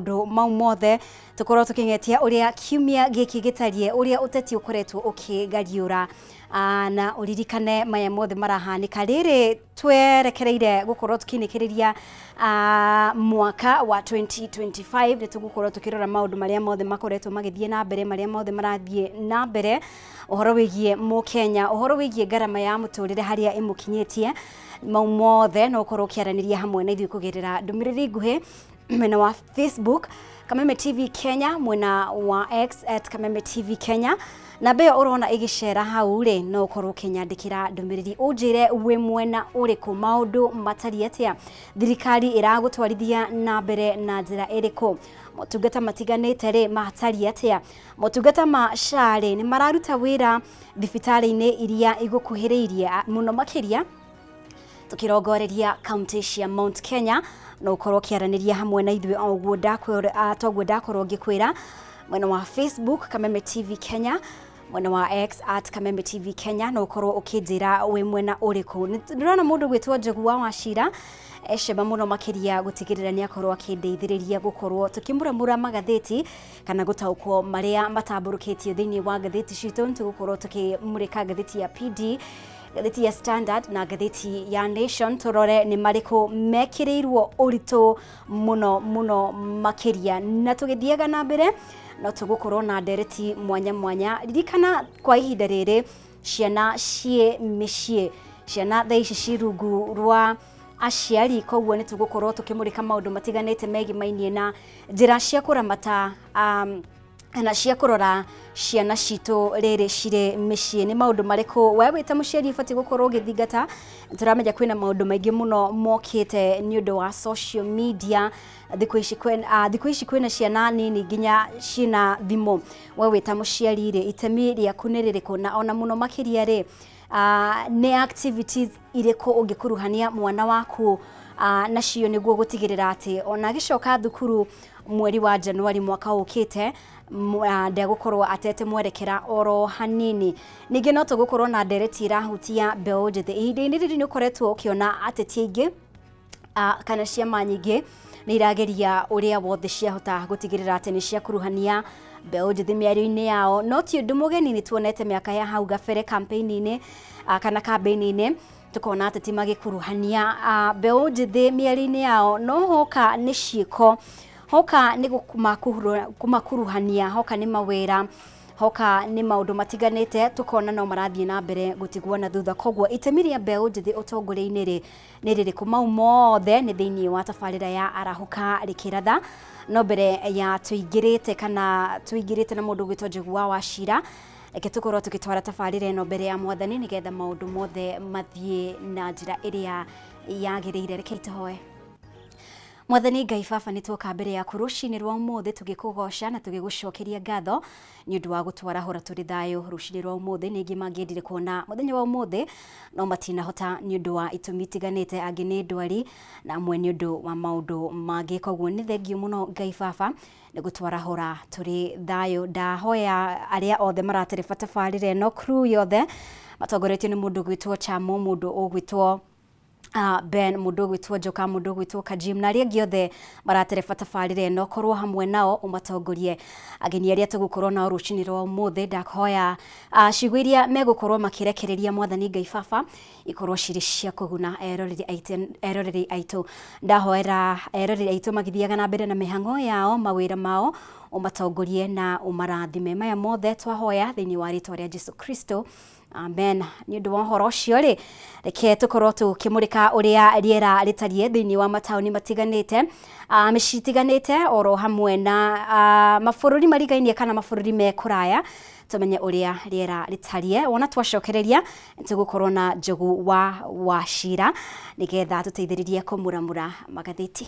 Maũndũ mau mothe tũkorwo tũkĩng'etia ũrĩa kiumia gĩkĩ gĩtariĩ, ũrĩa ũteti ũkoretwo ũkĩgariũra, na ũririkane maya mothe marahanĩka rĩrĩ twerekereire gũkorwo tũkĩnĩkĩrĩria mwaka wa 2025. Nĩ tũgũkorwo tũkĩrora maũndũ marĩa mothe makoretwo magĩthiĩ na mbere, marĩa mothe marathiĩ na mbere, ũhoro wĩgiĩ mũkenya, ũhoro wĩgiĩ ngarama ya mũtũrĩre harĩa ĩmũkinyĩtie. Mau mothe no ũkorwo ũkĩaranĩria hamwe na ithuĩ kũgerera ndũmĩrĩri nguhĩ mwena wa Facebook Kameme TV Kenya, mwena wa X at Kameme TV Kenya. Namba ĩyo ũrona ĩgĩcera hau rĩ, no ũkorwo ũkĩnyandĩkĩra ndũmĩrĩri ũnjĩre wĩ mwena ũrĩkũ, maũndũ matariĩ atĩa, thirikari ĩragũtwarithia na mbere na njĩra ĩrĩkũ, motungata matiganĩte rĩ matariĩ atĩa, motungata ma SHA rĩ nĩ mararuta wĩra thibitarĩ-inĩ iria igũkuhĩrĩirie mũno makĩria tukirongoreria kaunti cia Mount Kenya. No ukorwo ũkĩaranĩria hamwe na ithuĩ o ũguo toguo ndakorwo ngĩkwĩra mwena wa Facebook Kameme TV Kenya, mwena wa X at Kameme TV Kenya, no ukorwo ũkĩnjĩra wĩ mwena ũrĩkũ. Ndĩrona mũndũ gwĩtwo Njogu wa Wachira ecemba mũno makĩria gũtigĩrĩra nĩ akorwo akĩndeithĩrĩria gũkorwo tũkĩmuramura magathĩti kana gũtaũkwo marĩa matambũrũkĩtio thĩinĩ wa ngathĩti citũ. Nĩ tũgũkorwo tũkĩmũrĩka ngathĩti ya PD, ngathĩti ya Standard na ngathĩti ya Nation, tũrore nĩ marĩkũ mekĩrĩirwo ũritũ mũno mũno makĩria. Na tũgĩthiaga na mbere no tũgũkorwo na ndereti mwanya mwanya. Ririkana kwa ihinda rĩrĩ ciana ciĩ mĩciĩ, ciana thaa ici ci rungu rwa aciari, koguo nĩ tũgũkorwo tũkĩmũrĩka maũndũ matiganĩte megimainie na njĩra cia kũramata na cia kũrora ciana citũ rĩrĩ cirĩ mĩciĩ. Nĩ maũndũ marĩkũ we wĩ ta mũciari ũbatiĩ gũkorwo ũgĩthingata? Tũramenya kwĩna maũndũ maingĩ mũno mokĩte nĩ ũndũ wa social media. Thikũ ici kwĩna ciana nini nginya ciĩna thimũ. We wĩ ta mũciari rĩ, itemi rĩaku nĩ rĩrĩkũ? Na ona mũno makĩria rĩ, nĩ activities irĩkũ ũngĩkuruhania mwana waku nacio nĩguo gũtigĩrĩra atĩ ona agĩcoka thukuru mweri wa Januari mwaka ũkĩte ndegũkorwo atete mwerekera oro hanini. Ningĩ no tũgũkorwo na ndereti ĩrahutia mbeũ njĩthĩ. Ihinda-inĩ rĩrĩ nĩ ũkoretwo ũkĩona ateti aingĩ kana ciama nyingĩ nĩ irageria ũrĩa wothe ciahota gũtigĩrĩra atĩ nĩ ciakuruhania mbeũ njĩthĩ mĩario-inĩ yao. No ti ũndũ mũgeni, nĩ tuonete mĩaka ya hau gabere campaign-inĩ kana kambĩini-inĩ tukona ateti magĩkuruhania mbeũ njĩthĩ mĩario-inĩ yao, no hoka nĩ ciĩko, hoka nĩ kũmakuruhania, hoka nĩ mawĩra, hoka nĩ maũndũ matiganĩte, tukona no marathiĩ na mbere gũtigwo na thutha. Koguo itemi rĩa mbeũ njĩthĩ ũtongoria-inĩ rĩ nĩ rĩrĩkũ? Mau mothe nĩ thĩinĩ wa tabarĩra ya Arahũka Rĩkĩratha. No mbere ya tũingĩrĩte kana tũingĩrĩte na mũndũ ũgwĩtwo Njogu wa Wachira, reke tũkorwo tũgĩtwara tabarĩra ĩno mbere ya Mwathani nĩgetha maũndũ mothe mathiĩ na njĩra ĩrĩa yagĩrĩire. Reke tũhoe. Mwathani Ngai Baba, nĩ twoka mbere yaku rũcinĩ rwa ũmũthĩ tũgĩkũgoca na tũgĩgũcokeria ngatho nĩ ũndũ wa gũtwarahũra tũrĩ thayũ rũcinĩ rwa ũmũthĩ. Nĩ aingĩ mangĩendire kuona mũthenya wa ũmũthĩ no matinahota nĩ ũndũ wa itũmi itiganĩte, angĩ nĩ ndwari na amwe nĩ ũndũ wa maũndũ mangĩ. Koguo nĩ thengio mũno Ngai Baba nĩ gũtwarahũra tũrĩ thayũ. Ndahoya arĩa othe maratereba tabarĩra ĩno, crew yothe matongoretio nĩ mũndũ ũgwĩtwo Chamo, mũndũ ũgwĩtwo Ben, mũndũ ũgwĩtwo Njoka, mũndũ ũgwĩtwo Kajim na arĩa angĩ othe maratereba tabarĩra ĩno, korwo hamwe nao ũmatongorie. Ageni arĩa tũgũkorwo nao rũcinĩ rwa ũmũthĩ, ndahoya ciugo iria megũkorwo makĩrekereria Mwathani Ngai Baba ikorwo cirĩ cia kũguna eroreri aitũ. Ndahoera eroreri aitũ magĩthiaga na mbere na mĩhang'o yao, mawĩra mao, ũmatongorie na ũmarathime. Maya mothe twahoya thĩinĩ wa rĩtwa rĩa Jesu Kristo, amen. Nĩ ũndũ wa ũhoro ũcio rĩ, reke tũkorwo tũkĩmũrĩka ũrĩa rĩera rĩtariĩ thĩinĩ wa mataũni matiganĩte, mĩciĩ itiganĩte, oro hamwe na mabũrũri marigainie kana mabũrũri me kũraya, tũmenye ũrĩa rĩera rĩtariĩ. Wona twacokereria tũgũkorwo na Njogu wa Wachira nĩgetha tũteithĩrĩrie kũmuramura magathĩti.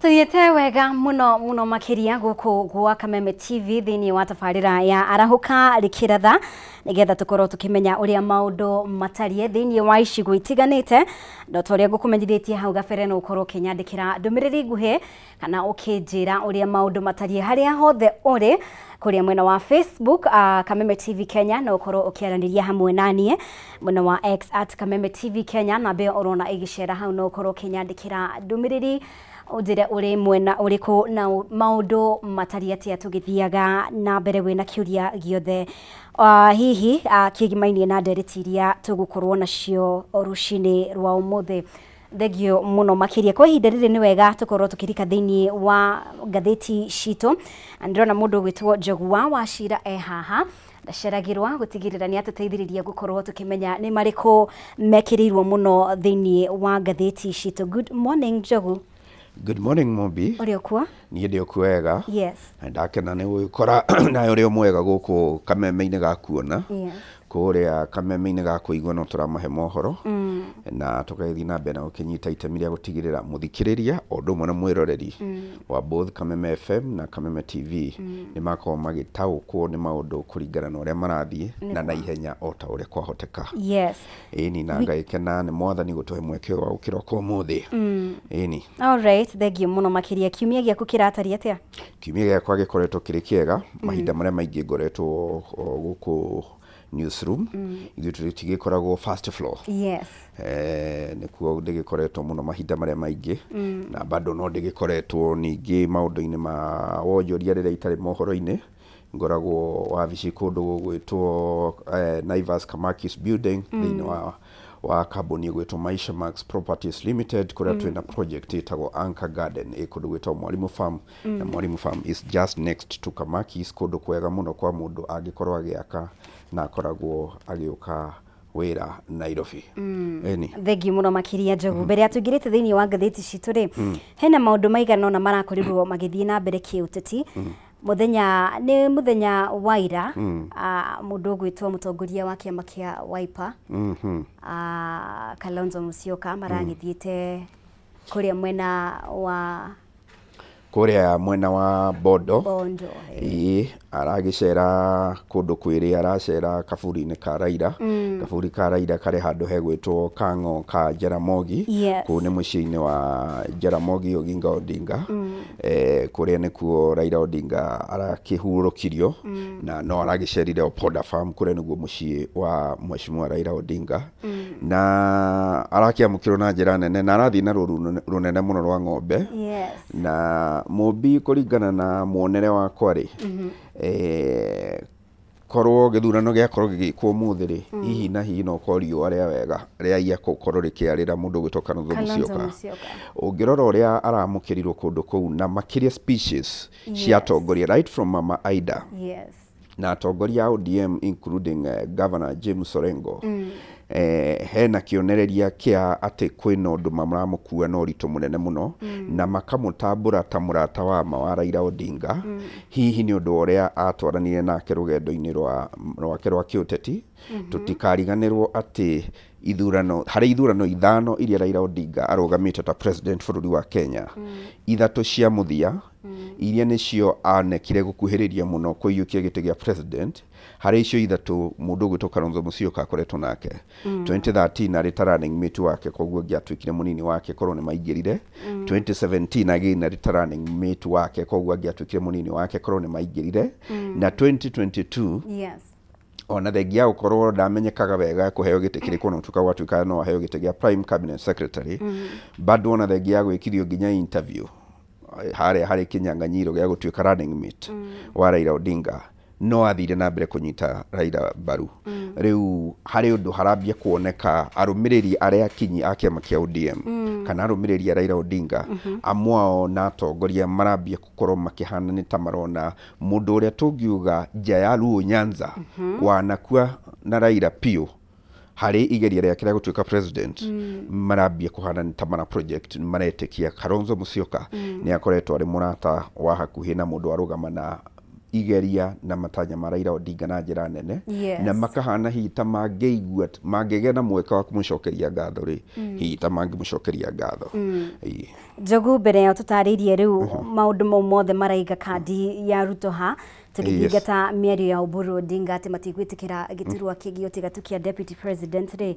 Tuthiĩte wega muno muno makiria guku gwa Kameme TV thiini wa tabarĩra ya Arahũka Rĩkĩratha nigetha tukorwo tukimenya uria maundu matarie thiini wa icigo itiganĩte. No ta ũrĩa ngũkũmenyithĩtie hau gabere, no ũkorwo ũkĩnyandĩkĩra ndũmĩrĩri nguhĩ kana ũkĩnjĩra ũrĩa maũndũ matarie harĩa hothe ũrĩ kũrĩa mwena wa Facebook, Kameme TV Kenya, no ũkorwo ũkĩaranĩria hamwe naniĩ mwena wa X @KamemeTVKenya, namba ĩyo ũrona ĩgĩcera hau, no ũkorwo ũkĩnyandĩkĩra ndũmĩrĩri ũnjĩre ũrĩ mwena ũrĩkũ na maũndũ matariĩ atĩa tũgĩthiaga na mbere wĩna kĩũria gĩothe hihi kĩgimainie na ndereti iria tũgũkorwo nacio rũcinĩ rwa ũmũthĩ. Thengio mũno makĩria. Kwa ihinda rĩrĩ nĩ wega tũkorwo tũkĩrika thĩinĩ wa ngathĩti citũ. Na ndĩrona mũndũ ũgwĩtwo Njogua wa Cira e haha ndaceragĩrwa gũtigĩrĩra nĩ atũteithĩrĩria gũkorwo tũkĩmenya nĩ marĩkũ mekĩrĩirwo mũno thĩinĩ wa ngathĩti citũ. Good morning, Njogu. Good morning, Mobi. Ũrĩ okuo? Niĩ ndĩ okuo wega. Yes. Na ndakena nĩ gũgĩkora nawe ũrĩ o mwega gũkũ kameme-inĩ ga kuona. Kũrĩa kameme-inĩ ga kũigua no tũramahe mohoro na tũgagĩthiĩ na mbere na gũkĩnyita itemi rĩa gũtigĩrĩra mũthikĩrĩria o ũndũ ũmwe na mwĩroreri wa both Kameme FM na Kameme TV nĩ makorwo magĩtaũkwo nĩ maũndũ kũringana na ũrĩa marathiĩ na naihenya o ta ũrĩa kwahoteka. Ĩni, na ngagĩkena nĩ Mwathani gũtũhe mweke wa gũkĩroka ũmũthĩ. Ĩni. All right, thengio mũno makĩria. Kiumia gĩaku kĩratariĩ atĩa? Kiumia gĩakwa gĩkoretwo kĩrĩ kĩega. Mahinda marĩa maingĩ ngoretwo o gũkũ newsroom, ithuĩ tũtigĩkoragwo first floor. Nĩkuo ndĩgĩkoretwo mũno mahinda marĩa maingĩ, na bado no ndĩgĩkoretwo ningĩ maũndũ-inĩ ma wonjoria. Rĩrĩa itarĩ mohoro-inĩ, ngoragwo wabici kũndũ gũgwĩtwo Naivas Kamakis Building, thĩinĩ wa kambuni ĩgwĩtwo Maisha Max Properties Limited, kũrĩa twĩna project ĩtagwo Anchor Garden ĩ kũndũ gwĩtagwo Mwalimu Farm, na Mwalimu Farm is just next to Kamakis, kũndũ kwega mũno kwa mũndũ angĩkorwo agĩaka na akoragwo agĩũka wĩra Nairobi. Ĩni. Thengiũ mũno makĩria, Njogu. Mbere ya tũingĩrĩte thĩinĩ wa ngathĩti citũ rĩ, hena maũndũ maigana ũna marakorirwo magĩthiĩ na mbere kĩũteti. Mũthenya nĩ mũthenya wa ira, mũndũ ũgwĩtwo mũtongoria wa kĩama kĩa Wiper, Kalonzo Musyoka, maragĩthiĩte kũrĩa mwena wa kũrĩa mwena wa Bondo. Bondo. Ĩĩ, aragĩcera kũndũ kwĩrĩ, aracera kaburi-inĩ ka Raila. Kaburi ka Raila karĩ handũ hegwĩtwo Kang'o ka Jaramogi. Kũu nĩ mũciĩ-inĩ wa Jaramogi Oginga Odinga, kũrĩa nĩkuo Raila Odinga arakĩhurũkirio, na no aragĩcerire Opoda Farm, kũrĩa nĩguo mũciĩ wa Mheshimiwa Raila Odinga, na arakĩamũkĩrwo na njĩra nene na arathiĩ na rũru rũnene mũno rwa ng'ombe. Na Mũmbi, kũringana na muonere wakwa rĩ, korwo gĩthurano gĩakorwo gĩgĩkwo ũmũthĩ rĩ, hihi na hihi no korwo riũa rĩa wega rĩaiya gũkorwo rĩkĩarĩra mũndũ ũgwĩtwo Kalonzo Kalonzo Musyoka. Musyoka. Ũngĩrora ũrĩa aramũkĩrirwo kũndũ kũu na makĩria speeches cia atongoria, right from Mama Aida na atongoria a ODM, including Governor James Orengo, hena kĩonereria kĩa atĩ kwĩna ũndũ maramũkua na ũritũ mũnene mũno, na makamũtambũra ta mũrata wa ma wa Raila Odinga, hihi nĩ ũndũ wa ũrĩa atwaranire nake rũgendo-inĩ rwake rwa kĩũteti. Tũtikariganĩrwo atĩ ithurano, harĩ ithurano ithano iria Raila Odinga arũgamĩte ta president bũrũri wa Kenya, ithatũ cia mũthia iria nĩcio anekire gũkuhĩrĩria mũno kũiyũkia gĩtĩ gĩa president, harĩ icio ithatũ mũndũ ũgwĩtwo Kalonzo Musyoka akoretwo nake. 2013 arĩ ta running mate wake, koguo angĩatuĩkire mũnini wake korwo nĩ maingĩrire. 2017 again arĩ ta running mate wake, koguo angĩatuĩkire mũnini wake korwo nĩ maingĩrire. Na 2022, ona thengia ya gũkorwo ndamenyekaga wega kũheo gĩtĩ kĩrĩkũ, ona gũtuĩka gwatuĩka no aheo gĩtĩ gĩa prime cabinet secretary, bado ona thengia ya gwĩkithio nginya interview harĩa harĩ kĩnyang'anyiro gĩa gũtuĩka running mate wa Raila Odinga, no athire na mbere kũnyita Raila mbaru. Rĩu harĩ ũndũ harambia kuoneka arũmĩrĩri arĩa akinyi a kĩama kĩa ODM kana arũmĩrĩri a Raila Odinga amwe ao na atongoria marambia gũkorwo makĩhana nĩ ta marona mũndũ ũrĩa tũngiuga nja ya Luo Nyanza wanakua na Raila piũ harĩ igeria rĩake rĩa gũtuĩka president, marambia kũhana nĩ ta mara project maretĩkia Kalonzo Musyoka nĩ akoretwo arĩ mũrata wa hakuhĩ na mũndũ arũgama na igeria na matanya ma Raila Odinga na njĩra nene. Yes. Na makahana hihi ta mangĩigua mangĩgĩa na mweke wa kũmũcokeria ngatho rĩ, hihi ta mangĩmũcokeria ngatho. Ĩĩ. Njogu, mbere ya tũtarĩirie rĩu maũndũ mau mothe maraiga kandi ya Ruto ha tũgĩthingata mĩario ya Oburu Odinga atĩ matigwĩtĩkĩra gĩturwa kĩngĩ o tiga tu kĩa deputy president rĩ,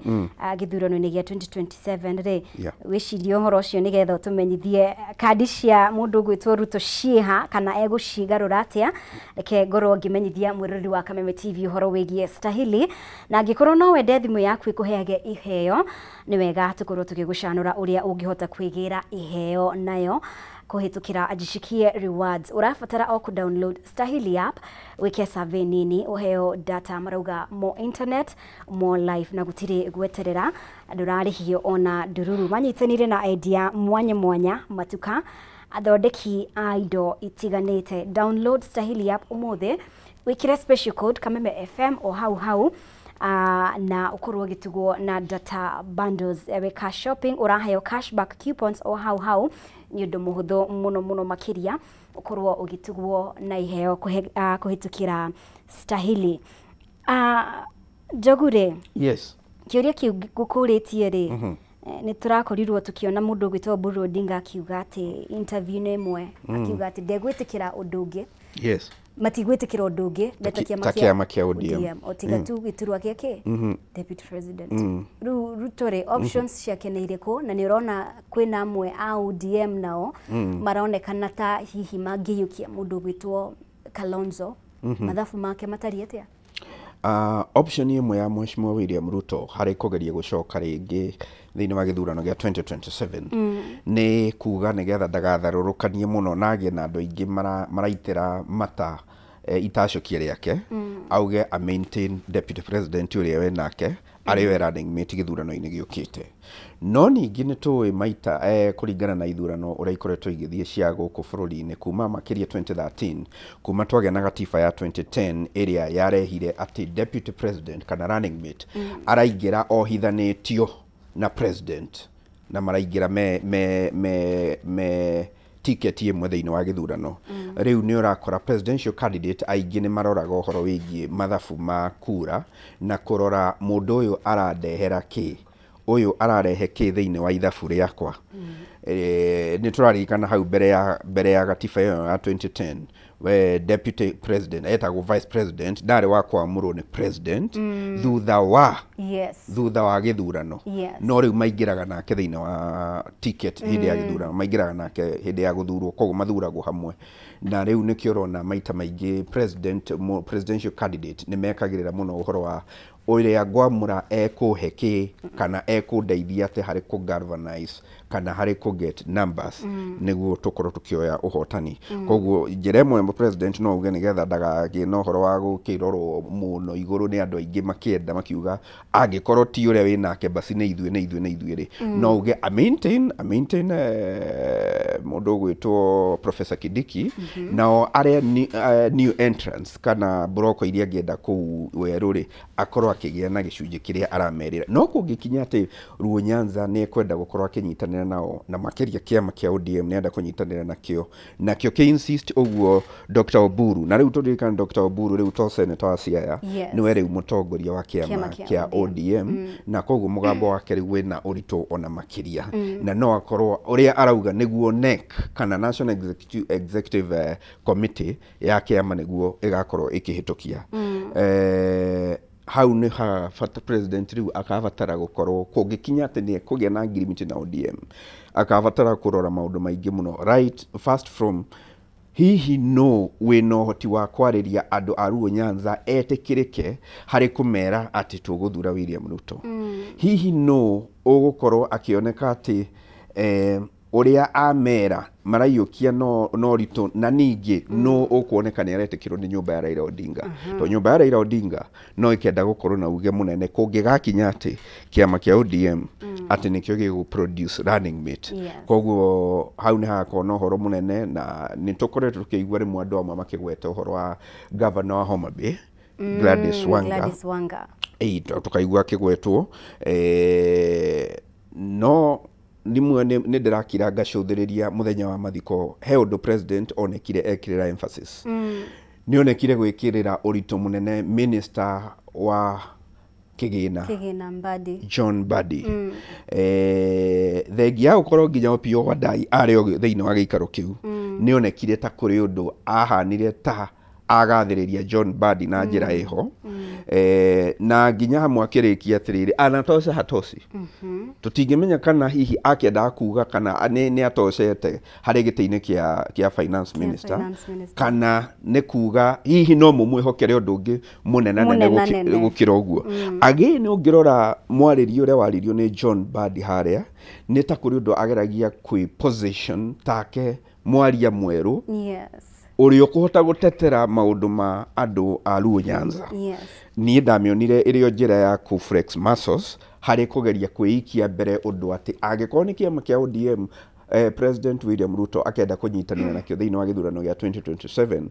gĩthurano-inĩ gĩa 2027 rĩ, wĩcirie ũhoro ũcio nĩgetha ũtũmenyithie kandi cia mũndũ ũgwĩtwo Ruto ciĩha kana egũcigarũra atĩa. Reke ngorwo ngĩmenyithia mwĩroreri wa Kameme TV ũhoro wĩgiĩ Stahili, na angĩkorwo no wende thimũ yaku ĩkũheage iheo, nĩ wega tũkorwo tũgĩgũcanũra ũrĩa ũngĩhota kwĩgĩra iheo nayo kũhĩtũkĩra Jishikie Rewards. Ũrabatara o kũ download Stahili app, wĩke survey nini, ũheo data marauga more internet, more life, na gũtirĩ gweterera, ndũrarĩhio ona ndururu. Manyitanĩire na endia mwanya mwanya, matuka, athondeki a indo itiganĩte. Download Stahili app ũmũthĩ, wĩkĩre special code Kameme FM o hau hau, na ukorwo ũgĩtugwo na data bundles. Weka shopping ũraheo cashback coupons o hau hau, nĩ ũndũ mũhũthũ mũno mũno makĩria ũkorwo ũgĩtugwo na iheo kũhĩtũkĩra Stahili. Njogu rĩ, Yes. kĩũria kĩu ngũkũrĩtie rĩ, nĩ tũrakorirwo tũkĩona mũndũ ũgwĩtwo Oburu Odinga akiuga atĩ interview-inĩ ĩmwe akiuga atĩ ndegwĩtĩkĩra ũndũ ũngĩ, matigwĩtĩkĩra ũndũ ũngĩ ta kĩama kĩa ODM. O tiga tu gĩturwa gĩa kĩ deputy president. Rĩu Ruto rĩ, options ciake nĩ irĩkũ? Na nĩ ũrona kwĩna amwe a ODM nao maronekana ta hihi mangĩiyũkia mũndũ ũgwĩtwo Kalonzo. Mathabu make matariĩ atĩa? Option ĩmwe ya Mheshimiwa William Ruto harĩ kũgeria gũcoka rĩngĩ thĩinĩ wa gĩthurano gĩa 2027 nĩ kuga nĩgetha ndagatharũrũkanie mũno na agĩe na andũ aingĩ maraitĩra mata itacũkia rĩake, auge a maintain deputy president ũrĩa we nake arĩ we running mate gĩthurano-inĩ gĩũkĩte. No ningĩ nĩ tũĩ maita kũringana na ithurano ũrĩa ikoretwo igĩthiĩ cia gũkũ bũrũri-inĩ kuma makĩria 2013, kuma twagĩa na gatiba ya 2010 ĩrĩa yarehire atĩ deputy president kana running mate araingĩra ohithanĩtio na president na maraingĩra me ticket ĩmwe thĩinĩ wa gĩthurano. Rĩu nĩ ũrakora presidential candidate aingĩ nĩ maroraga ũhoro wĩgiĩ mathabu ma kura na kũrora mũndũ ũyũ arandehera kĩ, ũyũ ararehe kĩ thĩinĩ wa ithabu rĩakwa. Nĩ tũraririkana hau mbere ya gatiba ĩyo ya 2010, we deputy president etagwo vice president ndarĩ wa kwamũrwo nĩ president thutha wa thutha wa gĩthurano. No rĩu maingĩraga nake thĩinĩ wa ticket hĩndĩ ya gĩthurano, maingĩraga nake hĩndĩ ya gũthurwo, koguo mathuragwo hamwe. Na rĩu nĩkĩo ũrona maita maingĩ presidential candidate nĩ mekagĩrĩra mũno ũhoro wa ũrĩa ngwamũra ekũhe kĩ kana ekũndeithia atĩ harĩ kũ galvanize kana harĩ kũ get numbers nĩguo tũkorwo tũkĩoya ũhotani. Koguo njĩra ĩmwe president no auge nĩgetha ndagagĩe na ũhoro wa gũkĩrorwo mũno igũrũ nĩ andũ aingĩ makĩenda makiuga angĩkorwo ti ũrĩa wĩ nake basi nĩ ithuĩ nĩ ithuĩ nĩ ithuĩ rĩ, no uge a maintain mũndũ ũgwĩtwo Professor Kindiki, nao arĩa new entrants kana broko iria angĩenda kũu werũ rĩ, akorwo akĩgĩa na gĩcunjĩ kĩrĩa aramerĩra. No kũngĩkinya atĩ Luo Nyanza nĩ ekwenda gũkorwo akĩnyitanĩra nao, na makĩria kĩama kĩa ODM nĩ enda kũnyitanĩra nakĩo, nakĩo kĩ insist ũguo Dr. Oburu, na rĩu tũririkane Dr. Oburu rĩu to senator wa Siaya, nĩwe rĩu mũtongoria wa kĩama Kĩama kĩa kĩa ODM, na koguo mũgambo wake rĩu wĩna ũritũ ona makĩria, na no akorwo ũrĩa arauga nĩguo NEC kana National Executive Committee ya kĩama nĩguo ĩgakorwo ĩkĩhĩtũkia. Hau nĩ habata president rĩu akabatara gũkorwo kũngĩkinya atĩ nĩ ekũgĩa na ngirimiti na ODM, akabatara kũrora maũndũ maingĩ mũno, right first from hihi no wĩna ũhoti wa kwarĩria andũ a Luo Nyanza etĩkĩrĩke harĩ kũmera atĩ tũgũthura William Ruto. Hihi no ũgũkorwo akĩoneka atĩ ũrĩa amera maraiyũkia no ritũ, na ningĩ no ũkuoneka nĩ aretĩkĩrwo nĩ nyũmba ya Raila Odinga, to nyũmba ya Raila Odinga no ĩkenda gũkorwo na uge mũnene kũngĩgakinya atĩ kĩama kĩa ODM atĩ nĩkĩo gĩgũ produce running mate. Koguo hau nĩ hagakorwo na ũhoro mũnene, na nĩ tũkoretwo tũkĩigua rĩmwe andũ amwe makĩgweta ũhoro wa governor wa Homa Bay, Gladys Wanga. Gladys Wanga. Ĩĩ, tũkaigua akĩgwetwo, no nimwe nĩ ndĩrakira ngacũthĩrĩria mũthenya wa mathiko he ũndũ president onekire ekĩrĩra emphasis. Nĩ onekire gwĩkĩrĩra ũritũ mũnene minister wa kĩgĩna. Kĩgĩna Mbadi. John Mbadi. Thengia ya gũkorwo nginya Opiyo Wandayi arĩ o thĩinĩ wa gĩikaro kĩu, nĩ onekire ta kũrĩ ũndũ ahanire ta agathĩrĩria John Mbadi na njĩra ĩho. Na nginya hamwe akĩrĩkia atĩrĩrĩ, anatosha hatoshi. Tũtingĩmenya kana hihi akĩendaga kuga kana nĩ atocete harĩ gĩtĩ-inĩ kĩa finance minister, finance minister. Kana nĩ kuga hihi no mũmwĩhokere ũndũ ũngĩ mũnenanene Mũnenanene. Gũkĩra ũguo. Again, ũngĩrora mwarĩrio ũrĩa waririo nĩ John Mbadi harĩa, nĩ ta kũrĩ ũndũ ageragia kwĩ position take mwaria mwerũ ũrĩa ũkũhota gũtetera maũndũ ma andũ a Luo Nyanza. Niĩ ndamĩonire ĩrĩ o njĩra ya kũ flex muscles harĩ kũgeria kwĩikia mbere ũndũ atĩ angĩkorwo nĩ kĩama kĩa ODM, President William Ruto akenda kũnyitanĩra nakĩo thĩinĩ wa gĩthurano gĩa 2027,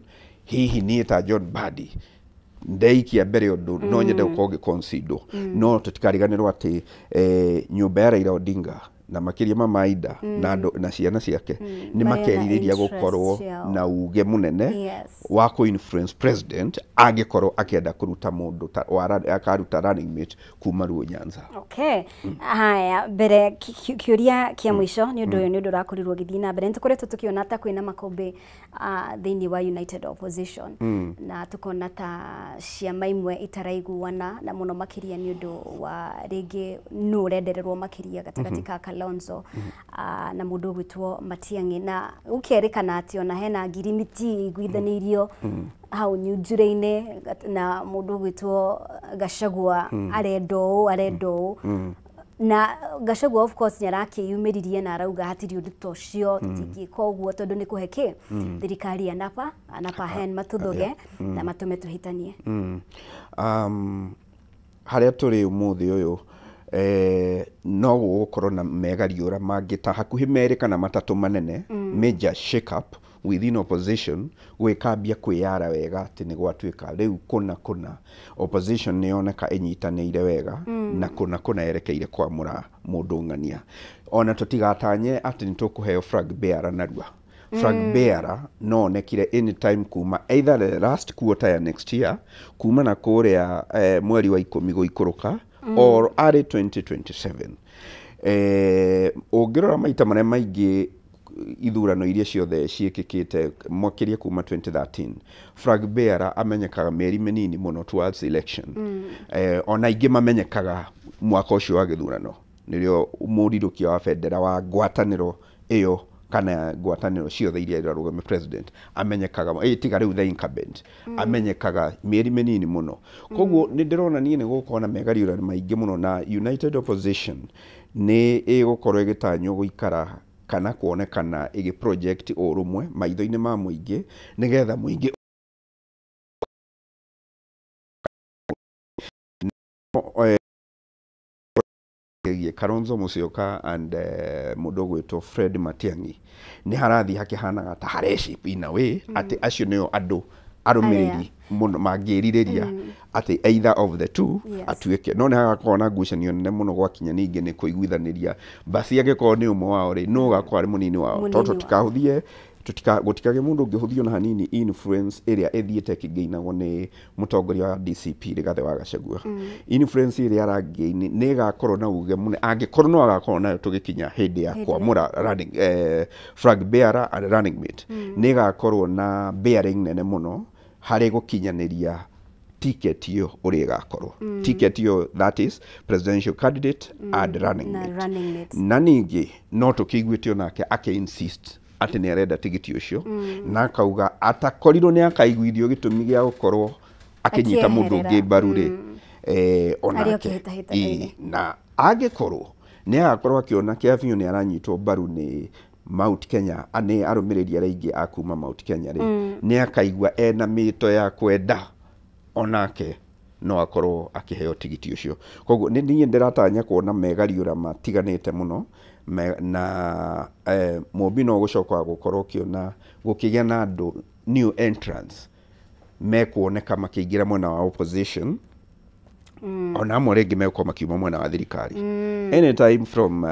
hihi niĩ ta John Mbadi ndeikia mbere ũndũ no nyende gũkorwo ngĩconsiderwo. No tũtikariganĩrwo atĩ nyũmba ya Raila Odinga na makĩria Mama Aida na andũ na ciana ciake nĩ Marĩ na makerirĩria interest gũkorwo ciao. Na uge mũnene wa kũ-influence president angĩkorwo akĩenda kũruta mũndũ akaruta running mate kuma Luo Nyanza. Okay. Haya, mbere kĩũria kĩa mũico nĩ ũndũ ũyũ, nĩ ũndũ ũrakorirwo ũgĩthiĩ na mbere, nĩ tũkoretwo tũkĩona ta kwĩna makũmbĩ thĩinĩ wa United Opposition, na tũkona ta ciama imwe itaraiguana, na mũno makĩria nĩ ũndũ wa rĩngĩ nũ ũrendererwo makĩria gatagatĩ ka Kalonzo na mũndũ ũgwĩtwo Matiang'i, na gũkerĩkana atĩ ona hena ngirimiti iguithanĩirio hau nyunjurĩ-inĩ na mũndũ ũgwĩtwo Gachagua arenda ũũ, arenda ũũ, na Gachagua of course nĩ arakĩyumĩririe na arauga hatirĩ ũndũ ta ũcio, tũtingĩka ũguo tondũ nĩ kũhe kĩ thirikari anapa anapa hen matũthoge na matũme tũhĩtanie. Harĩa tũrĩ ũmũthĩ ũyũ, no gũgũkorwo na megariũra mangĩ ta hakuhĩ merĩ kana matatũ manene, major shake up within opposition, gwĩkambia kwĩyara wega atĩ nĩ gwatuĩka rĩu kũna kũna opposition nĩ yoneka ĩnyitanĩire wega na kũna kũna yerekeire kwamũra mũndũ ng'ania. Ona tũtigatanye atĩ nĩ tũkũheo flag bearer narua. Flag bearer no onekire anytime kuma either the last quarter ya next year, kuma na kũrĩa mweri wa 10 gũikũrũka, or early 2027. Ũngĩrora maita marĩa maingĩ ithurano iria ciothe ciĩkĩkĩte makĩria kuma 2013, flag bearer amenyekaga mĩeri mĩnini mũno towards election. Ona aingĩ mamenyekaga mwaka ũcio wa gĩthurano, nĩrĩo mũrirũkia wa bendera wa ngwatanĩro ĩyo kana ngwatanĩro ciothe iria irarũgamia president amenyekaga, tiga rĩu the incumbent amenyekaga mĩeri mĩnini mũno. Koguo nĩ ndĩrona niĩ nĩ gũkorwo na megariũrano maingĩ mũno, na United Opposition nĩ ĩgũkorwo ĩgĩtanywo gũikara kana kuonekana ĩgĩ project ũrũmwe maitho-inĩ ma mũingĩ, nĩgetha mũingĩ Kalonzo Musyoka and mũndũ ũgwĩtwo Fred Matiang'i nĩ harathiĩ hakĩhanaga ta hare shape in a way atĩ acio nĩo andũ arũmĩrĩri mũno mangĩrirĩria atĩ either of the two atuĩke, no nĩ hagakorwo na ngucanio nene mũno gwakinya ningĩ nĩ kũiguithanĩria basi angĩkorwo nĩ ũmwe wao rĩ, nũ ũgakorwo arĩ mũnini wao. Mũnini tondũ wao. Tũtikahũthie, gũtikagĩe mũndũ ũngĩhũthia ona hanini influence ĩrĩa ĩthiĩte ĩkĩgainagwo nĩ mũtongoria wa DCP Rigathĩ wa Gachagua. Influence ĩrĩa aragain nĩ ĩgakorwo na uge mũnene, angĩkorwo no agakorwo nayo tũgĩkinya hĩndĩ ya kwamũra running, flag bearer and running mate, nĩ ĩgakorwo na bearing nene mũno harĩ gũkinyanĩria ticket ĩyo ũrĩa ĩgakorwo, ticket ĩyo that is presidential candidate and running na mate. Running mate. Na ningĩ no tũkĩiguĩte onake akĩ insist atĩ nĩ arenda tigiti ũcio, na akauga atakorirwo nĩ akaiguithio gĩtũmi gĩa gũkorwo akĩnyita mũndũ ũngĩ Akĩeherera. mbaru rĩ, Arĩ onake okĩhĩtahĩtana-inĩ. Ĩĩ, na angĩkorwo nĩ agakorwo akĩona kĩa biũ nĩ aranyitwo mbaru nĩ Mount Kenya, nĩ arũmĩrĩri arĩa aingĩ a kuma Mount Kenya rĩ, nĩ akaigua ena mĩto ya kwenda onake no akorwo akĩheo tigiti ũcio. Koguo nĩ niĩ ndĩratanya kuona megariũra matiganĩte mũno na Mũmbi no gũcoka gũkorwo ũkĩona gũkĩgĩa na andũ new entrants mekuoneka makĩingĩra mwena wa opposition. Ona amwe rĩngĩ megũkorwo makiuma mwena wa thirikari anytime from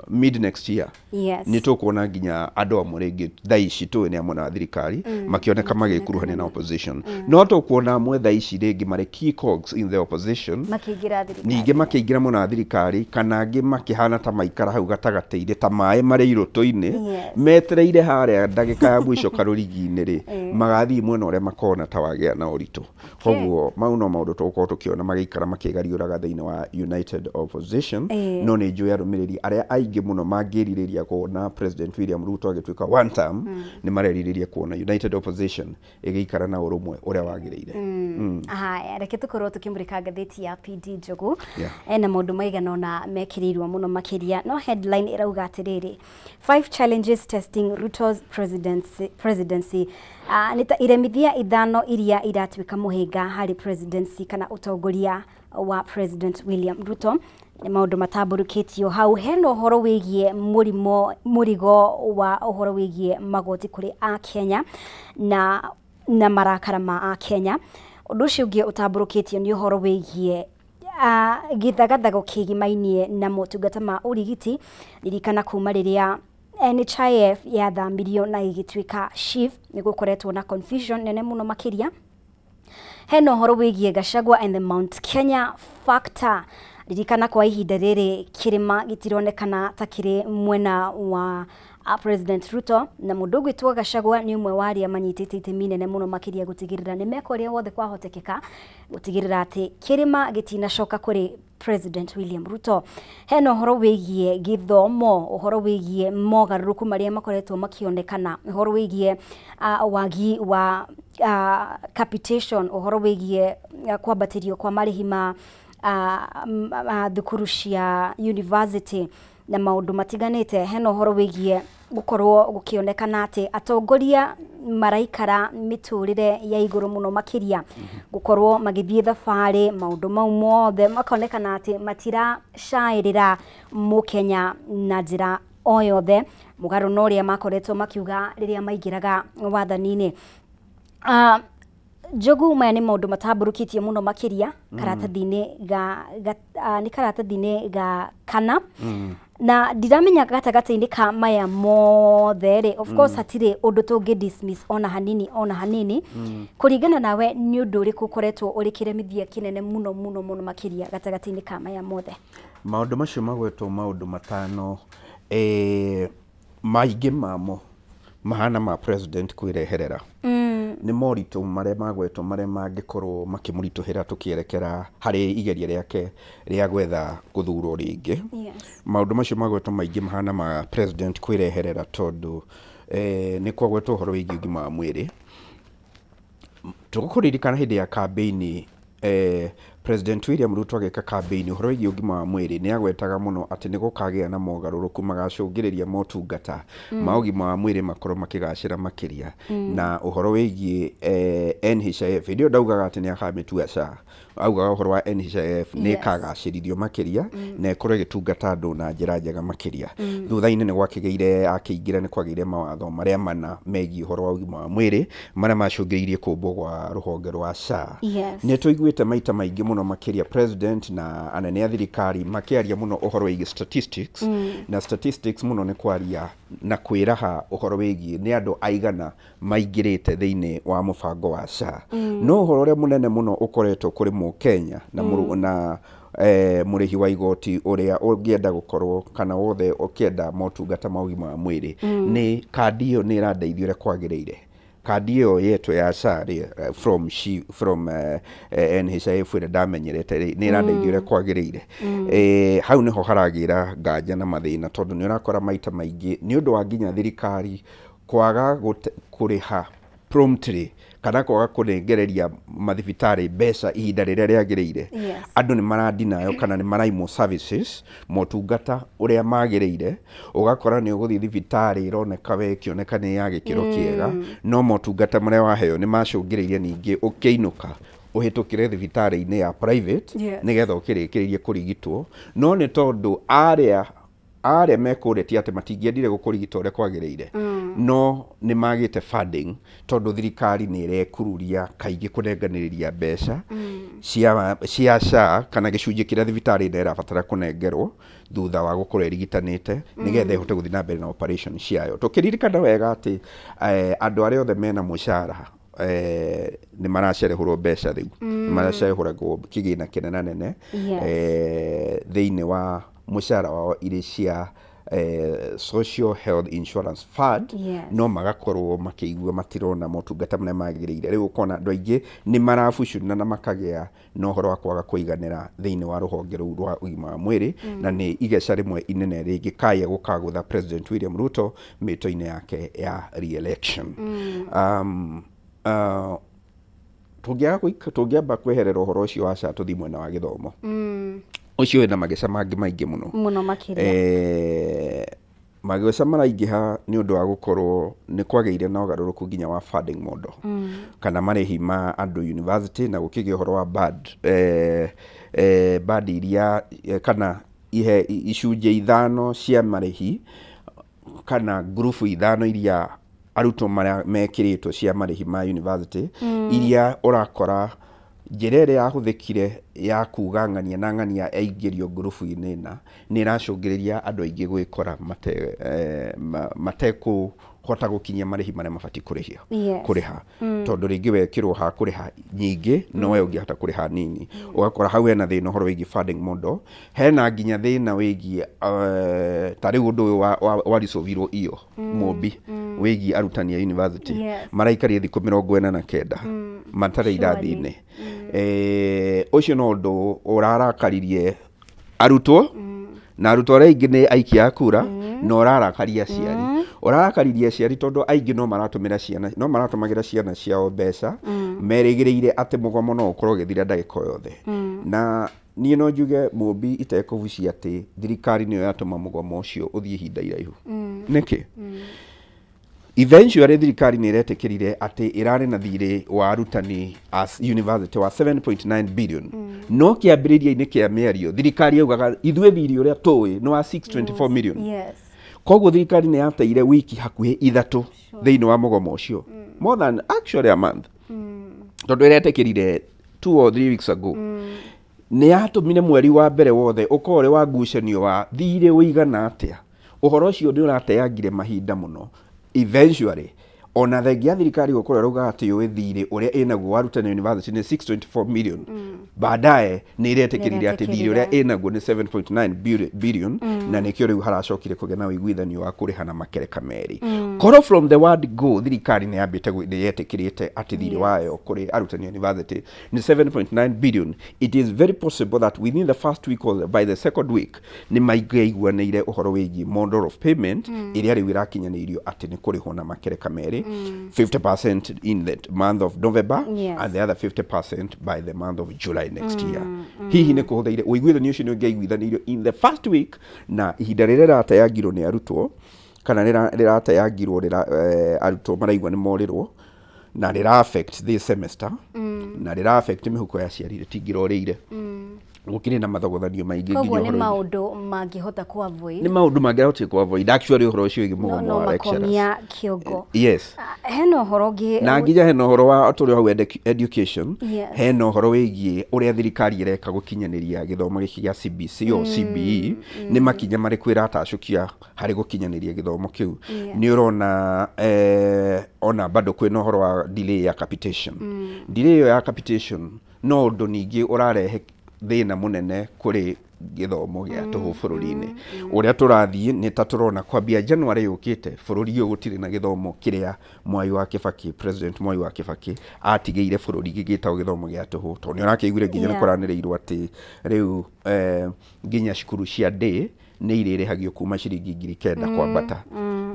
mid next year. Nĩ tũkuona nginya andũ amwe rĩngĩ thaa ici tũĩ nĩ a mwena wa thirikari makĩoneka magĩkuruhania na opposition. No tũkuona amwe thaa ici rĩngĩ marĩ key cogs in the opposition makĩingĩra thirikari, ningĩ makĩingĩra mwena wa thirikari, kana angĩ makĩhana ta maikara hau gatagatĩ-inĩ ta maĩ marĩ irũtũ-inĩ, metereire harĩa ndagĩka ya mũico karũrigi-inĩ rĩ, magathiĩ mwena ũrĩa makona ta wagĩa na ũritũ. Koguo mau no maũndũ tũgũkorwo tũkĩona magĩikara makĩgariũraga thĩinĩ wa United Opposition. No nĩ njũĩ arũmĩrĩri arĩa aingĩ mũno mangĩrirĩria kuona President William Ruto agĩtuĩka one term nĩ marerirĩria kuona United Opposition ĩgĩikara na ũrũmwe ũrĩa wagĩrĩire. Haya, reke tũkorwo tũkĩmũrĩka ngathĩti ya PD Njogu. Ena maũndũ maigana ũna mekĩrĩirwo mũno makĩria, no headline ĩrauga atĩrĩrĩ, "Five challenges testing Ruto's presidency." Nĩ ta iremithia 5 iria iratuĩka mũhĩnga harĩ presidency kana ũtongoria wa President William Ruto. Nĩ maũndũ matambũrũkĩtio hau. Hena ũhoro wĩgiĩ mũrimũ, mũrigo wa ũhoro wĩgiĩ magoti kũrĩ Akenya na marakara ma Akenya. Ũndũ ũcio ũngĩ ũtambũrũkĩtio nĩ ũhoro wĩgiĩ gĩthagathago kĩgimainie na motungata ma ũrigiti. Ririkana kuma rĩrĩa NHIF yathamirio na ĩgĩtuĩka SHIF, nĩ gũkoretwo na confusion nene mũno makĩria. Hena ũhoro wĩgiĩ Gachagua and the Mount Kenya factor. Ririkana kwa ihinda rĩrĩ kĩrĩma gĩtironekana ta kĩrĩ mwena wa President Ruto, na mũndũ ũgwĩtwo Gachagua nĩ ũmwe wa arĩa manyitĩte itemi nene mũno makĩria gũtigĩrĩra nĩ meka ũrĩa wothe kwahotekeka gũtigĩrĩra atĩ kĩrĩma gĩtinacoka kũrĩ President William Ruto. Hena ũhoro wĩgiĩ gĩthomo, ũhoro wĩgiĩ mogarũrũku marĩa makoretwo makĩonekana, ũhoro wĩgiĩ wagi wa capitation, ũhoro wĩgiĩ kwambatĩrio kwa marĩhi ma thukuru cia university na maũndũ matiganĩte. Hena ũhoro wĩgiĩ gũkorwo gũkĩonekana atĩ atongoria maraikara mĩtũrĩre ya igũrũ mũno makĩria, gũkorwo magĩthiĩ thabarĩ, maũndũ mau mothe makonekana atĩ matiracaĩrĩra mũkenya na njĩra o yothe, mũgarũ na ũrĩa makoretwo makiuga rĩrĩa maingĩraga wathani-inĩ. Njogu, maya nĩ maũndũ matambũrũkĩtio mũno makĩria karatathi-inĩ ga nĩ karatathi-inĩ ga kana, na ndiramenya gatagatĩ-inĩ ka maya mothe rĩ, of course hatirĩ ũndũ tũngĩ dismiss ona hanini ona hanini. Kũringana nawe, nĩ ũndũ ũrĩkũ ũkoretwo ũrĩ kĩremithia kĩnene mũno mũno mũno makĩria gatagatĩ-inĩ ka maya mothe? Maũndũ macio magwetwo maũndũ 5, maingĩ mamo mahana ma president kwĩreherera. Nĩ moritũ marĩa magwetwo marĩa mangĩkorwo makĩmũritũhĩra tũkĩerekera harĩ igeria rĩake rĩa gwetha gũthurwo rĩngĩ. Maũndũ macio magwetwo maingĩ mahana ma president kwĩreherera, tondũ nĩ kwagwetwo ũhoro wĩgiĩ ũgima wa mwĩrĩ. Tũkũririkana hĩndĩ ya kambĩini, President William Ruto agĩka kambĩini, ũhoro wĩgiĩ ũgima wa mwĩrĩ nĩ agwetaga mũno atĩ nĩ gũkagĩa na mogarũrũku magacũngĩrĩria motungata ma ũgima wa mwĩrĩ makorwo makĩgacĩra makĩria. Na ũhoro wĩgiĩ NHIF, hĩndĩ ĩyo ndaugaga atĩ nĩ akamĩtua SHA, augaga ũhoro wa NHIF nĩ ĩkagacĩrithio makĩria na ĩkorwo ĩgĩtungata andũ na njĩra njega makĩria. Thutha-inĩ nĩ gwakĩgĩire, akĩingĩra, nĩ kwagĩire mawatho marĩa mana megiĩ ũhoro wa ũgima wa mwĩrĩ marĩa macũngĩrĩirie kũmbwo gwa rũhonge rwa SHA. Nĩ tũiguĩte maita maingĩ mũno makĩria president na anene a thirikari makĩaria mũno ũhoro wĩgiĩ statistics, na statistics mũno nĩ kwaria na kwĩraha ũhoro wĩgiĩ nĩ andũ aigana maingĩrĩte thĩinĩ wa mũbango wa SHA. No ũhoro ũrĩa mũnene mũno ũkoretwo kũrĩ mũkenya na na mũrĩhi wa igoti ũrĩa ũngĩenda gũkorwo kana wothe ũkĩenda motungata ma ũgima wa mwĩrĩ nĩ kandi ĩyo nĩ ĩrandeithia ũrĩa kwagĩrĩire. Kandi ĩyo yetwo ya SHA rĩ, from NHIF ĩrĩa ndamenyerete rĩ, nĩ ĩrandeithia ũrĩa kwagĩrĩire? Hau nĩho haragĩra nganja na mathĩna, tondũ nĩ ũrakora maita maingĩ nĩ ũndũ wa nginya thirikari kwaga kũrĩha promptly kana kwaga kũnengereria mathibitarĩ mbeca ihinda rĩrĩa rĩagĩrĩire, andũ nĩ maradinayo kana nĩ maraimwo services, motungata ũrĩa magĩrĩire. Ũgakora nĩ ũgũthiĩ thibitarĩ ĩroneka we ĩkĩoneka nĩ ya gĩkĩro kĩega, no motungata marĩa waheo nĩ macũngĩrĩirie ningĩ ũkĩinũka ũhĩtũkĩre thibitarĩ-inĩ ya private nĩgetha ũkĩrĩkĩrĩrie kũrigitwo, no nĩ tondũ arĩa Arĩa mekũrĩa ti atĩ matingĩendire gũkũrigita ũrĩa kwagĩrĩire, no nĩ magĩte funding tondũ thirikari nĩ ĩrekururia kaingĩ kũnenganĩrĩria mbeca cia SHA kana gĩcunjĩ kĩrĩa thibitarĩ ĩno ĩrabatara kũnengerwo thutha wa gũkorwo ĩrigitanĩte, nĩgetha ĩhote gũthiĩ na mbere na operation ciayo. Tũkĩririkana wega atĩ andũ arĩa othe mena mũcara nĩ maracerehũrwo mbeca rĩu, nĩ maracerehũragwo kĩgĩna kĩnenanene thĩinĩ wa mũcara wao irĩ cia Social Health Insurance Fund. No magakorwo makĩigua matirona motungata marĩa magĩrĩire. Rĩu ũkona andũ aingĩ nĩ marabucuna na makagĩa na ũhoro wa kwaga kũiganĩra thĩinĩ wa rũhonge rũu rwa ũgima wa mwĩrĩ, na nĩ igeca rĩmwe inene rĩngĩkaia gũkagũtha President William Ruto mĩto-inĩ yake ya re-election. Tũngĩamba kweherera ũhoro ũcio wa SHA, tũthiĩ mwena wa gĩthomo, ũcio wĩna mageca mangĩ maingĩ mũno. Mũno makĩria. Mageca maraingĩha nĩ ũndũ wa gũkorwo nĩ kwagĩire na ũgarũrũku nginya wa funding model kana marĩhi ma andũ university, na gũkĩgĩa ũhoro wa band band iria kana ihe icunjĩ 5 cia marĩhi kana ngurubu 5 iria arutwo marĩa mekĩrĩtwo cia marĩhi ma university, iria ũrakora njĩra ĩrĩa yahũthĩkire ya kuga ng'ania na ng'ania aingĩrio ngurubu-inĩ na nĩ ĩracũngĩrĩria andũ aingĩ gwĩkora matekũhota gũkinyia marĩhi marĩa mabatiĩ kũrĩhia kũrĩha, tondũ rĩngĩ wekĩrwo ha kũrĩha nyingĩ no we ũngĩhota kũrĩha nini. Ũgakora hau hena thĩna ũhoro wĩgiĩ funding model, hena nginya thĩna wĩgiĩ ta rĩu ũndũ ũyũ waricovirwo iyo Mũmbi wĩgiĩ arutani a university maraikarire thikũ 49 matarĩ irathi-inĩ. Ũcio no ũndũ ũrarakaririe arutwo, na arutwo arĩa aingĩ nĩ aikia a kura, na ũrarakaria aciari. Ũrarakaririe aciari tondũ aingĩ no maratũmĩra ciana, no maratũmagĩra ciana ciao mbeca merĩgĩrĩire atĩ mũgomo no ũkorwo ũgĩthira ndagĩka o yothe. Na niĩ no njuge Mũmbi itekũbucia atĩ thirikari nĩyo yatũma mũgomo ũcio ũthiĩ ihinda iraihu. Nĩkĩ? Eventually thirikari nĩ ĩretĩkĩrire atĩ ĩrarĩ na thirĩ wa arutani as university wa 7.9 billion, no kĩambĩrĩria-inĩ kĩa mĩario thirikari yaugaga ithuĩ thirĩ ũrĩa tũĩ nĩ wa 624 million. Koguo thirikari nĩ yateire wiki hakuhĩ 3 thĩinĩ wa mũgomo ũcio, more than actually a month, tondũ ĩretĩkĩrire 2 or 3 weeks ago. Nĩ yatũmire mweri wa mbere wothe ũkorwo ũrĩ wa ngucanio wa thirĩ ũigana atĩa. Ũhoro ũcio nĩ ũrateangire mahinda mũno. Eventually ona thengia thirikari gũkorwo ĩraugaga atĩ yũĩ thirĩ ũrĩa ĩnaguo wa arutani university nĩ 624 million, baadaye nĩ ĩretĩkĩrire atĩ thirĩ ũrĩa ĩnaguo nĩ 7.9 billion, na nĩkĩo rĩu haracokire kũgĩa na ũiguithanio wa kũrĩha na makereka merĩ. Korwo from the word go thirikari nĩ yambĩte nĩ yetĩkĩrĩte atĩ thirĩ wayo kũrĩ arutani university nĩ 7.9 billion, it is very possible that within the first week or by the second week nĩ maingĩaiguanĩire ũhoro wĩgiĩ model of payment ĩrĩa rĩu ĩrakinyanĩirio atĩ nĩ kũrĩhwo na makereka merĩ, 50% in the month of November and the other 50% by the month of July next year. Hihi nĩ kũhũthĩire ũiguithanio ũcio nĩ ũngĩaiguithanĩirio in the first week, na ihinda rĩrĩa rĩrateangirwo nĩ arutwo kana rĩrateangirwo arutwo maraigua nĩ morĩrwo, na rĩra affect this semester, na rĩra affect mĩhuko ya aciari rĩtingĩrorĩire. Gũkĩrĩ na mathogothanio maingĩ. Koguo nĩ maũndũ mangĩhota ku avoid. Nĩ maũndũ mangĩhota ku avoid actually ũhoro ũcio wĩgiĩ mũgomo wa lecturers. Makomia kĩongo. Yes. Hena ũhoro ũngĩ. Na nginya hena ũhoro wa tũrĩ hau education, hena ũhoro wĩgiĩ ũrĩa thirikari ĩreka gũkinyanĩria gĩthomo gĩkĩ gĩa CBC o CBE, nĩ makinya marĩkũ ĩratacũkia harĩ gũkinyanĩria gĩthomo kĩu. Nĩ ũrona ona bado kwĩna ũhoro wa delay ya capitation. Delay ĩyo ya capitation no ũndũ ningĩ ũrarehe thĩna mũnene kũrĩ gĩthomo gĩa tũhũ bũrũri-inĩ. Ũrĩa tũrathiĩ nĩ ta tũrona kwambia January yũkĩte bũrũri ũyũ gũtirĩ na gĩthomo kĩrĩa Mwai wa Kibaki, President Mwai wa Kibaki atigĩire bũrũri gĩgĩtagwo gĩthomo gĩa tũhũ, tondũ nĩ ũrakĩiguire nginya nĩ kũranĩrĩirwo atĩ rĩu nginya cukuru cia day nĩ irĩrĩhagio kuma ciringi 9,000 kwambata.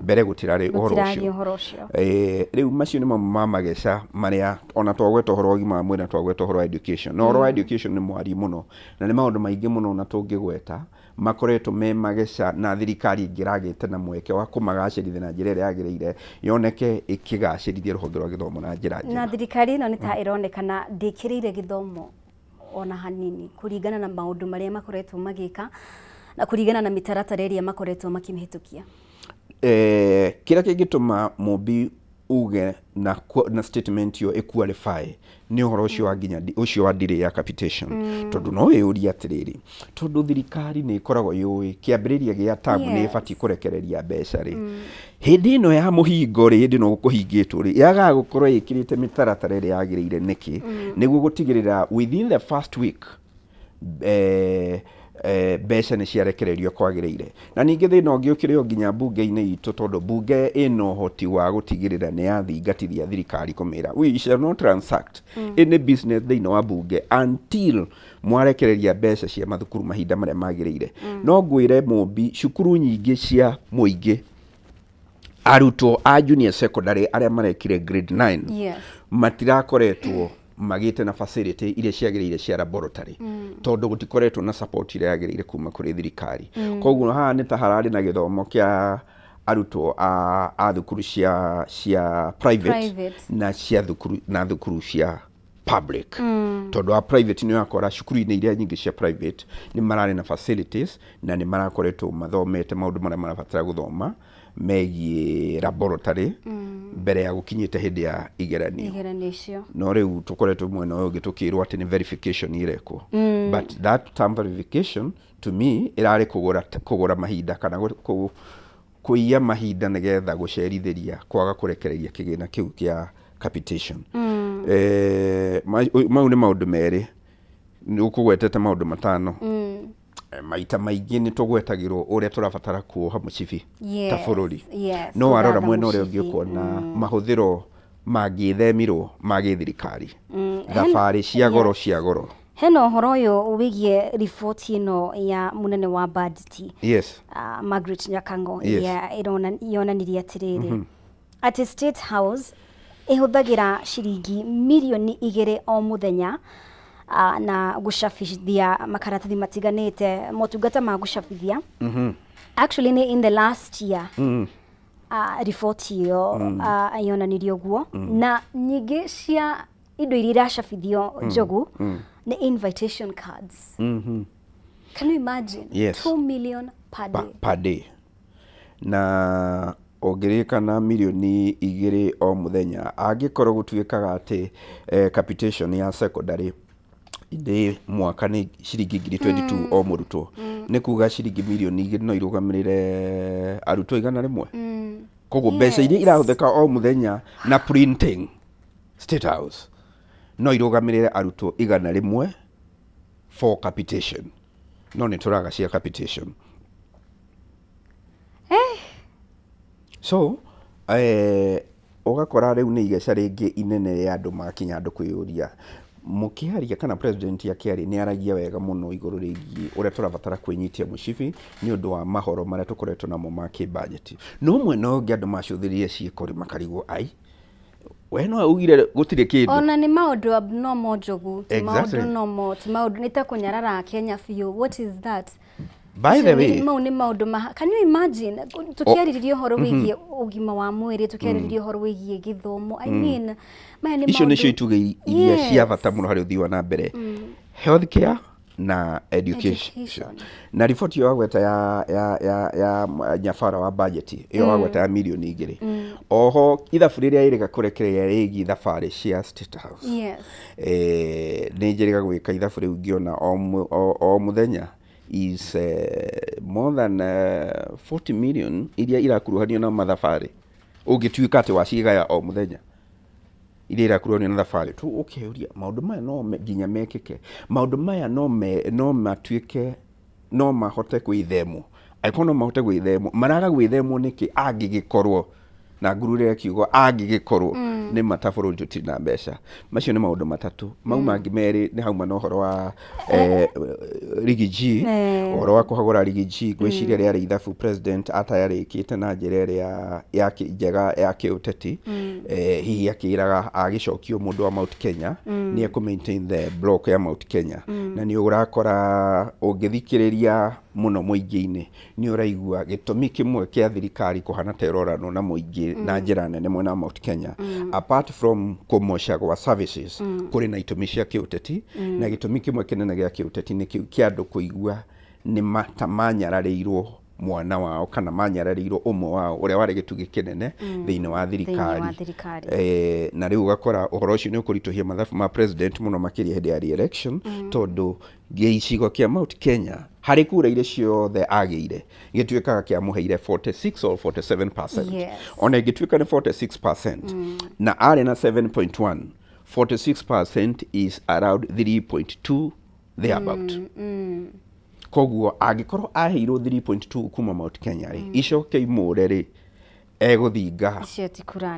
Mbere gũtirarĩ ũhoro ũcio. Rĩu macio nĩ mamwe ma mageca marĩa ona twagweta ũhoro wa ũgima wa mwĩrĩ na twagweta ũhoro wa education. Na ũhoro wa education nĩ mwariĩ mũno na nĩ maũndũ maingĩ mũno na tũngĩgweta makoretwo me mageca, na thirikari ĩngĩragĩte na mweke wa kũmagacĩrithia na njĩra ĩrĩa yagĩrĩire yoneke ĩkĩgacĩrithia rũhonge rwa gĩthomo na njĩra njega. Na thirikari ĩno nĩ ta ĩronekana ndĩkĩrĩire gĩthomo ona hanini kũringana na maũndũ marĩa makoretwo magĩka. Na kũringana na mĩtaratara ĩrĩa makoretwo makĩmĩhĩtũkia. Kĩrĩa kĩngĩtũma Mũmbi uge na statement ĩyo ĩqualify nĩ ũhoro ũcio wa nginya ũcio wa delay ya capitation, tondũ no wĩyũrie atĩrĩrĩ, tondũ thirikari nĩ ĩkoragwo yũĩ kĩambĩrĩria gĩa term nĩ ĩbatiĩ kũrekereria mbeca rĩ, hĩndĩ ĩno ya mũhingo rĩ, hĩndĩ ĩno kũhingĩtwo rĩ, yagaga gũkorwo ĩkĩrĩte mĩtaratara ĩrĩa yagĩrĩire nĩkĩ, nĩguo gũtigĩrĩra within the first week mbeca nĩ ciarekererio kwagĩrĩire? Na ningĩ thĩna ũngĩ ũkĩrĩ o nginya mbunge-inĩ itũ, tondũ mbunge ĩna ũhoti wa gũtigĩrĩra nĩ yathingatithia thirikari kũmĩra we shall not transact any business thĩinĩ wa mbunge until mwarekereria mbeca cia mathukuru mahinda marĩa magĩrĩire. No ngwĩre Mũmbi, cukuru nyingĩ cia mũingĩ, arutwo a junior secondary arĩa marekire grade 9 matirakoretwo magĩte na facility iria ciagĩrĩire cia laboratory, tondũ gũtikoretwo na support ĩrĩa yagĩrĩire kuma kũrĩ thirikari. Koguo haha nĩ ta hararĩ na gĩthomo kĩa arutwo a thukuru cia private, Private. na cia thukuru na thukuru cia public, tondũ wa private nĩ ũrakora cukuru-inĩ iria nyingĩ cia private nĩ mararĩ na facilities na nĩ marakoretwo mathomete maũndũ marĩa marabatara gũthoma megiĩ laboratory mbere ya gũkinyĩte hĩndĩ ya igeranio. Igeranio icio. No rĩu tũkoretwo mwena ũyũ ũngĩ tũkĩrwo atĩ nĩ verification irekwo, but that term verification to me ĩrarĩ kũgũra mahinda kana kũiya mahinda nĩgetha gũcerithĩria kwaga kũrekereria kĩgĩna kĩu kĩa capitation. Mau nĩ maũndũ merĩ. Nĩ ũkũgwetete maũndũ matano. Maita maingĩ nĩ tũgwetagĩrwo ũrĩa tũrabatara kuoha mũcibi ta bũrũri, no warora kũgatha mwena ũrĩa ũngĩ mũcibi. Ũkona mahũthĩro mangĩthemirwo ma gĩthirikari, thabarĩ cia goro cia goro. Hena ũhoro ũyũ wĩgiĩ riboti ĩno ya mũnene wa budget, Margaret Nyakango, ĩrĩa yonanirie atĩrĩrĩ, atĩ State House ĩhũthagĩra ciringi mirioni 2 o mũthenya na gũcabithia makaratathi matiganĩte, motungata ma gũcabithia. Actually nĩ in the last year riboti ĩyo yonanirie ũguo. Na nyingĩ cia indo iria iracabithio, Njogu, nĩ invitation cards. Can you imagine? Yes. 2 million per day. Per day. Na ũngĩrĩkana mirioni 2 o mũthenya, angĩkorwo gũtuĩkaga atĩ capitation ya secondary ndĩ mwaka nĩ ciringi ngiri 22 o mũrutwo, nĩ kuga ciringi mirioni 2 no irũgamĩrĩre arutwo 100. Koguo mbeca iria irahũthĩka o mũthenya na printing State House no irũgamĩrĩre arutwo 100 for capitation, no nĩ tũraga cia capitation. So ũgakora rĩu nĩ igeca rĩngĩ inene rĩa andũ makinya andũ kwĩyũria. Mũkĩaria kana president akĩaria nĩ aragia wega mũno igũrũ rĩgiĩ ũrĩa tũrabatara kwĩnyitia mũcibi nĩ ũndũ wa mahoro marĩa tũkoretwo namo ma kĩbajeti, no mwena ũngĩ andũ macũthĩrĩrie ciĩko rĩ makarigwo, ai, we no augire gũtirĩ kĩndũ. Ona nĩ maũndũ abnormal, Njogu, ti maũndũ normal, ti maũndũ, nĩ ta kũnyarara Kenya biũ. What is that? By the way, Mau nĩ maũndũ ma, can you imagine, tũkĩarĩrĩria ũhoro wĩgiĩ ũgima wa mwĩrĩ, tũkĩarĩrĩria ũhoro wĩgiĩ gĩthomo, I mean, maya nĩ icio nĩcio maũndũ itugĩ iria cia bata mũno harĩ ũthii wa na mbere, healthcare na education. Education. Na riboti ĩyo wagweta ya nyabara wa budget ĩyo wagweta ya mirioni 2, oho ithabu rĩrĩa ĩrĩga kũrekereria rĩgiĩ thabarĩ cia State House, nĩ njĩrĩga gwĩka ithabu rĩu ngĩona o mũthenya is more than 40 million iria irakuruhanio na mathabarĩ, ũngĩtuĩka atĩ wacigaya o mũthenya iria irakuruhanio na thabarĩ tu. Ũkeuria maũndũ maya no nginya mekĩke, maũndũ maya no matuĩke no mahote gwĩthemwo, angĩkorwo no mahote gwĩthemwo, maraga gwĩthemwo nĩkĩ? Angĩgĩkorwo na ngurure kiugo angĩgĩkorwo nĩ mata bũrũri tũtirĩ na mbeca. Macio nĩ maũndũ matatũ. Mau mangĩ merĩ nĩ hauma na ũhoro wa Riggy G. Ũhoro wa kũhagũra Riggy G, ngwĩciria rĩarĩ ithabu president atayarĩkĩte na njĩra ĩrĩa ya njega ya kĩũteti, hihi akĩraga agĩcokio mũndũ wa Mount Kenya nĩ ekũ maintain the block ya Mount Kenya. Na nĩ ũrakora ũngĩthikĩrĩria mũno mũingĩ-inĩ nĩ ũraigua gĩtũmi kĩmwe kĩa thirikari kũhana ta ĩroranwo na mũingĩ na njĩra nene mwena wa Mount Kenya, apart from kũmoca gwa services, kũrĩ na itũmi cia kĩũteti. Na gĩtũmi kĩmwe kĩnene gĩa kĩũteti nĩ kĩu kĩa andũ kũigua nĩ ta manyararĩirwo mwana wao kana manyararĩirwo ũmwe wao ũrĩa warĩ gĩtugĩ kĩnene thĩinĩ wa thirikari. Na rĩu ũgakora ũhoro ũcio nĩ ũkũritũhia mathabu ma president mũno makĩria hĩndĩ ya re-election, tondũ gĩcigo kĩa Mount Kenya harĩ kura iria ciothe agĩire gĩtuĩkaga kĩamũheire 46 or 47%. Yes. Ona ĩngĩtuĩka nĩ 46% na arĩ na 7.1, 46% is around 3.2 thereabout. Koguo angĩkorwo aheirwo 3.2 kuma Mount Kenya rĩ, icoke imũre rĩ, egũthinga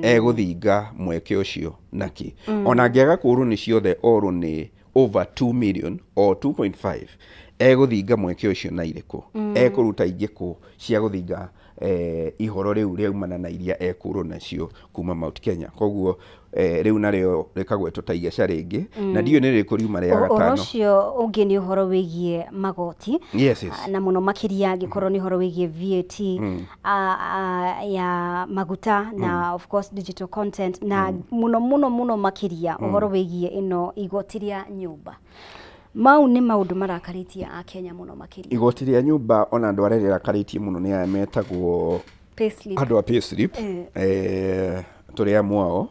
egũthinga mweke ũcio naki. Ona angĩaga kũrwo nĩ ciothe orwo nĩ over 2 million or 2.5, egũthinga mweke ũcio na irĩkũ, ekũruta ingĩ kũ cia gũthinga ihoro rĩu rĩaumana na iria ekũrwo nacio kuma Mount Kenya. Koguo rĩu narĩo rĩkagwetwo ta igeca rĩngĩ, na ndiũĩ nĩ rĩrĩkũ riuma rĩa gatano. Ũhoro ũcio ũngĩ nĩ ũhoro wĩgiĩ magoti. Yes, yes. Na mũno makĩria angĩkorwo nĩ ũhoro wĩgiĩ VAT ya maguta na of course digital content, na mũno mũno mũno makĩria ũhoro wĩgiĩ ĩno igoti rĩa nyũmba. Mau nĩ maũndũ marakarĩtie a Kenya mũno makĩria. Igoti rĩa nyũmba ona andũ arĩa rĩrakarĩtie mũno nĩ aya metagwo andũ a payslip, tũrĩ amwe ao,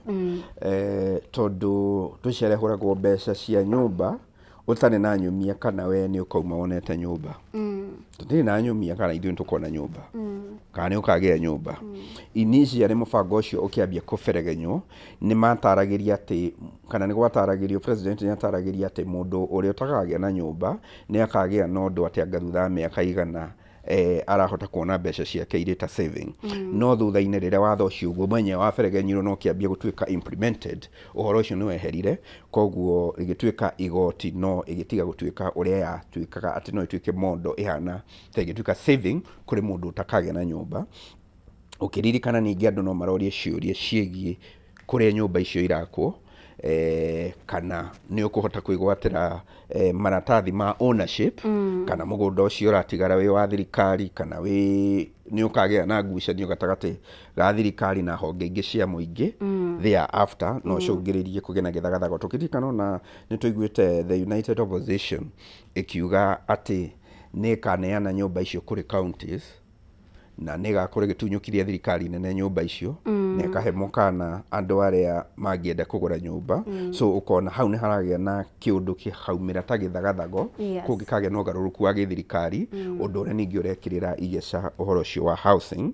tondũ tũcerehũragwo mbeca cia nyũmba ũtarĩ na nyumia kana we nĩ ũkauma wonete nyũmba. Tũtirĩ na nyumia kana ithuĩ nĩtũkona nyũmba, kana nĩ ũkagĩa nyũmba. Initially mũbango ũcio ũkĩambia kũberegenywo nĩ mataragĩria atĩ, kana nĩ gwataragĩrio, president nĩ ataragĩria atĩ mũndũ ũrĩa ũtakagĩa na nyũmba nĩ akagĩa na ũndũ atĩ anga thutha wa mĩaka igana arahota kuona mbeca ciake irĩ ta saving. No thutha-inĩ rĩrĩa watho ũcio ũguo mwenyewe waberegenyirwo na ũkĩambia gũtuĩka implemented, ũhoro ũcio nĩ weherire, koguo ĩgĩtuĩka igoti no ĩgĩtiga gũtuĩka ũrĩa yatuĩkaga atĩ no ĩtuĩke mondo ĩhana ta ĩgĩtuĩka saving kũrĩ mũndũ ũtakagĩa na nyũmba. Ũkĩririkana ningĩ andũ no marorie ciũria ciĩgiĩ kũrĩa nyũmba icio irakwo, kana nĩ ũkũhota kwĩgwatĩra maratathi ma ownership, kana mũgũnda ũcio ũratigara wĩ wa thirikari, kana wĩ nĩ ũkagĩa na ngucanio gatagatĩ ga thirikari na honge ingĩ cia mũingĩ thereafter, no ũcũngĩrĩrie kũgĩa na gĩthagathago. Tũkĩririkana ona nĩ tũiguĩte the United Opposition ĩkiuga atĩ nĩ ĩkaneana nyũmba icio kũrĩ counties, na nĩ ĩgakorwo ĩgĩtunyũkithia thirikari nene nyũmba icio, na ĩkahe mũkana andũ arĩa mangĩenda kũgũra nyũmba. So ũkona hau nĩ haragĩa na kĩũndũ kĩhaumĩra ta gĩthagathago, kũngĩkagĩa na ũgarũrũku wa gĩthirikari, ũndũ ũrĩa ningĩ ũrekĩrĩra igeca ũhoro ũcio wa housing.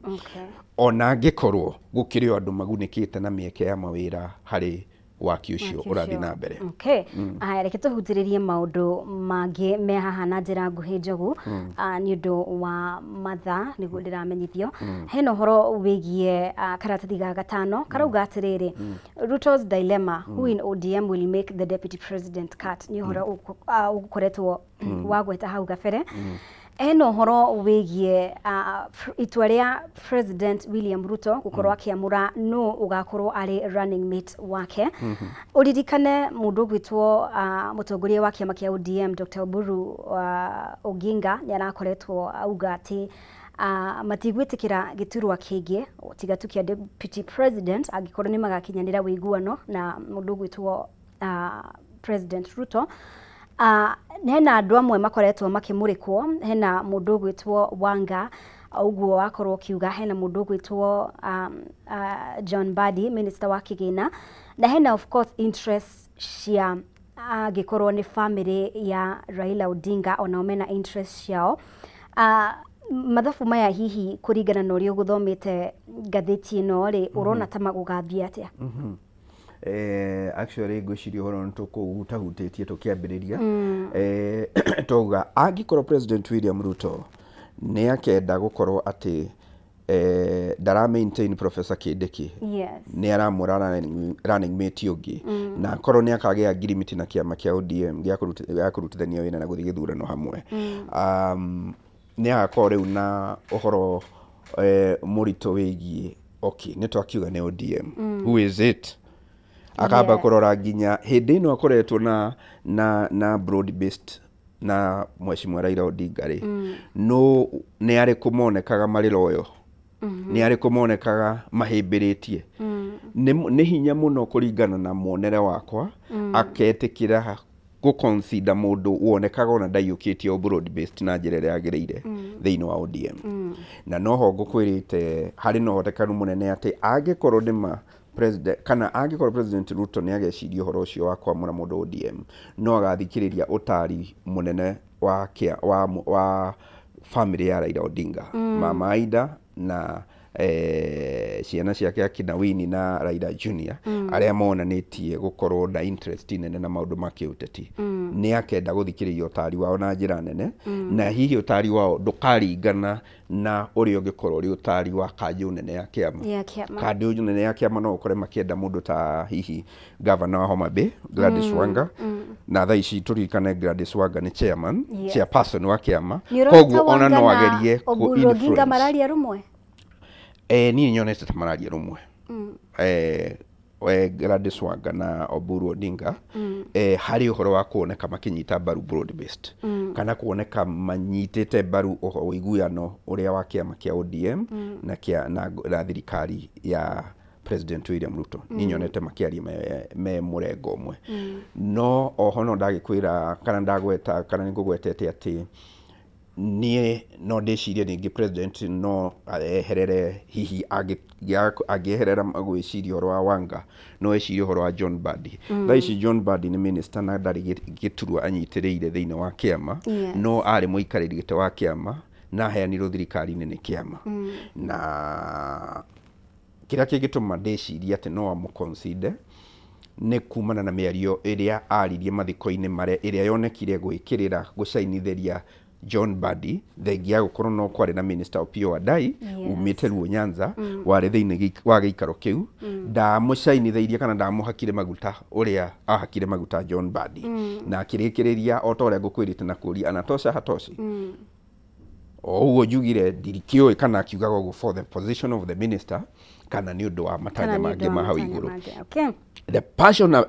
Ona angĩkorwo gũkĩrĩ o andũ magunĩkĩte na mĩeke ya mawĩra harĩ waki ũcio ũrathiĩ na mbere. Okay. Aya, reke tũhutĩrĩrie maũndũ mangĩ me haha na njĩra nguhĩ Njogu, nĩ ũndũ wa mathaa nĩguo ndĩramenyithio. Hena ũhoro wĩgiĩ karatathi ga gatano karauga atĩrĩrĩ, Ruto's dilemma, who in ODM will make the deputy president cut. Nĩ ũhoro ũkoretwo wagweta hau gabere. Hena ũhoro wĩgiĩ itua rĩa President William Ruto gũkorwo akĩamũra nũ ũgakorwo arĩ running mate wake. Ũririkane mũndũ ũgwĩtwo mũtongoria wa kĩama kĩa ODM Dr. Oburu Oginga nĩ arakoretwo auga atĩ matigwĩtĩkĩra gĩturwa kĩngĩ tiga tu kĩa deputy president angĩkorwo nĩ magakinyanĩra ũiguano na mũndũ ũgwĩtwo President Ruto. Hena andũ amwe makoretwo makĩmũrĩkwo, hena mũndũ ũgwĩtwo Wanga ũguo wakorwo ũkiuga, hena mũndũ ũgwĩtwo John Mbadi minister wa kĩgĩna, na hena of course interest cia angĩkorwo nĩ family ya Raila Odinga onao mena interest ciao. Mathabu maya hihi kũringana na ũrĩa ũgũthomete ngathĩti ĩno rĩ, ũrona ta magũgathiĩ atĩa? Actually ngwĩciria ũhoro nĩ tũkũhutahutĩtie tũkĩambĩrĩria. Twauga angĩkorwo President William Ruto nĩ akenda gũkorwo atĩ ndara maintain Professor Kindiki, nĩ aramũra running mate ũngĩ, na akorwo nĩ akagĩa ngirimiti na kĩama kĩa ODM gĩa kũrutithania wĩra na gũthiĩ gĩthurano hamwe, nĩ agakorwo rĩu na ũhoro mũritũ wĩgiĩ okay, nĩ twakiuga nĩ ODM, who is it? Akamba kũrora nginya hĩndĩ ĩno akoretwo na broad based na Mheshimiwa Raila Odinga rĩ, no nĩ arĩkũ monekaga marĩ loyal, nĩ arĩkũ monekaga mahĩmbĩrĩtie. Nĩ hinya mũno kũringana na muonere wakwa aketĩkĩra gũ-consider mũndũ wonekaga ona ndaiyũkĩtie broad based na njĩra ĩrĩa yagĩrĩire thĩinĩ wa ODM. Na noho ngũkwĩrĩte harĩ na ũhotekanu mũnene atĩ angĩkorwo nĩma president, kana angĩkorwo President Ruto nĩ ageciria ũhoro ũcio wa kwamũra mũndũ ODM, no agathikĩrĩria ũtari mũnene wa wa family ya Raila Odinga, Mama Aida na ciana ciake akina Winnie na Raila Junior, arĩa monanĩtie gũkorwo na interest nene na maũndũ ma kĩũteti. Nĩ akenda gũthikĩrĩria ũtari wao na njĩra nene, na hihi ũtari wao ndũkaringana na ũrĩa ũngĩkorwo ũrĩ ũtari wa kanjũ nene ya kĩama. Kanjũ nene ya kĩama no ũkore makĩenda mũndũ ta hihi governor wa Homa Bay Gladys Wanga, na thaa ici tũririkane Gladys Wanga nĩ chairman, chairperson wa kĩama, koguo ona no agerie kũ influence. Mararia rũmwe. Niĩ nyonete ta mararia rũmwe. Gladys Wanga na Oburu Odinga harĩ ũhoro wa kuoneka makĩnyita mbaru broad based, kana kuoneka manyitĩte mbaru ũiguano ũrĩa wa kĩama kĩa ODM na kĩa na thirikari ya President William Ruto. Niĩ nyonete makĩaria me mũrengo ũmwe. No oho no ndagĩkwĩra kana ndagweta kana nĩngũgwetete atĩ niĩ no ndĩcirie rĩngĩ president no eherere, hihi angĩeherera gwĩciria ũhoro wa Wanga, no ecirie ũhoro wa John Mbadi. Thaa ici John Mbadi nĩ minister na ndarĩ gĩturwa anyitĩrĩire thĩinĩ wa kĩama, no arĩ mũikarĩri gĩtĩ wa kĩama na aheanirwo thirikari-inĩ nĩ kĩama. Na kĩrĩa kĩngĩtũma ndĩcirie atĩ no amũconsider nĩ kumana na mĩario ĩrĩa aririe mathiko-inĩ marĩa ĩrĩa yonekire gwĩkĩrĩra gũcainithĩria John Mbadi, thengia gũkorwo no kwarĩ na Minister Opiyo Wandayi umĩte Luo Nyanza, warĩ thĩinĩ wa gĩikaro kĩu, ndamũcainithĩirie kana ndamũhakire maguta ũrĩa ahakire maguta John Mbadi, na akĩrĩkĩrĩria o ta ũrĩa ngũkwĩrĩte na kũria anatosha hatoshi. O ũguo njugire ndirikĩũĩ kana akiugaga ũguo for the position of the minister kana nĩ ũndũ wa matanya mangĩ ma hau igũrũ. The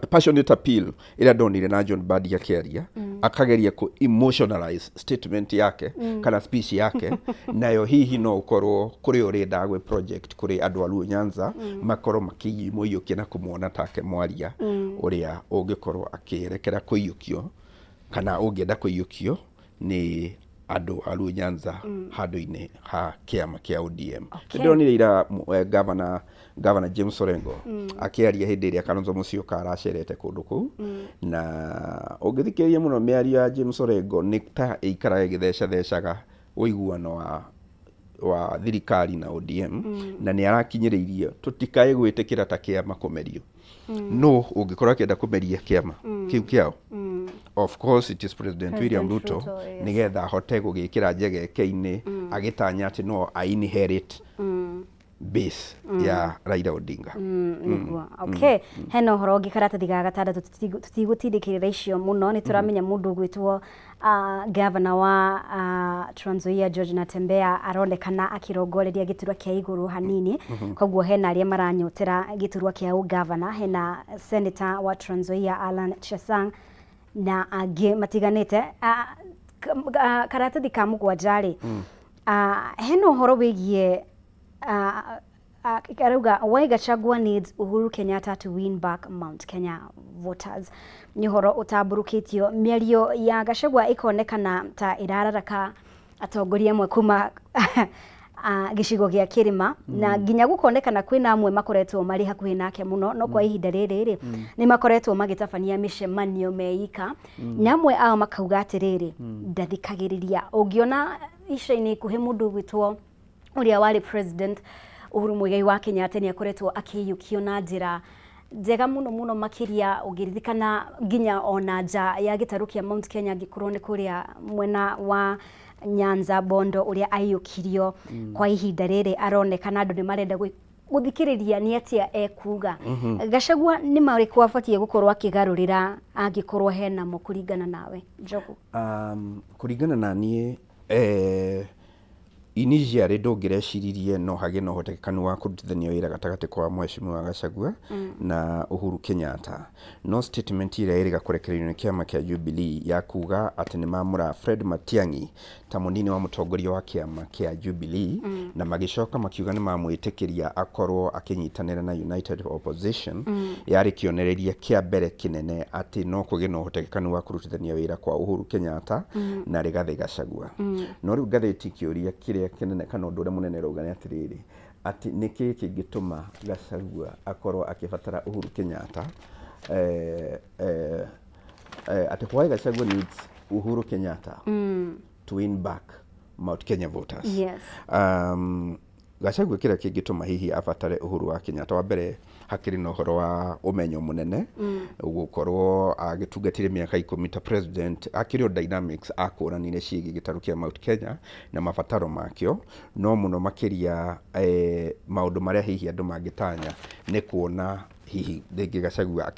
passionate appeal ĩrĩa ndonire na John Mbadi akĩaria, akageria ku emotionalize statement yake kana speech yake, nayo hihi no ũkorwo kũrĩ ũrenda gwĩ project kũrĩ andũ a Luo Nyanza makorwo makĩmũiyũkia na kũmuona take mwaria ũrĩa ũngĩkorwo akĩerekera kũiyũkio kana ũngĩenda kũiyũkio nĩ andũ a Luo Nyanza handũ-inĩ ha kĩama kĩa ODM. Ndĩronire ira Governor James Orengo akĩaria hĩndĩ ĩrĩa Kalonzo Musyoka aracerete kũndũ kũu, na ũngĩthikĩrĩria mũno mĩario ya James Orengo nĩ ta ĩikaraga ĩgĩthecathecaga ũiguano wa thirikari na ODM, na nĩ arakinyĩrĩirie tũtikae gwĩtĩkĩra ta kĩama kũmerio. No ũngĩkorwo akĩenda kũmeria kĩama kĩu kĩao, of course it is President William Ruto, nĩgetha ahote gũgĩkĩra njegeke-inĩ agĩtanya atĩ no a inherit base ya Raila Odinga. Nĩguo. Okay, hena ũhoro ũngĩ karatathi ga gatandatũ, tũtigũtindĩkĩrĩra icio mũno, nĩ tũramenya mũndũ ũgwĩtwo governor wa Trans Nzoia George Natembeya aronekana akĩrongoreria gĩturwa kĩa igũrũ hanini, koguo hena arĩa maranyotera gĩturwa kĩa ũgavana, hena senator wa Trans Nzoia Alan Chesang na angĩ matiganĩte. Karatathi ka mũgwanja rĩ, hena ũhoro wĩgiĩ arauga why Gachagua needs Uhuru Kenyatta to win back Mount Kenya voters. Nĩ ũhoro ũtambũrũkĩtio, mĩario ya Gachagua ĩkonekana ta ĩrararaka atongoria amwe kuma gĩcigo gĩa kĩrĩma, na nginya gũkonekana kwĩna amwe makoretwo marĩ hakuhĩ nake mũno, no kwa ihinda rĩrĩ rĩ nĩ makoretwo magĩtabania mĩcemanio meika, na amwe ao makauga atĩrĩrĩ ndathikagĩrĩria. Ũngĩona ica-inĩ ikuhĩ mũndũ ũgwĩtwo ũrĩa warĩ president Uhuru Muigai wa Kenyatta nĩ akoretwo akĩiyũkio na njĩra njega mũno mũno makĩria, ũngĩririkana nginya ona nja ya gĩtarũ kĩa Mount Kenya, angĩkorwo nĩ kũrĩa mwena wa Nyanza Bondo ũrĩa aiyũkirio. Kwa ihinda rĩrĩ aronekana andũ nĩ marenda gũthikĩrĩria nĩ atĩa ekuga. Gachagua nĩ marĩkũ abatiĩ gũkorwo akĩgarũrĩra angĩkorwo hena mo kũringana nawe Njogu? Kũringana na niĩ, Initially ndũngĩreciririe no hagĩe na ũhotekanu wa kũrutithania wĩra gatagatĩ kwa Mheshimiwa Gachagua na Uhuru Kenyatta, no statement ĩrĩa ĩrĩga kũrekererio nĩ kĩama kĩa Jubilee ya kuga atĩ nĩ mamũra Fred Matiang'i ta mũnini wa mũtongoria wa kĩama kĩa Jubilee, na magĩcoka makiuga nĩ mamwĩtĩkĩria akorwo akĩnyitanĩra na United Opposition, yarĩ kĩonereria kĩa mbere kĩnene atĩ no kũgĩe na ũhotekanu wa kũrutithania wĩra kwa Uhuru Kenyatta na Rigathĩ Gachagua. No rĩu ngathĩti kĩũria kĩrĩa kĩnene kana ũndũ ũrĩa mũnene ĩrauga nĩ atĩrĩrĩ, atĩ nĩkĩĩ kĩngĩtũma Gachagua akorwo akĩbatara Uhuru Kenyatta, atĩ why Gachagua needs Uhuru Kenyatta to win back Mount Kenya voters. Gachagua kĩrĩa kĩngĩtũma hihi abatare Uhuru wa Kenyatta, wa mbere hakĩrĩ na ũhoro wa ũmenyo mũnene, gũkorwo agĩtungatĩire mĩaka 10 ta president, akĩrĩ o dynamics akũranire ciĩgiĩ gĩtarũ kĩa Mount Kenya na mabataro makĩo, no mũno makĩria maũndũ marĩa hihi andũ mangĩtanya nĩ kuona hihi rĩngĩ Gachagua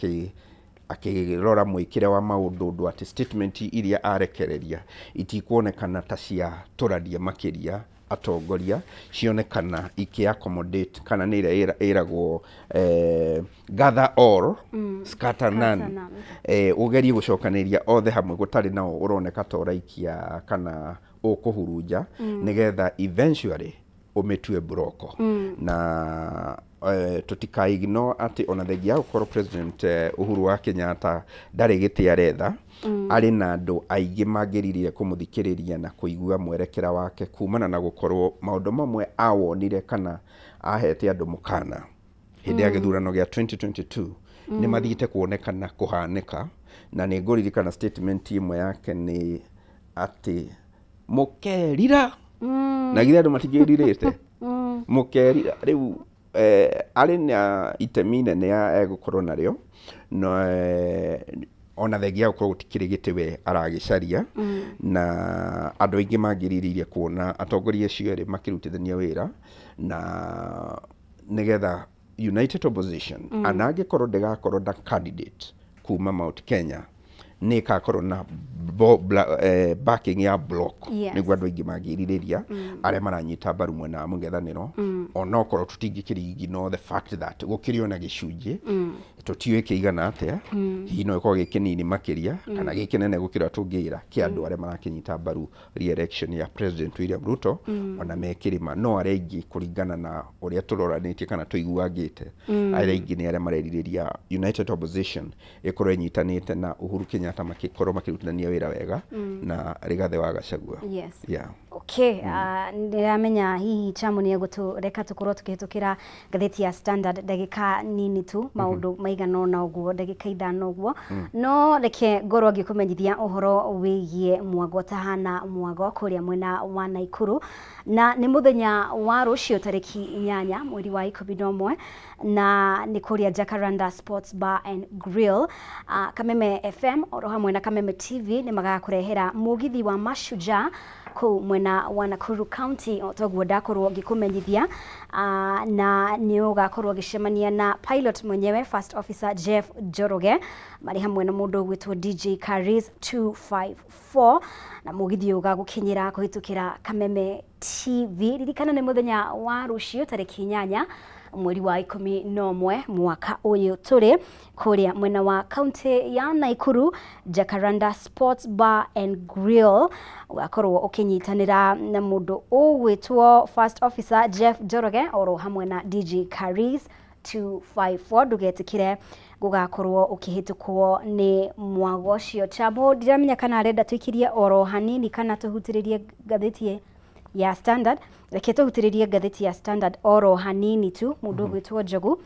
akĩrora mwĩkĩre wa maũndũ, ũndũ atĩ statement iria arekereria itikuonekana ta cia tũraria makĩria atongoria, cionekana ikĩ accommodate kana nĩ ĩrĩa ĩragwo gather all, scatter none. Ũgerie gũcokanĩria othe hamwe gũtarĩ nao ũroneka ta ũraikia kana ũkũhurunja, nĩgetha eventually ũmĩtue mburoko. Na tũtika ignore atĩ ona thengia ya gũkorwo President Uhuru wa Kenyatta ndarĩ gĩtĩ aretha, arĩ na andũ aingĩ mangĩririre kũmũthikĩrĩria na kũigua mwerekera wake kumana na gũkorwo maũndũ mamwe awonire kana ahete andũ mũkana hĩndĩ ya gĩthurano gĩa 2022 nĩ mathiĩte kuonekana kũhanĩka. Na nĩ ngũririkana statement ĩmwe yake nĩ atĩ mũkerira, na githĩ andũ matingĩrirĩte mũkerira. Rĩu arĩ na itemi inene ya egũkorwo narĩo, no ona thengia ya gũkorwo gũtikĩrĩ gĩtĩ we aragĩcaria, na andũ aingĩ mangĩrirĩirie kuona atongoria acio erĩ makĩrutithania wĩra na nĩgetha United Opposition, ana angĩkorwo ndĩgakorwo na candidate kuma Mount Kenya, nĩ ĩgakorwo na backing ya block, nĩguo andũ aingĩ mangĩrirĩria arĩa maranyita mbaru mwena wa mũng'ethanĩro, onokorwo tũtingĩkĩringi no the fact that gũkĩrĩ ona gĩcunjĩ tũtiũĩ kĩigana atĩa, hihi no ĩkorwo gĩ kĩnini makĩria kana gĩ kĩnene gũkĩra tũngĩra kĩa andũ arĩa marakĩnyita mbaru re-election ya President William Ruto, ona me kĩrĩma. No arĩa aingĩ, kũringana na ũrĩa tũroranĩtie kana tũiguangĩte, arĩa aingĩ nĩ arĩa marerirĩria United Opposition ĩkorwo ĩnyitanĩte na Uhuru Kenyatta, makĩkorwo makĩrutithania wĩra wega na Rigathĩ wa Gachagua. Okay, ndĩramenya hihi Chamu nĩ egũtũreka tũkorwo tũkĩhĩtũkĩra ngathĩti ya Standard ndagĩka nini tu, maũndũ maigana ũna ũguo, ndagĩka 5 ũguo. No reke ngorwo ngĩkũmenyithia ũhoro wĩgiĩ mwago tahana mwago kũrĩa mwena wa Naikuru, na nĩ mũthenya wa rũciũ tarĩki 8 mweri wa 11, na nĩ kũrĩa Jacaranda Sports Bar and Grill. Kameme FM oro hamwe na Kameme TV nĩ magakũrehera mũgithi wa Mashujaa kũu mwena wa Nakuru County, o toguo ndakorwo ngĩkũmenyithia, na nĩ ũgakorwo ũgĩcemania na pilot mwenyewe First Officer Jeff Njoroge marĩ hamwe na mũndũ ũgwĩtwo DJ Caris 254, na mũgithi ũyũ ũgagũkinyĩra kũhĩtũkĩra Kameme TV. Ririkana nĩ mũthenya wa rũciũ tarĩki 8 mweri wa 11 mwaka ũyũ tũrĩ, kũrĩa mwena wa kaunti ya Naikuru, Jacaranda Sports Bar and Grill, ũgakorwo ũkĩnyitanĩra na mũndũ ũgwĩtwo First Officer Jeff Njoroge oro hamwe na DJ Caris 254. Ndũgetĩkĩre gũgakorwo ũkĩhĩtũkwo nĩ mwago ũcio. Chamo, ndiramenya kana arenda tũikirie oro hanini kana tũhutĩrĩrie ngathĩti ya Standard. Reke tũhutĩrĩrie ngathĩti ya Standard oro hanini tu, mũndũ ũgwĩtwo Njogu.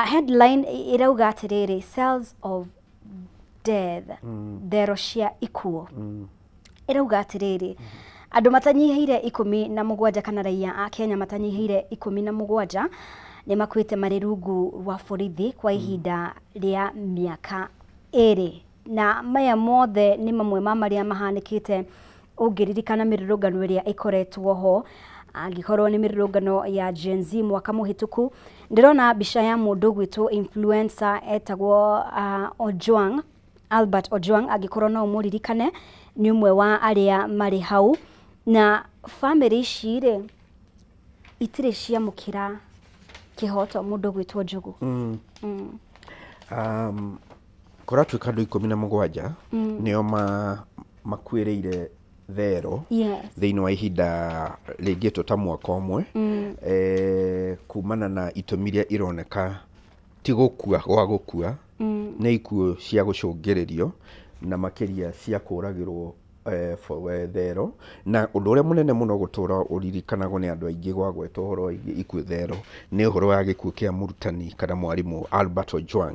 Headline ĩrauga atĩrĩrĩ, cells of death, thero cia ikuũ. Ĩrauga atĩrĩrĩ, andũ matanyihĩire 17 kana raia a Kenya matanyihĩire 17 nĩ makuĩte marĩ rungu rwa borithi kwa ihinda rĩa mĩaka 2, na maya mothe nĩ mamwe ma marĩa mahanĩkĩte ũngĩririkana mĩrũrũngano ĩrĩa ĩkoretwo ho, angĩkorwo nĩ mĩrũrũngano ya Gen Z mwaka mũhĩtũku. Ndĩrona mbica ya mũndũ ũgwĩtwo influencer etagwo Ojwang, Albert Ojwang, angĩkorwo no ũmũririkane, nĩ ũmwe wa arĩa marĩ hau. Na family ici rĩ itirĩ ciamũkĩra kĩhoto mũndũ gwĩtwo Njogu. Kũratuĩka andũ 17 nĩo makuĩrĩire thero thĩinĩ wa ihinda rĩngĩtwo ta mwaka ũmwe, kumana na itũmi iria ironeka ti gũkua gwa gũkua, nĩ ikuũ cia gũcũngĩrĩrio na makĩria cia kũragĩrwo thero. Na ũndũ ũrĩa mũnene mũno gũtũra ũririkanagwo nĩ andũ aingĩ gwagwetwo ũhoro wa ikuũ thero nĩ ũhoro wa gĩkuũ kĩa mũrutani kana mwarimũ Albert Ojwang,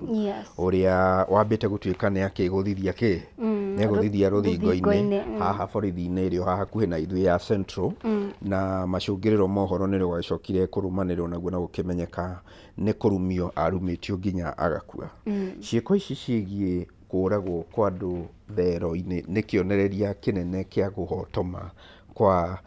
ũrĩa wambĩte gũtuĩka nĩ akĩgũthithia kĩ nĩ agũthithia rũthingo-inĩ haha borithi-inĩ ĩrĩa haha hakuhĩ na ithuĩ ya Central, na macũngĩrĩro ma ũhoro nĩrĩo gwacokire kũrũmanĩrĩrwo naguo na gũkĩmenyeka nĩ kũrumio arumĩtio nginya agakua. Ciĩko ici ciĩgiĩ kũragwo kwa andũ thero-inĩ nĩ kĩonereria kĩnene kĩa kũhotoma kwa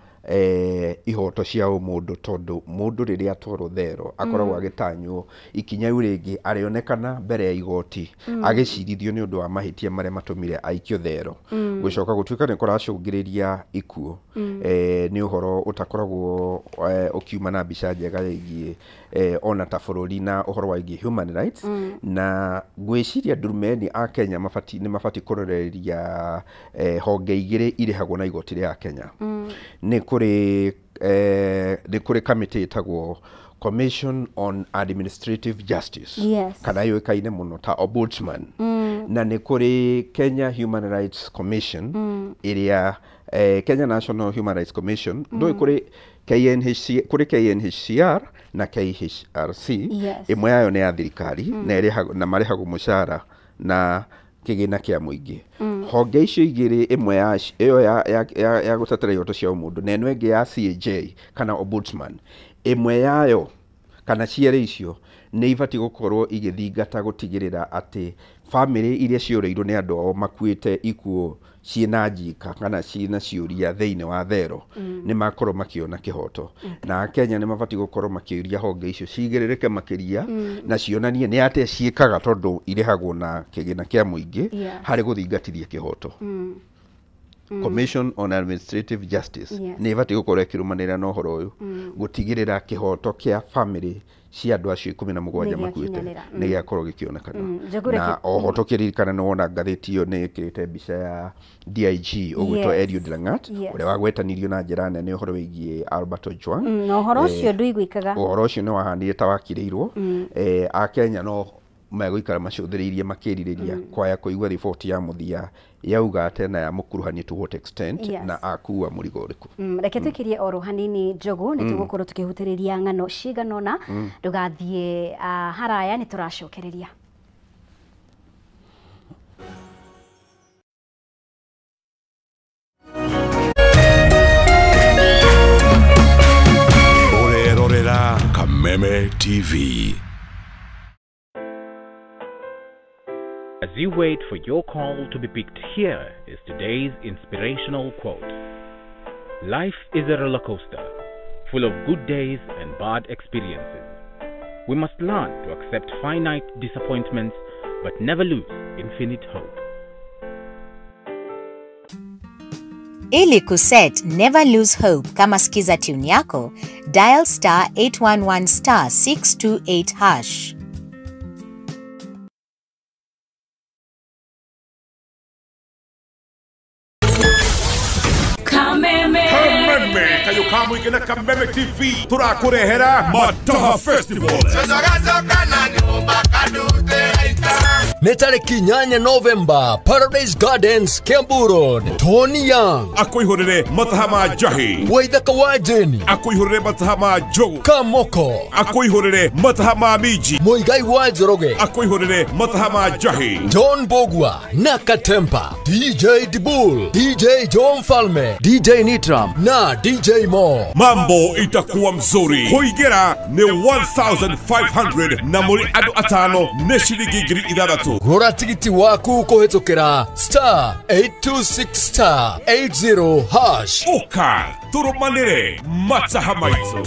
ihoto cia ũmũndũ, tondũ mũndũ rĩrĩa atwarwo thero akoragwo agĩtanywo ikinya rĩu rĩngĩ arĩonekana mbere ya igoti agĩcirithio nĩ ũndũ wa mahĩtia marĩa matũmire aikio thero. Gũcoka gũtuĩka nĩ kũracũngĩrĩria ikuũ, nĩ ũhoro ũtakoragwo ũkiuma na mbica njega ĩgiĩ ona ta bũrũri na ũhoro wa ĩgiĩ human rights. Na ngwĩciria ndurumeni a Kenya nĩ mabatiĩ kũroreria honge igĩrĩ irĩhagwo na igoti rĩa Kenya. Nĩ kũrĩ kamĩtĩ ĩtagwo Commission on Administrative Justice, kana yũĩkaine mũno ta Ombudsman, na nĩ kũrĩ Kenya Human Rights Commission ĩrĩa Kenya National Human Rights Commission, ndũĩ kũrĩ KNHC, kũrĩ KNHCR na KHRC. Ĩmwe yayo nĩ ya thirikari na marĩhagwo mũcara na kĩgĩna kĩa mũingĩ. Honge icio igĩrĩ, ĩmwe ya ĩyo ya gũtetera ihoto cia ũmũndũ na ĩno ĩngĩ ya CAJ kana Ombudsman, ĩmwe yayo kana cierĩ icio nĩ ibatiĩ gũkorwo igĩthingata gũtigĩrĩra atĩ bamĩrĩ iria ciũrĩirwo nĩ andũ ao makuĩte ikuũ ciĩna njika kana ciĩna ciũria thĩinĩ wa thero nĩ makorwo makĩona kĩhoto. Na Akenya nĩ mabatiĩ gũkorwo makĩũria honge icio cigĩrĩrĩke makĩria na cionanie nĩ atĩa ciĩkaga, tondũ irĩhagwo na kĩgĩna kĩa mũingĩ harĩ gũthingatithia kĩhoto. Commission on Administrative Justice nĩ ĩbatiĩ gũkorwo ĩkĩrũmanĩrĩra na ũhoro ũyũ gũtigĩrĩra kĩhoto kĩa bamĩrĩ cia andũ acio 17 makuĩte nĩ gĩakorwo gĩkĩonekana. Na oho tũkĩririkana nĩ wona ngathĩti ĩyo nĩ ĩkĩrĩte mbica ya DIG ũgwĩtwo Eliud Langat, ũrĩa wagwetanirio na njĩra nene ũhoro wĩgiĩ Albert Ojwang. Na ũhoro ũcio ndũiguĩkaga, ũhoro ũcio nĩ wahanire ta wakirĩirwo. Akenya no megũikara macũthĩrĩirie makĩrirĩria kwaya kũigua riboti ya mũthia yauga atĩa na yamũkuruhania to what extent na akua mũrigo ũrĩkũ. Reke tũikirie oro hanini Njogu, nĩ tũgũkorwo tũkĩhutĩrĩria ng'ano cigana ũna, ndũgathiĩ haraya, nĩ tũracokereria. Ũrerorera Kameme TV. As you wait for your call to be picked, here is today's inspirational quote. Life is a roller coaster, full of good days and bad experiences. We must learn to accept finite disappointments, but never lose infinite hope. Ili kuset Never Lose Hope kama skiza tune yako, dial star 811 star 628 hash. Kameme Kameme TV turakurehera Mataha Festival. Nĩ tarĩki 8 November, Paradise Gardens, Kiambu Road. Tony Young akwĩhũrĩre mataha ma njahi, Waithaka wa Jeni akwĩhũrĩre mataha ma njogu, Kamoko akwĩhũrĩre mataha ma minji, Muigai wa Njoroge akwĩhũrĩre mataha ma njahi, John Bogwa na Katempa, DJ Dibul, DJ John Falme, DJ Nitram na DJ Mo. Mambo itakuwa mzuri. Kuingĩra nĩ 1500 na mũrĩ andũ atano nĩ ciringi 6000. Gũra tigiti waku kũhĩtũkĩra star 826 star 80 hash. Ũka tũrũmanĩre mataha maitũ.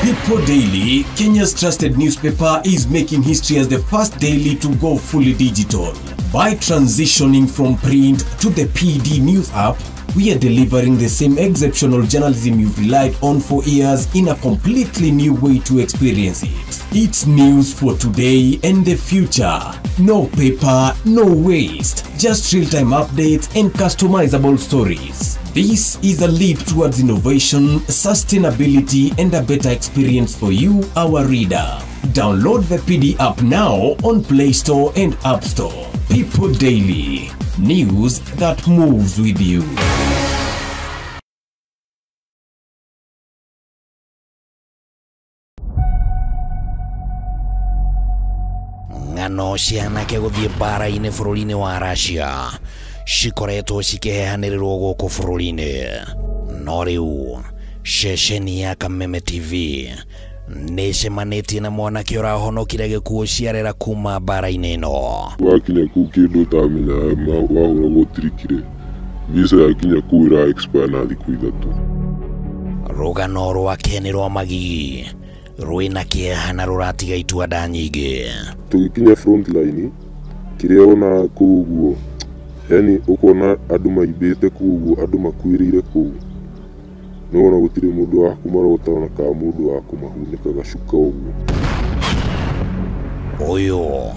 People People Daily, Kenya's trusted newspaper, is making history as the first daily to go fully digital. By transitioning from print to the PD News app, we are delivering the same exceptional journalism you've relied on for years in a completely new way to experience it. It's news for today and the future. No paper, no waste. Just real-time updates and customizable stories. This is a leap towards innovation, sustainability, and a better experience for you, our reader. Download the PD app now on Play Store and App Store. People Daily. News that moves with you. Ng'ano cia anake gũthiĩ mbara-inĩ bũrũri-inĩ wa Russia cikoretwo cikĩhehanĩrĩrwo gũkũ bũrũri-inĩ. No rĩu ceceni ya Kameme TV nĩcemanĩtie na mwanake ũrahonokire gĩkuũ ciarera kuma mbara-inĩ ĩno. Wakinya kũu kĩndũ ũtamenya wahũragwo tirikire visa yakinya kũu ĩra expire na thikũ 3. Rũgano rwake nĩ rwa magigi rwĩna kĩeha na rũratiga itua nyingĩ. Tũgĩkinya front line kĩrĩa ona kũu ũguo, yani ũkona andũ maimbĩte kũu ũguo, andũ makuĩrĩire kũu, no ona gũtirĩ mũndũ wa kũmarota ona kana mũndũ wa kũmahunĩka gacuka ũguo. Ũyũ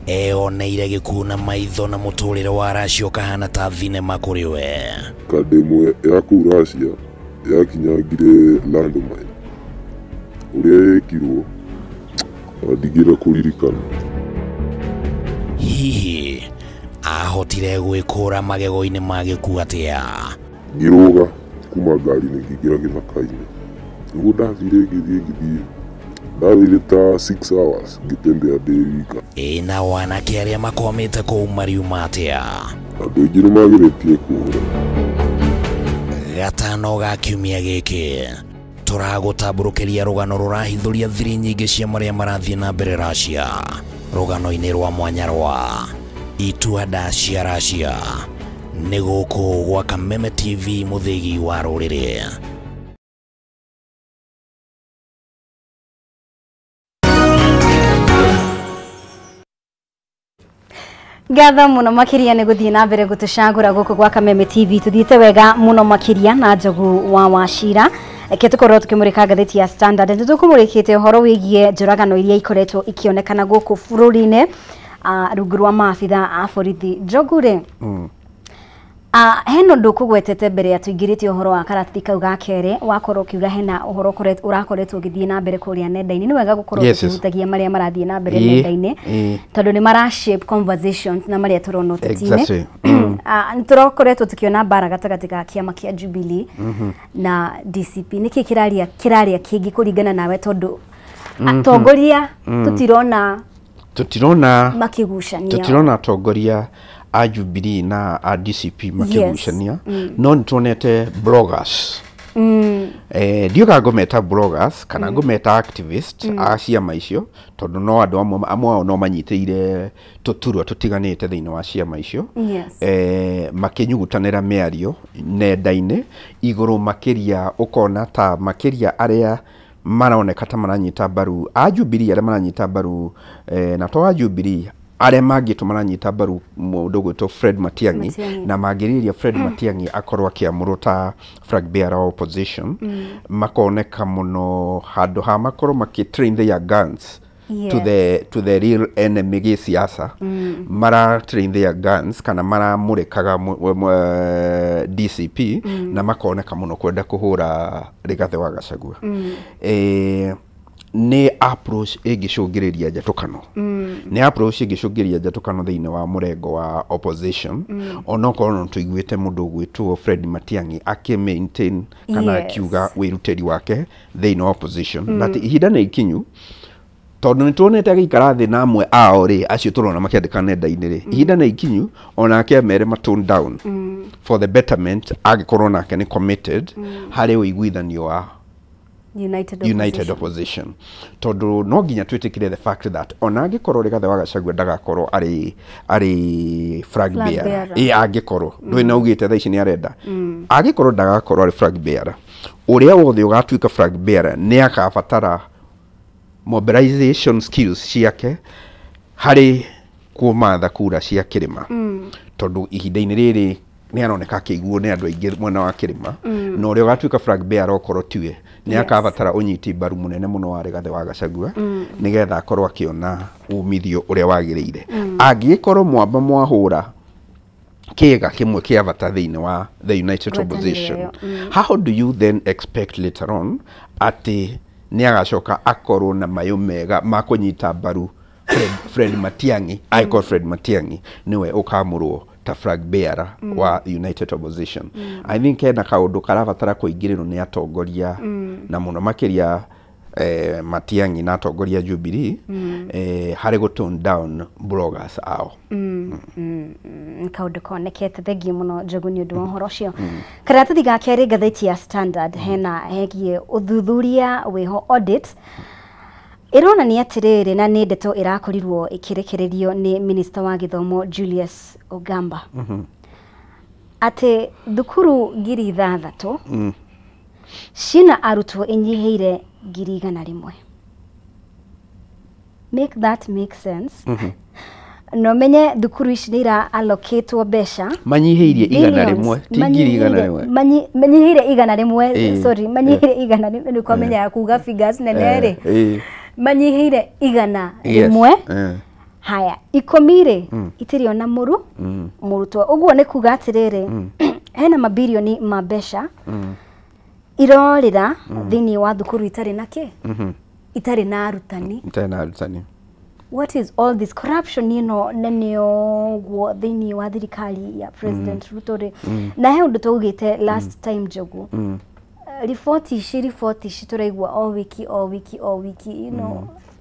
eoneire gĩkuũ na maitho na mũtũrĩre wa Russia ũkahana ta thinema kũrĩ we. Kandĩ ĩmwe ya kũu Russia yakinyangire landmine ũrĩa yekirwo ndingĩenda kũririkana. Hihi ahotire gwĩkũra magego-inĩ ma gĩkuũ atĩa? Ngĩrũga kuma ngari-inĩ ngĩingĩra gĩthaka-inĩ. Nĩguo ndathire ngĩthiĩ ndathire ta 6 hours ngĩtembea ndĩ wika. Ĩ nao anake arĩa makwamĩte kũu mariuma atĩa? Andũ aingĩ nĩ mageretie kũũra. Gatano ga kiumia gĩkĩ tũragũtambũrũkĩria rũgano rũrahithũria thiri nyingĩ cia marĩa marathiĩ na mbere Russia. Rũgano-inĩ rwa mwanya rwa itua cia Russia nĩ gũkũ gwa Kameme TV mũthĩgi wa rũrĩrĩ. Ngatho muno makiria nĩ gũthiĩ na mbere gũtũcagũra gũkũ gwa Kameme TV. Tũthiĩte wega mũno makiria na Njogu wa Wachira. Reke tũkorwo tũkĩmũrĩka ngathĩti ya Standard. Nĩ tũkũmũrĩkĩte ũhoro wĩgiĩ njũragano iria ikoretwo ikĩonekana gũkũ bũrũri-inĩ rungu rwa maabitha a borithi. Njogu rĩ, hena ũndũ ũkũgwetete mbere ya tũingĩrĩte ũhoro wa karatathi kau ga kerĩ, wakorwo ũkiuga hena ũhoro ũrakoretwo ũgĩthiĩ na mbere kũrĩa nenda-inĩ. Nĩ wega gũkorwo ũkĩhutagia marĩa marathiĩ na mbere nenda-inĩ tondũ nĩ mara shape conversations na marĩa tũrona ũteti-inĩ. Nĩ tũrakoretwo tũkĩona mbara gatagatĩ ga kĩama kĩa Jubilee na DCP. Nĩkĩ kĩraria kĩngĩ kũringana nawe tondũ atongoria tũtirona makĩgucania, tũtirona atongoria a Jubilee na a DCP makĩgucania. No nĩ tuonete bloggers, ndiuga ngũmeta bloggers kana ngũmeta activist a ciama icio tondũ no andũ amwe ao no manyitĩire tũturwa tũtiganĩte thĩinĩ wa ciama icio, makĩnyugutanĩra mĩario nenda-inĩ igũrũ makĩria, ũkona ta makĩria arĩa maroneka ta maranyita mbaru a Jubilee, arĩa maranyita mbaru na to a Jubilee, arĩa mangĩtwo maranyita mbaru mũndũ ũgwĩtwo Fred Matiang'i, na mangĩrĩria Fred Matiang'i akorwo akĩamũrwo ta flag bearer wa opposition, makoneka mũno handũ ha makorwo makĩ train their guns to the real enemy gĩsiasa, mara train their guns kana maramũrĩkaga DCP na makoneka mũno kwenda kũhũra Rigathĩ wa Gachagua. Nĩ approach ĩngĩcũngĩrĩria njatũkano, nĩ approach ĩngĩcũngĩrĩria njatũkano thĩinĩ wa mũrengo wa opposition, onokorwo no tũiguĩte mũndũ ũgwĩtwo Fred Matiang'i akĩ maintain kana akiuga wĩrutĩri wake thĩinĩ wa opposition, but ihinda nĩ ikinyu tondũ nĩ tuonete agĩikara thĩ na amwe ao rĩ, acio tũrona makĩandĩka nenda-inĩ rĩ, ihinda nĩ ikinyu onake amere ma tone down for the betterment, angĩkorwo nake nĩ committed harĩ ũiguithanio wa United Opposition. Tondũ no nginya twĩtĩkĩre the fact that ona angĩkorwo Rigathĩ wa Gachagua ndagakorwo arĩ flag bearer, angĩkorwo ndũĩ na ugĩte thaa ici nĩ arenda, angĩkorwo ndagakorwo arĩ flag bearer, ũrĩa wothe ũgatuĩka flag bearer nĩ akabatara Mobilization skills ciake harĩ kũmatha kura cia kĩrĩma, tondũ ihinda-inĩ rĩrĩ nĩ aroneka akĩiguo nĩ andũ aingĩ mwena wa kĩrĩma, na ũrĩa ũgatuĩka flag bearer okorwo tiwe nĩ akabatara ũnyiti mbaru mũnene mũno wa Rigathĩ wa Gachagua nĩgetha akorwo akĩona umithio ũrĩa wagĩrĩire. Angĩgĩkorwo mwamba mwahũra kĩga kĩmwe kĩa bata thĩinĩ wa the United Opposition, how do you then expect later on atĩ nĩ agacoka akorwo na mayũ mega ma kũnyita mbaru Fred Matiang'i, angĩkorwo Fred Matiang'i nĩwe ũkamũrwo ta flag bearer wa United Opposition? I think hena kaũndũ karabatara kũingĩrĩrwo nĩ atongoria, na mũno makĩria Matiang'i na atongoria Jubilee, harĩ gũ tone down bloggers ao. Kaũndũ konekete. Thengiũ mũno, Njogu, nĩ ũndũ wa ũhoro ũcio. Karatathi ga kerĩ, ngathĩti ya Standard, hena hegiĩ ũthuthuria wĩho, audit ĩronania atĩrĩrĩ, na nĩ ndeto ĩrakorirwo ĩkĩrekererio nĩ minista wa gĩthomo Julius Ogamba, atĩ thukuru 6000 cina arutwo inyihĩire 100,000. Make that make sense. No menye thukuru ici nĩ ira allocatwo mbeca. Manyihĩirie 100, ti 100,000. Manyihĩire 100, sorry, manyihĩire 100. Nĩ kwamenya kuga figures nene rĩ, manyihĩire 100. Haya, 10 rĩ, itirĩ ona mũrutwo. Ũguo nĩ kuga atĩrĩrĩ, hena mabirioni ma mbeca irorĩra thĩinĩ wa thukuru itarĩ na kĩ, itarĩ na arutani. Itarĩ na arutani. What is all this corruption ĩno nene ũguo thĩinĩ wa thirikari ya President Ruto rĩ? Na he ũndũ twaugĩte last time, Njogu, riboti ici tũraigua o wiki, o wiki, o wiki,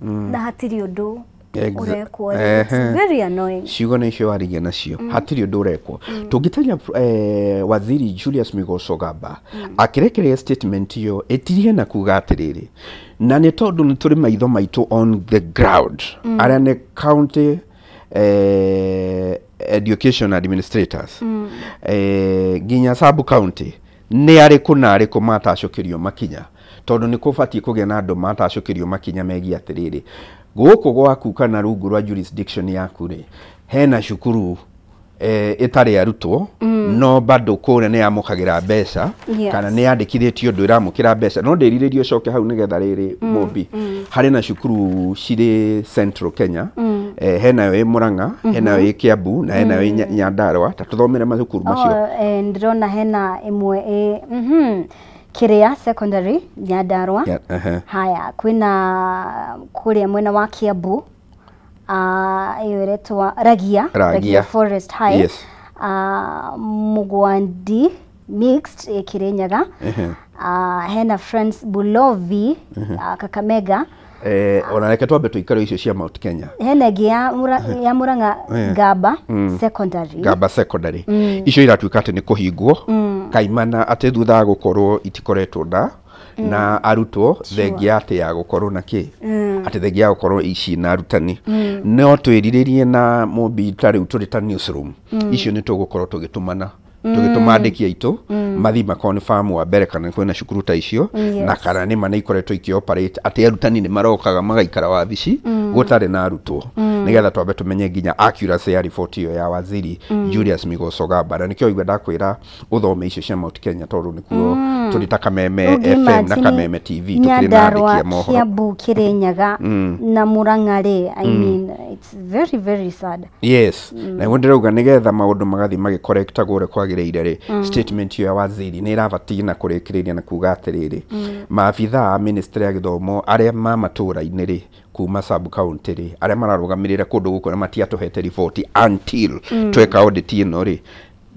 na hatirĩ ũndũ ũrekwo. It's very annoying. Ciugo nĩ icio warigia nacio, hatirĩ ũndũ ũrekwo. Tũngĩtanya waziri Julius Migos Ogamba akĩrekereria statement ĩyo ĩtirihe na kuga atĩrĩrĩ, na nĩ tondũ nĩ tũrĩ maitho maitũ on the ground, arĩa nĩ county education administrators nginya sub county, nĩ arĩkũ na arĩkũ matacũkĩrio makinya, tondũ nĩ kũbatiĩ kũgĩa na andũ matacũkĩrio makinya megiĩ atĩrĩrĩ, gũkũ gwaku kana rungu rwa jurisdiction yaku rĩ, hena cukuru ĩtarĩ arutwo, no bado kũrĩa nĩ yamũkagĩra mbeca kana nĩ yandĩkithĩtio ũndũ ĩramũkĩra mbeca. No ndĩrirĩrie ũcoke hau nĩgetha rĩrĩ Mũmbi, harĩ na cukuru cirĩ Central Kenya, henayo ĩ Murang'a, henayo ĩ Kiambu, na henayo ĩ Nyandarua. Ta tũthomere mathukuru macio. Oh, ndĩrona hena ĩmwe ĩ Kiria Secondary, Nyandarua. Haya, kwĩna kũrĩa mwena wa Kiambu, ĩyo ĩretwa Ragia. Ragia. Forest High, Mugwandi Mixed ĩ Kirinyaga, hena Friends Bulovi, Kakamega. Ona reke twambe tũikare icio cia Mount Kenya. Hena ĩngĩ ya Murang'a, Ngaba Secondary. Ngaba Secondary. Icio iratuĩka atĩ nĩ kũhingwo kaimana, atĩ thutha wa gũkorwo itikoretwo na arutwo, thengia atĩ ya gũkorwo na kĩ, atĩ thengia ya gũkorwo ici na arutani. No twĩrirĩrie na Mũmbi, ta rĩu tũrĩ ta newsroom, icio nĩ tũgũkorwo tũgĩtũmana, tũgĩtũma andĩki aitũ mathiĩ makonfirm wa mbere kana kwĩna cukuru ta icio, na kana nĩ ma nĩ ikoretwo ikĩoperate atĩ arutani nĩ marokaga magaikara wabici gũtarĩ na arutwo, nĩgetha twambe tũmenye nginya accuracy ya riboti ĩyo ya waziri Julius Migos Ogamba. Na nĩkĩo igua ndakwĩra ũthome icio cia Mount Kenya, tondũ nĩkuo tũrĩ ta Kameme FM na Kameme TV tũkĩrĩ na Nyandarua, andĩki a mohoro. Kiambu, Kirinyaga na Murang'a rĩ, I mean, it's very very sad. Yes, na nĩguo ndĩrauga nĩgetha maũndũ magathiĩ magĩkorektagwo ũrĩa kwagĩrĩire rĩ, statement ĩyo ya waziri nĩ ĩrabatiĩ na kũrĩkĩrĩria na kuga atĩrĩrĩ, maabithaa a ministry ya gĩthomo arĩa ma matũũra-inĩ rĩ, kuma sub county rĩ, arĩa mararũgamĩrĩra kũndũ gũkũ na matiatũhete riboti until tweka audit ĩno rĩ,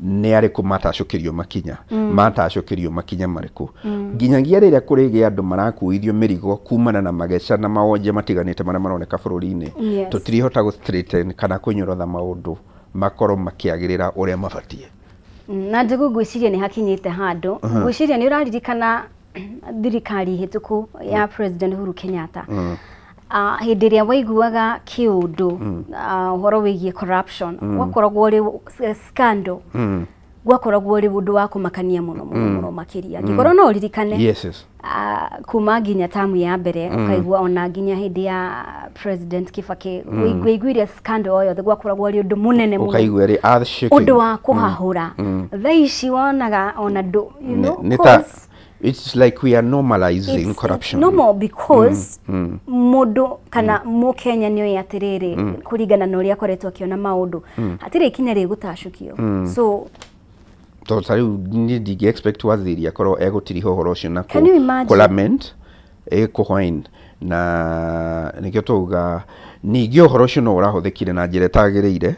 nĩ arĩkũ matacũkĩrio makinya, matacũkĩrio makinya marĩkũ, nginyagia rĩrĩa kũrĩgĩa andũ marakuithio mĩrigo kumana na mageca na mawonje matiganĩte marĩa maroneka bũrũri-inĩ. Tũtirihota gũ straighten kana kũnyorotha maũndũ makorwo makĩagĩrĩra ũrĩa mabatiĩ. Na Njũgũ, ngwĩciria nĩ hakinyĩte handũ, ngwĩciria nĩ ũraririkana thirikari hĩtũku ya President Uhuru Kenyatta, hĩndĩ ĩrĩa waiguaga kĩũndũ, ũhoro wĩgiĩ corruption, wakoragwo ũrĩ scandal. Gwakoragwo rĩ ũndũ wa kũmakania mũno mũno mũno makĩria. Angĩkorwo no ũririkane. Yes. Kuma nginya tamu ya mbere ũkaigua ona nginya hĩndĩ ya President Kibaki waiguire scandal o yothe gwakoragwo rĩ ũndũ mũnene mũno. Ũkaigua rĩ earth shaking. Ũndũ wa kũhahũra. Thaa ici wonaga ona ndũ you know it's like we are normalizing corruption. It's normal because mũndũ kana mũkenya nĩ oĩ atĩrĩrĩ kũringana na ũrĩa akoretwo akĩona maũndũ hatirĩ ikinya rĩgũtacũkio. So tondũ ta rĩu niĩ ndingĩ expect waziri akorwo egũtiriha ũhoro ũcio na kũ lament kũ na nĩkĩo tũuga ningĩ ũhoro ũcio no ũrahũthĩkire na njĩra ĩtagĩrĩire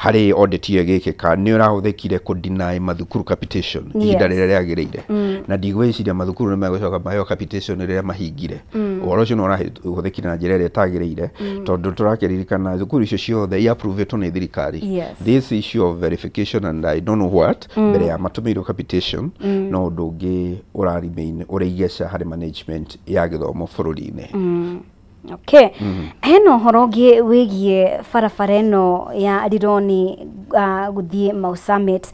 harĩ audit ĩyo ĩgĩkĩka nĩ ũrahũthĩkire kũ deny mathukuru capitation ihinda rĩrĩa rĩagĩrĩire na ndigwĩciria mathukuru nĩ megũcoka maheo capitation rĩrĩa mahingire ũhoro ũcio no ũrahũthĩkire na njĩra ĩrĩa ĩtagĩrĩire tondũ tũrakĩririkana thukuru icio ciothe i-approvĩtwo nĩ thirikari. This issue of verification and I don't know what mbere ya matũmĩirwo capitation no ũndũ ũngĩ ũra-remain ũraigeca harĩ management ya gĩthomo bũrũri-inĩ. Okay. Hena ũhoro ũngĩ wĩgiĩ barabara ĩno ya Rironi gũthiĩ Mau Summit.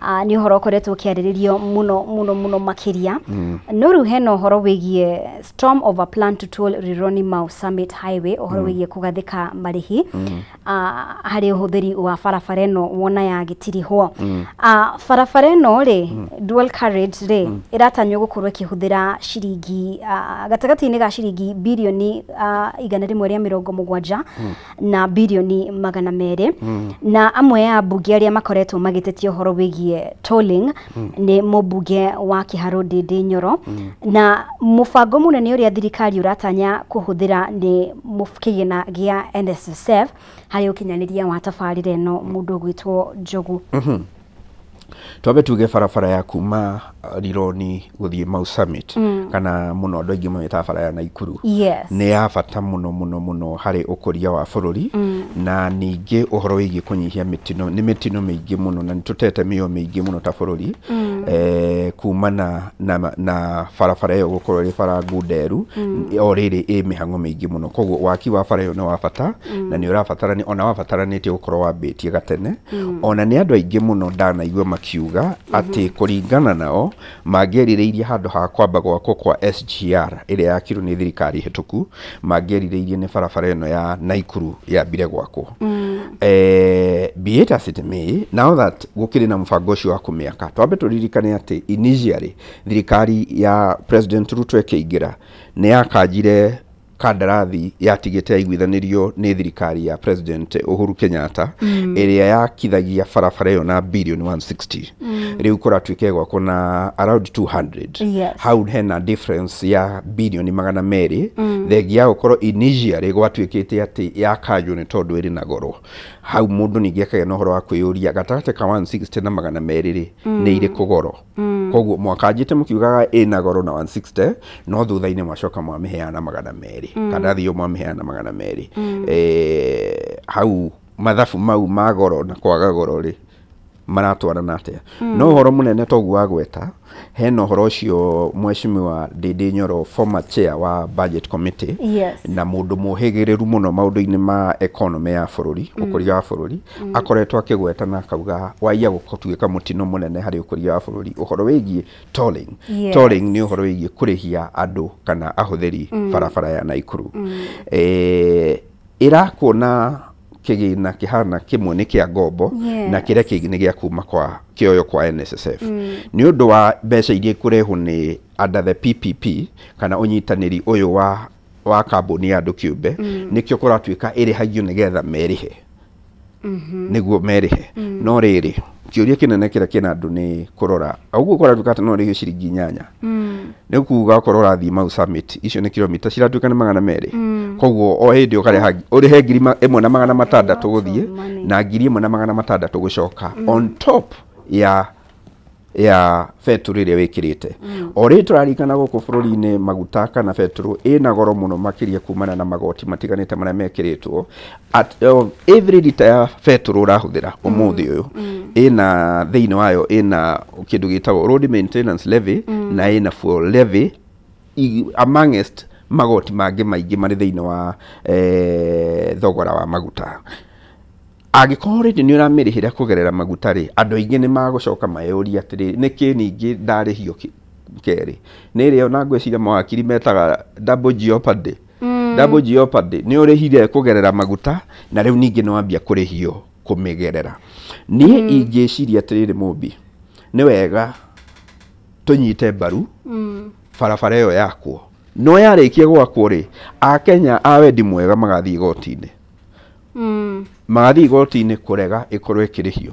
Nĩ ũhoro ũkoretwo ũkĩarĩrĩrio mũno mũno mũno makĩria. No rĩu hena ũhoro wĩgiĩ storm of a plan to toll Rironi Mau Summit Highway, ũhoro wĩgiĩ kũgathĩka marĩhi harĩ ũhũthĩri wa barabara ĩno wona yagĩtirihwo. Barabara ĩno rĩ dual carriage rĩ ĩratanywo gũkorwo ĩkĩhũthĩra ciringi gatagatĩ-inĩ ga ciringi birioni 170 na birioni 200 na amwe ya ambunge arĩa makoretwo magĩtetia ũhoro wĩgiĩ tolling nĩ mũmbunge wa Kiharu Ndindi Nyoro na mũbango mũnene ũrĩa thirikari ũratanya kũhũthĩra nĩ kĩgĩna gĩa NSSF harĩ ũkinyanĩria wa tabarĩra ĩno mũndũ ũgwĩtwo Njogu. Twambe tuge barabara ya kuma Rironi gũthiĩ Mau Summit kana mũno andũ aingĩ mamĩtaga bara ya Naikuru nĩ ya bata mũno mũno mũno harĩ ũkũria wa bũrũri na ningĩ ũhoro wĩgiĩ kũnyihia mĩtino nĩ mĩtino mĩingĩ mũno na nĩtũtete mĩoyo mĩingĩ mũno ta bũrũri kumana na barabara ĩyo gũkorwo ĩrĩ bara ngunderu o rĩrĩ ĩ mĩhang'o mĩingĩ mũno koguo waki wa bara ĩyo nĩ wa bata na nĩ ũrabatarania ona wabataranĩtie gũkorwo wambĩtie gatene ona nĩ andũ aingĩ mũno ndanaigua makiuga atĩ kũringana nao mangĩerirĩirie handũ ha kwamba gwakwo kwa SGR ĩrĩa yakirwo nĩ thirikari hĩtũku mangĩerirĩirie nĩ barabara ĩno ya Naikuru yambire gwakwo. Be it as it may, now that gũkĩrĩ na mũbango ũcio wa kũmĩaka twambe tũririkane atĩ initially thirikari ya President Ruto ĩkĩingĩra nĩ yakanjire kandarathi yatigĩte yaiguithanĩrio nĩ thirikari ya President Uhuru Kenyatta ĩrĩa yakithagia barabara ĩyo na birioni 160 rĩu kũratuĩka gwakwo na around 200 hau hena difference ya birioni 200 thengia gũkorwo initially gwatuĩkĩte atĩ yakanjwo nĩ tondũ ĩrĩ na goro hau mũndũ ningĩ akagĩa na ũhoro wa kwĩyũria gatagatĩ ka 160 na 200 rĩ nĩ irĩkũ goro koguo mwakanjĩte mũkiugaga ĩna goro na 160 no thutha-inĩ mwacoka mwamĩheana 200 kandarathi ĩyo mwamĩheana 200 hau mathabu mau ma goro na kwaga goro rĩ maratwarana atĩa no ũhoro mũnene toguo wagweta hena ũhoro ũcio mheshimiwa Ndindi Nyoro former chair wa budget committee na mũndũ mũhĩgĩrĩru mũno maũndũ-inĩ ma economy ya bũrũri ũkũria wa bũrũri akoretwo akĩgweta na akauga waiya gũtuĩka mũtino mũnene harĩ ũkũria wa bũrũri ũhoro wĩgiĩ tolling. Tolling nĩ ũhoro wĩgiĩ kũrĩhia andũ kana ahũthĩri barabara ya Naikuru ĩrakwo na kĩgĩna kĩhana kĩmwe nĩ kĩa ngombo na kĩrĩa kĩngĩ nĩ gĩa kuma kwa kĩoyo kwa NSSF nĩ ũndũ wa mbeca iria ikũrehwo nĩ under the PPP kana ũnyitanĩri ũyũ wa kambuni ya andũ kĩũmbe nĩkĩo kũratuĩka ĩrĩhagio nĩgetha merĩhe nĩguo merĩhe no rĩrĩ kĩũria kĩnene kĩrĩa kĩna andũ nĩ kũrora ũguo kũratuĩka atĩ no ũrĩhio ciringi 8 nĩ kuga okorwo ũrathiĩ Mau Summit icio nĩ kilomita ciratuĩka nĩ 200 koguo o hĩndĩ ũkarĩha ũrĩhe 1600 gũthiĩ na 1600 gũcoka on top ya betũrũ ĩrĩa wĩkĩrĩte o rĩrĩ tũrarikana gũkũ bũrũri-inĩ maguta kana betũrũ ĩna goro mũno makĩria kumana na magoti matiganĩte marĩa mekĩrĩtwo at every liter ya betũrũ ũrahũthĩra ũmũthĩ ũyũ ĩna thĩinĩ wayo ĩna kĩndũ gĩtagwo road maintenance levy na ĩna fuel levy amongst magoti mangĩ maingĩ marĩ thĩinĩ wa thogora wa maguta Angĩkorwo rĩndĩ nĩ ũramĩrĩhĩra kũgerera maguta rĩ, andũ aingĩ nĩ magũcoka mayũrie atĩrĩ, nĩkĩ ningĩ ndarĩhio kerĩ? Nĩ ĩrĩa ona ngwĩciria mawakiri metaga double jeopardy. Double jeopardy nĩ ũrĩhire kũgerera maguta na rĩu ningĩ nĩ wambia kũrĩhio kũmĩgerera. Niĩ ingĩciria atĩrĩrĩ, Mũmbi, nĩ wega tũnyite mbaru barabara ĩyo yakwo, no yarĩkia gwakwo rĩ, akenya a wendi mwega magathiĩ igoti-inĩ, magathiĩ igoti-inĩ kũrega ĩkorwo ĩkĩrĩhio.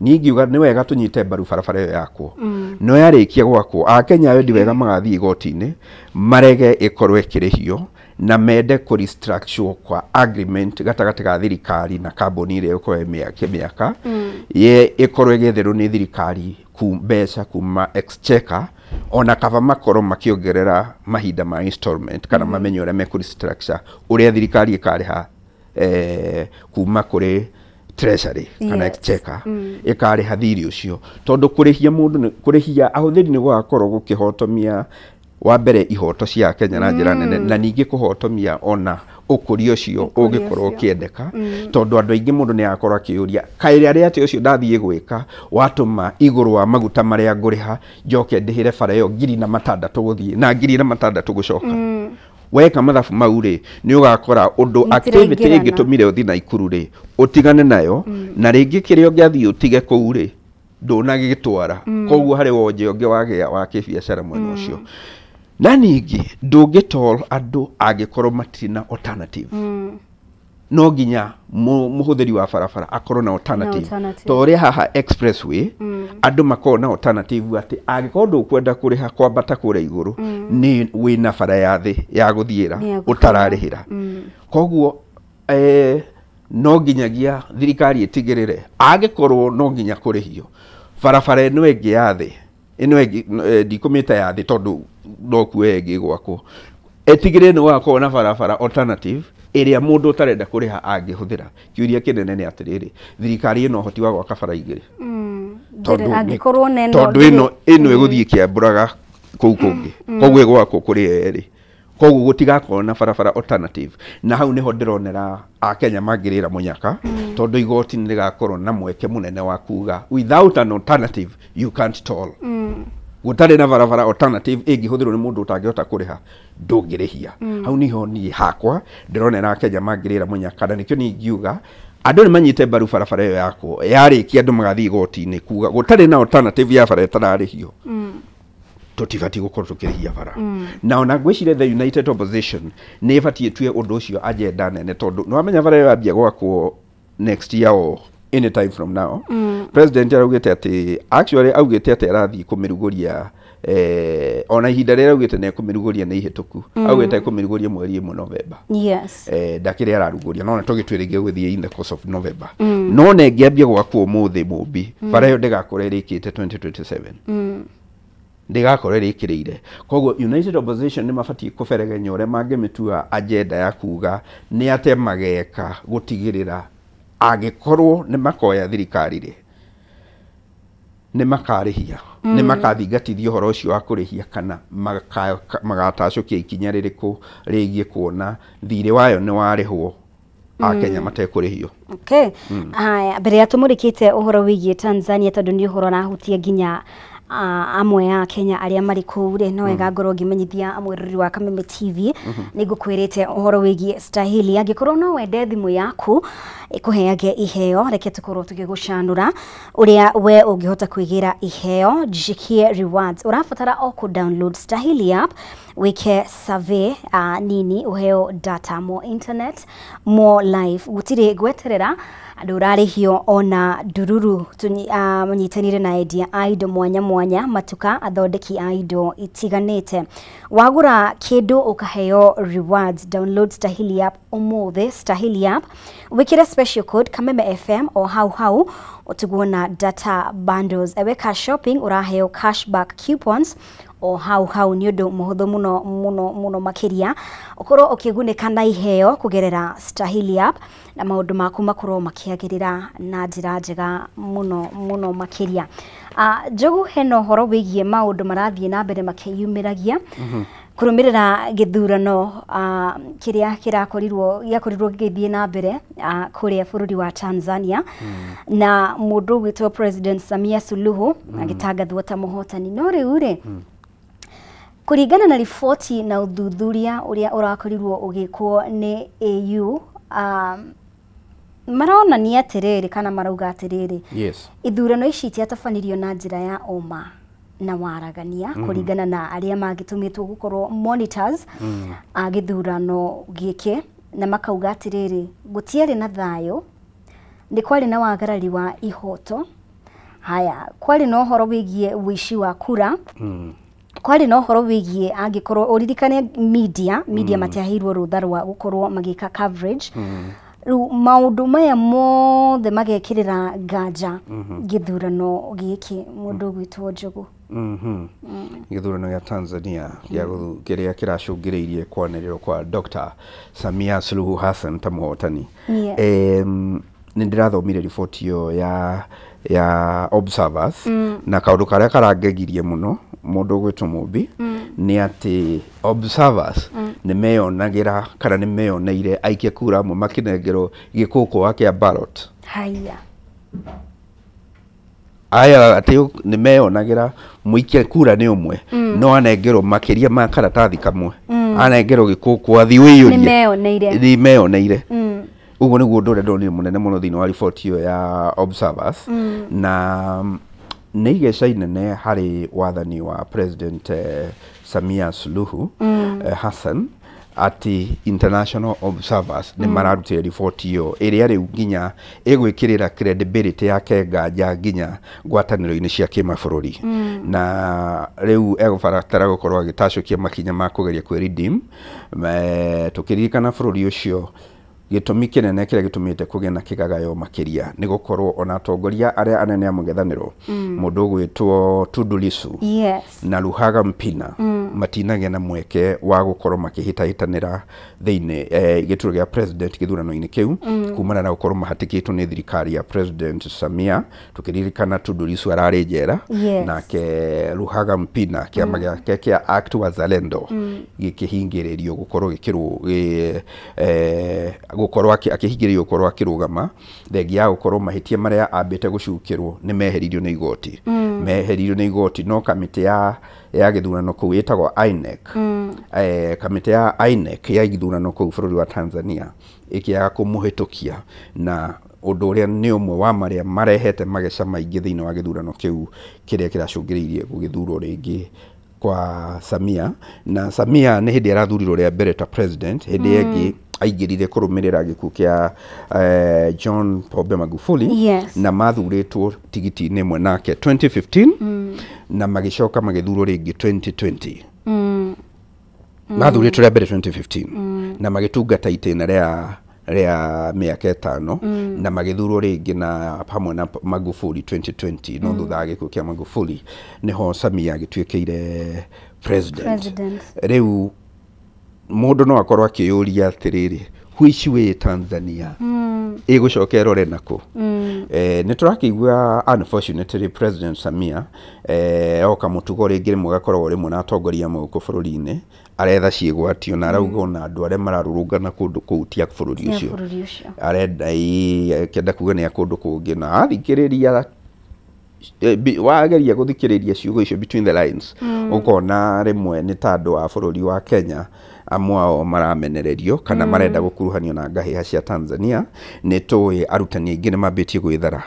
Niĩ ingiuga nĩ wega tũnyite mbaru barabara ĩyo yakwo, no yarĩkia gwakwo akenya a wendi wega magathiĩ igoti-inĩ marege ĩkorwo ĩkĩrĩhio na mende kũ restructure kwa agreement gatagatĩ ga thirikari na kambuni ĩrĩa ĩgũkorwo ĩmĩaka ye ĩkorwo ĩgĩetherwo nĩ thirikari mbeca kuma exchequer, ona kaba makorwo makĩongerera mahinda ma installment kana mamenye ũrĩa mekũ restructure ũrĩa thirikari ĩkarĩha kuma kũrĩ treasury kana exchequer ĩkarĩha thirĩ ũcio, tondũ kũrĩhia mũndũ kũrĩhia ahũthĩri nĩ gũgakorwo gũkĩhotomia wa mbere ihoto cia Kenya na njĩra nene, na ningĩ kũhotomia ona ũkũria ũcio ũngĩkorwo ũkĩendeka, tondũ andũ aingĩ mũndũ nĩ agakorwo akĩũria kaĩ arĩa atĩ ũcio ndathiĩ gwĩka watũma igũrũ wa maguta marĩa ngũrĩha njoke ndĩhĩre bara ĩyo 6,600 gũthiĩ na 6,600 gũcoka. Weka mathabu mau rĩ, nĩ ũgakora ũndũ activity ĩngĩtũmire ũthiĩ Naikuru rĩ ũtigane nayo, na rĩngĩ kĩrĩa ũngĩathiĩ ũtige kũu rĩ ndũnagĩgĩtwara, koguo harĩ wonje ũngĩ wagĩa wa kĩbiacara mwena ũcio. Na ningĩ ndũngĩtol andũ angĩkorwo matirĩ na alternative. No nginya mũhũthĩri wa barabara akorwo na alternative, to ũrĩa haha expressway andũ makorwo na alternative atĩ angĩkorwo ndũkwenda kũrĩha kwambata kũrĩa igũrũ nĩ wĩna bara ya thĩ ya gũthiĩra ũtararĩhĩra. Koguo no nginyagia thirikari ĩtigĩrĩre angĩkorwo no nginya kũrĩhio barabara ĩno ĩngĩ ya thĩ ĩno ĩngĩ ndikũmĩta ya thĩ tondũ no kuo ĩngĩ gwakwo, ĩtigĩrĩre nĩ gwakorwo na barabara alternative ĩrĩa mũndũ ũtarenda kũrĩha angĩhũthĩra. Kĩũria kĩnene nĩ atĩrĩrĩ, thirikari ĩna ũhoti wa gwaka bara igĩrĩ? Tondũ ĩno ĩgũthiĩ ĩkĩambũraga kũu kũngĩ, koguo ĩgwakwo kũrĩ erĩ, koguo gũtigakorwo na barabara alternative. Na hau nĩho ndĩronera akenya mangĩrĩra mũnyaka, tondũ igoti nĩ rĩgakorwo na mweke mũnene wa kuga without an alternative you can't toll. Gũtarĩ na barabara alternative ĩngĩhũthĩrwo nĩ mũndũ ũtangĩhota kũrĩha ndũngĩrĩhia. Hau niho niĩ hakwa ndĩronera akenya mangĩrĩra mũnyaka, na nĩkĩo niĩ ingiuga andũ nĩ manyite mbaru barabara ĩyo yakwo, yarĩkia andũ magathiĩ igoti-inĩ kuga gũtarĩ na alternative ya bara ĩtararĩhio tũtibatiĩ gũkorwo tũkĩrĩhia bara. Na ona ngwĩciria the United Opposition nĩ ĩbatiĩ ĩtue ũndũ ũcio agenda nene, tondũ nĩ wamenya bara ĩyo yambia gwakwo next year or any time from now. President araugĩte atĩ actually augĩte atĩ arathiĩ kũmĩrugũria ona ihinda rĩrĩa augĩte nĩ ekũmĩrugũria nĩ ihĩtũku, augĩte ekũmĩrugũria mweri ĩmwe November. Ndakĩrĩ ararugũria, no tũgĩtuĩrĩgie gũthiĩ in the course of November. No ona ĩngĩambia gwakwo ũmũthĩ Mũmbi, bara ĩyo ndĩgakorwo ĩrĩkĩte 2027, ndĩgakorwo ĩrĩkĩrĩire. Koguo United Opposition nĩ mabatiĩ kũberegenya ũrĩa mangĩmĩtua agenda ya kuga nĩ atĩa mageka gũtigĩrĩra angĩkorwo nĩ makoya thirikari rĩ nĩ makarĩhia, nĩ makathingatithia ũhoro ũcio wa kũrĩhia, kana magatacũkia ikinya rĩrĩkũ rĩgiĩ kuona thirĩ wayo nĩ warĩhwo akenya matekũrĩhio. Okay. Haya, mbere ya tũmũrĩkĩte ũhoro wĩgiĩ Tanzania tondũ nĩ ũhoro ũrahutia nginya amwe a Kenya arĩa marĩ kũu rĩ, no wega ngorwo ngĩmenyithia mwĩrori wa Kameme TV nĩ ngũkwĩrĩte ũhoro wĩgiĩ Stahili. Angĩkorwo no wende thimũ yaku ĩkũheage iheo, reke tũkorwo tũgĩgũcanũra ũrĩa we ũngĩhota kwĩgĩra iheo Jikie Rewards. Ũrabatara o kũ download Stahili app, wĩke survey nini, ũheo data, more internet, more life. Gũtirĩ gweterera, andũ ũrarĩhio ona ndururu. Manyitanĩire na endia a indo mwanya mwanya, matuka, athondeki a indo itiganĩte. Wagũra kĩndũ ũkaheo rewards. Download Stahili app ũmũthĩ. Stahili app, wĩkĩre special code Kameme FM o hau hau ũtigwo na data bundles. Weka shopping ũraheo cashback coupons o hau hau, nĩ ũndũ mũhũthũ mũno mũno mũno makĩria ũkorwo ũkĩgunĩka na iheo kũgerera Stahili app, na maũndũ maku makorwo makĩagĩrĩra na njĩra njega mũno mũno makĩria. Njogu, hena ũhoro wĩgiĩ maũndũ marathiĩ na mbere makĩyumĩragia. Kũrũmĩrĩra gĩthurano kĩrĩa kĩrakorirwo gĩakorirwo gĩgĩthiĩ na mbere kũrĩa bũrũri wa Tanzania, na mũndũ ũgwĩtwo President Samia Suluhu agĩtangathwo ta mũhotani. No rĩu rĩ, kũringana na riboti na ũthuthuria ũrĩa ũrakorirwo ũgĩkwo nĩ AU, maronania atĩrĩrĩ kana marauga atĩrĩrĩ, ithurano ici itiatabanirio na njĩra ya ũma na waragania, kũringana na arĩa mangĩtũmĩtwo gũkorwo monitors a gĩthurano gĩkĩ, na makauga atĩrĩrĩ, gũtiarĩ na thayũ, nĩ kwarĩ na wagarari wa ihoto, haya kwarĩ na ũhoro wĩgiĩ ũici wa kura, kwarĩ na ũhoro wĩgiĩ, angĩkorwo ũririkane, media matiaheirwo rũtha rwa gũkorwo magĩka coverage. Rĩu maũndũ maya mothe magekĩrĩra nganja gĩthurano gĩkĩ, mũndũ ũgwĩtwo Njogu. Gĩthurano gĩa Tanzania kĩrĩa kĩracũngĩrĩirie kwanĩrĩrwo kwa Dr. Samia Suluhu Hassan ta mũhotani. Nĩ ndĩrathomire riboti ĩyo ya observers, na kaũndũ karĩa karangegirie mũno, mũndũ ũgwĩtwo Mũmbi, nĩ atĩ observers nĩ meyonagĩra kana nĩ meyoneire aikia kura amwe makĩnengerwo gĩkũkũa kĩa ballot. Haya. Aya atĩ nĩ meyonagĩra mũikia kura nĩ ũmwe, no anengerwo makĩria ma karatathi kamwe, anengerwo gĩkũkũ athiĩ ũiyũrie. Nĩ meyoneire. Nĩ meyoneire. Ũguo nĩguo ũndũ ũrĩa ndonire mũnene mũno thĩinĩ wa riboti ĩyo ya observers, na nĩ igeca inene harĩ wathani wa President Samia Suluhu Hassan atĩ international observers nĩ mararutire riboti ĩyo, ĩrĩa rĩu nginya ĩgwĩkĩrĩra credibility yake nganja nginya ngwatanĩro-inĩ cia kĩmabũrũri, na rĩu egũbatara gũkorwo agĩtacũkia makinya ma kũgeria kwĩ redeem. Tũkĩririkana bũrũri ũcio, gĩtũmi kĩnene kĩrĩa gĩtũmĩte kũgĩe na kĩgagayo makĩria nĩ gũkorwo ona atongoria arĩa anene a mũng'ethanĩro, mũndũ ũgwĩtwo Tundu Lissu na Luhaga Mpina, matinagĩa na mweke wa gũkorwo makĩhĩtahĩtanĩra thĩinĩ gĩturwa gĩa president gĩthurano-inĩ kĩu, kumana na gũkorwo mahatĩkĩtwo nĩ thirikari ya President Samia. Tũkĩririkana Tundu Lissu ararĩ njera, nake Luhaga Mpina kĩama gĩake kĩa ACT Wazalendo gĩkĩhingĩrĩrio gũkorwo gĩkĩrũ gũkorwo akĩhingĩrĩrio gũkorwo akĩrũgama, thengia ya gũkorwo mahĩtia marĩa ambĩte gũcukĩrwo nĩ meheririo nĩ igoti, meheririo nĩ igoti. No kamĩtĩ ya gĩthurano kũu ĩtagwo INEC, kamĩtĩ ya INEC ya gĩthurano kũu bũrũri wa Tanzania ĩkĩaga kũmũhĩtũkia, na ũndũ ũrĩa nĩ ũmwe wa marĩa marehete mageca maingĩ thĩinĩ wa gĩthurano kĩu kĩrĩa kĩracũngĩrĩirie gũgĩthurwo rĩngĩ kwa Samia. Na Samia nĩ hĩndĩ arathurirwo rĩa mbere ta president, hĩndĩ ĩngĩ aingĩrire kũrũmĩrĩra gĩkuũ kĩa John Pombe Magufuli, na mathurĩtwo tigiti-inĩ ĩmwe nake 2015, na magĩcoka magĩthurwo rĩngĩ 2020. Mathurĩtwo rĩa mbere 2015 na magĩtungata itĩna rĩa mĩaka 5, na magĩthurwo rĩngĩ na hamwe na Magufuli 2020. No thutha wa gĩkuũ kĩa Magufuli nĩho Samia agĩtuĩkĩire president. Rĩu mũndũ no akorwo akĩyũria atĩrĩrĩ, which way Tanzania ĩgũcoka ĩrore nakũ? Nĩ tũrakĩigua unfortunately President Samia oka mũtugo rĩngĩ rĩmwe gakoragwo rĩmwe na atongoria amwe gũkũ bũrũri-inĩ, aretha ciĩgwatio, na arauga ona andũ arĩa mararũrũngana kũndũ kũu ti a bũrũri ũcio, arenda kenda kuga nĩ a kũndũ kũngĩ. Na athikĩrĩria, wageria gũthikĩrĩria ciugo icio between the lines, ũkona rĩmwe nĩ ta andũ a bũrũri wa Kenya amwe ao maramenererio kana marenda gũkuruhanio na ngahĩha cia Tanzania. Nĩ tũĩ arutani aingĩ nĩ mambĩtie gwĩthara,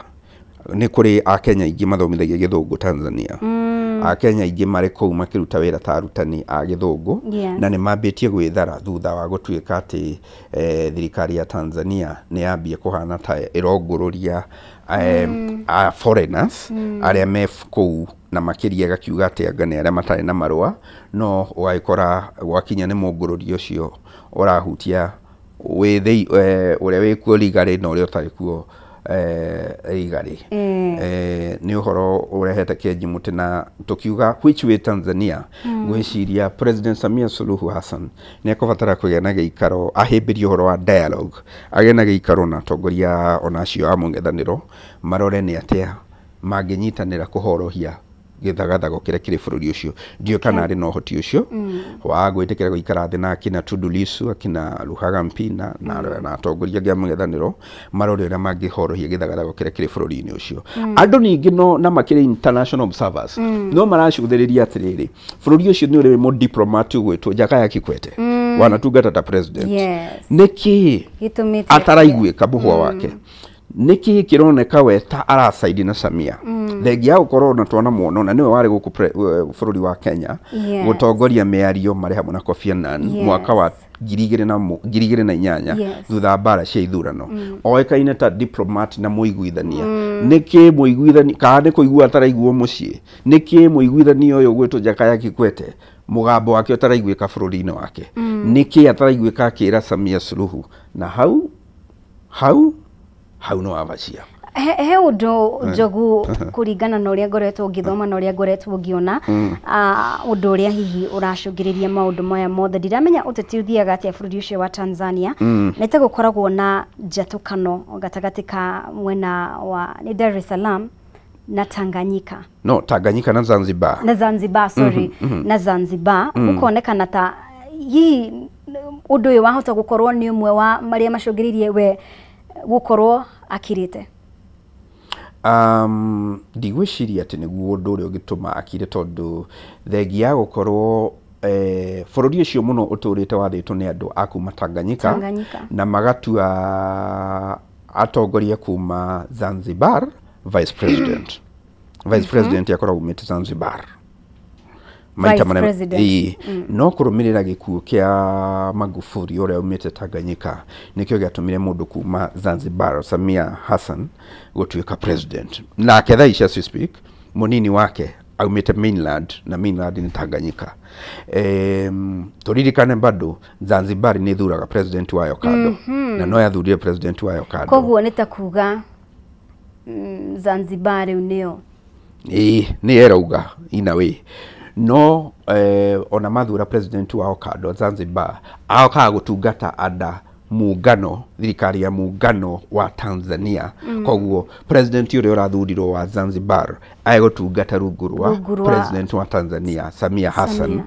nĩ kũrĩ akenya aingĩ mathomithagia gĩthũngũ Tanzania, akenya aingĩ marĩ kũu makĩruta wĩra ta arutani a gĩthũngũ, na nĩ mambĩtie gwĩthara thutha wa gũtuĩka atĩ thirikari ya Tanzania nĩ yambie kũhana ta ĩrongũrũria foreigners arĩa me kũu, na makĩria gakiuga atĩ anga nĩ arĩa matarĩ na marũa. No ũgagĩkora gwakinya nĩ mũngũrũri ũcio ũrahutia ũrĩa wĩkuo rigarĩ na ũrĩa ũtarĩ kuo rigarĩ. Nĩ ũhoro ũrehete kĩenji mũtĩ, na tũkiuga which way Tanzania, ngwĩciria President Samia Suluhu Hassan nĩ ekũbatara kũgĩa na gĩikaro, ahĩmbĩrie ũhoro wa dialogue, agĩe na gĩikaro na atongoria ona acio a mũng'ethanĩro, marore nĩ atĩa mangĩnyitanĩra kũhorohia gĩthagathago kĩrĩa kĩrĩ bũrũri ũcio. Ndiũĩ kana arĩ na ũhoti ũcio wa gwĩtĩkĩra gũikara thĩ na akina Tundu Lissu, akina Luhaga Mpina na atongoria angĩ a mũng'ethanĩro marore ũrĩa mangĩhorohia gĩthagathago kĩrĩa kĩrĩ bũrũri-inĩ ũcio. Andũ ningĩ no na makĩrĩ international observers no maracũthĩrĩria atĩrĩrĩ, bũrũri ũcio nĩ ũrĩ mũ diplomat ũgwĩtwo Jakaya Kikwete wanatungata ta president. Nĩkĩ ataraiguĩka mũhwa wake? Nĩkĩ kĩroneka we ta aracaidi na Samia? Thengia ya gũkorwo na twana muono na nĩwe warĩ gũkũ bũrũri wa Kenya gũtongoria mĩario marĩ hamwe na Kofi Annan mwaka wa 2008 thutha wa mbara cia ithurano. Oĩkaine ta diplomat na mũiguithania. Nĩkĩ mũiguithania kana nĩ kũigua ataraiguo mũciĩ? Nĩkĩ mũiguithania ũyũ ũgwĩtwo Jakaya Kikwete mũgambo wake ũtaraiguĩka bũrũri-inĩ wake? Nĩkĩ ataraiguĩka akĩra Samia Suluhu? Na hau hau hau no abacia. He ũndũ Njogu, kũringana na ũrĩa ngoretwo ngĩthoma na ũrĩa ngoretwo ngĩona, ũndũ ũrĩa hihi ũracũngĩrĩria maũndũ maya mothe, ndiramenya ũteti ũthiaga atĩa bũrũri ũcio wa Tanzania. Nĩ ta gũkoragwo na njatũkano gatagatĩ ka mwena wa nĩ Dar es Salaam na Tanganyika. No, Tanganyika na Zanzibar. Na Zanzibar, sorry. Na Zanzibar gũkonekana ta hihi ũndũ ũyũ wahota gũkorwo nĩ ũmwe wa marĩa macũngĩrĩirie we gũkorwo akirĩte. Ndigwĩciria atĩ nĩguo ũndũ ũrĩa ũngĩtũma akire, tondũ thengia ya gũkorwo bũrũri ũcio mũno ũtũrĩte wathĩtwo nĩ andũ a kuma Tanganyika, na magatua atongoria kuma Zanzibar vice president. Vice president yakoragwo umĩte Zanzibar. Maita marĩa no kũrũmĩrĩra gĩkuũ kĩa Magufuli ũrĩa umĩte Tanganyika nĩkĩo gĩatũmire mũndũ kuma Zanzibar Samia Hassan gũtuĩka president. Nake thaa ici as we speak mũnini wake aumĩte mainland, na mainland nĩ Tanganyika. Tũririkane bado Zanzibar nĩ ĩthuraga president wayo kando, na no yathurire president wayo kando. Koguo nĩ ta kuga Zanzibar rĩu nĩyo nĩ ĩrauga in a way. No ona mathura president wao kando Zanzibar aokaga gũtungata anda muungano, thirikari ya muungano wa Tanzania. Koguo president ũrĩa ũrathurirwo wa Zanzibar agũtungata rungu rwa president wa Tanzania Samia Hassan.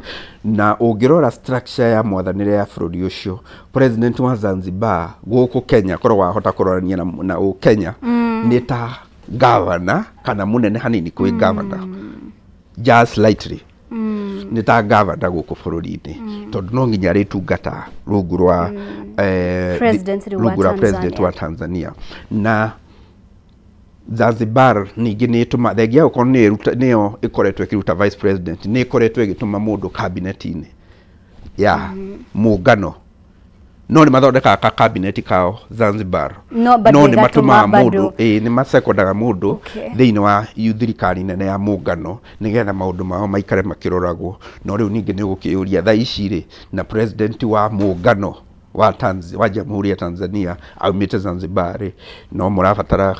Na ũngĩrora structure ya mwathanĩre ya bũrũri ũcio, president wa Zanzibar gũkũ Kenya korwo wahota kũrorania na Kenya nĩ ta governor kana mũnene hanini kwĩ governor, just slightly. Nĩ ta governor gũkũ bũrũri-inĩ, tondũ no nginya arĩtungata rungu rwa president wa Tanzania. Na Zanzibar ningĩ nĩ ĩtũma thengia gũkorwo nĩyo ĩkoretwo ĩkĩruta vice president, nĩ ĩkoretwo ĩgĩtũma mũndũ cabinet-inĩ ya muungano. No nĩ mathondekaga ka cabinet kao Zanzibar, no nĩ matũmaga mũndũ, nĩ masekondaga mũndũ thĩinĩ wa thirikari nene ya muungano nĩgetha maũndũ mao maikare makĩroragwo. No rĩu ningĩ nĩ ũgũkĩũria thaa ici rĩ, na president wa muungano wa Jamhuri ya Tanzania aumĩte Zanzibar rĩ, no marabatara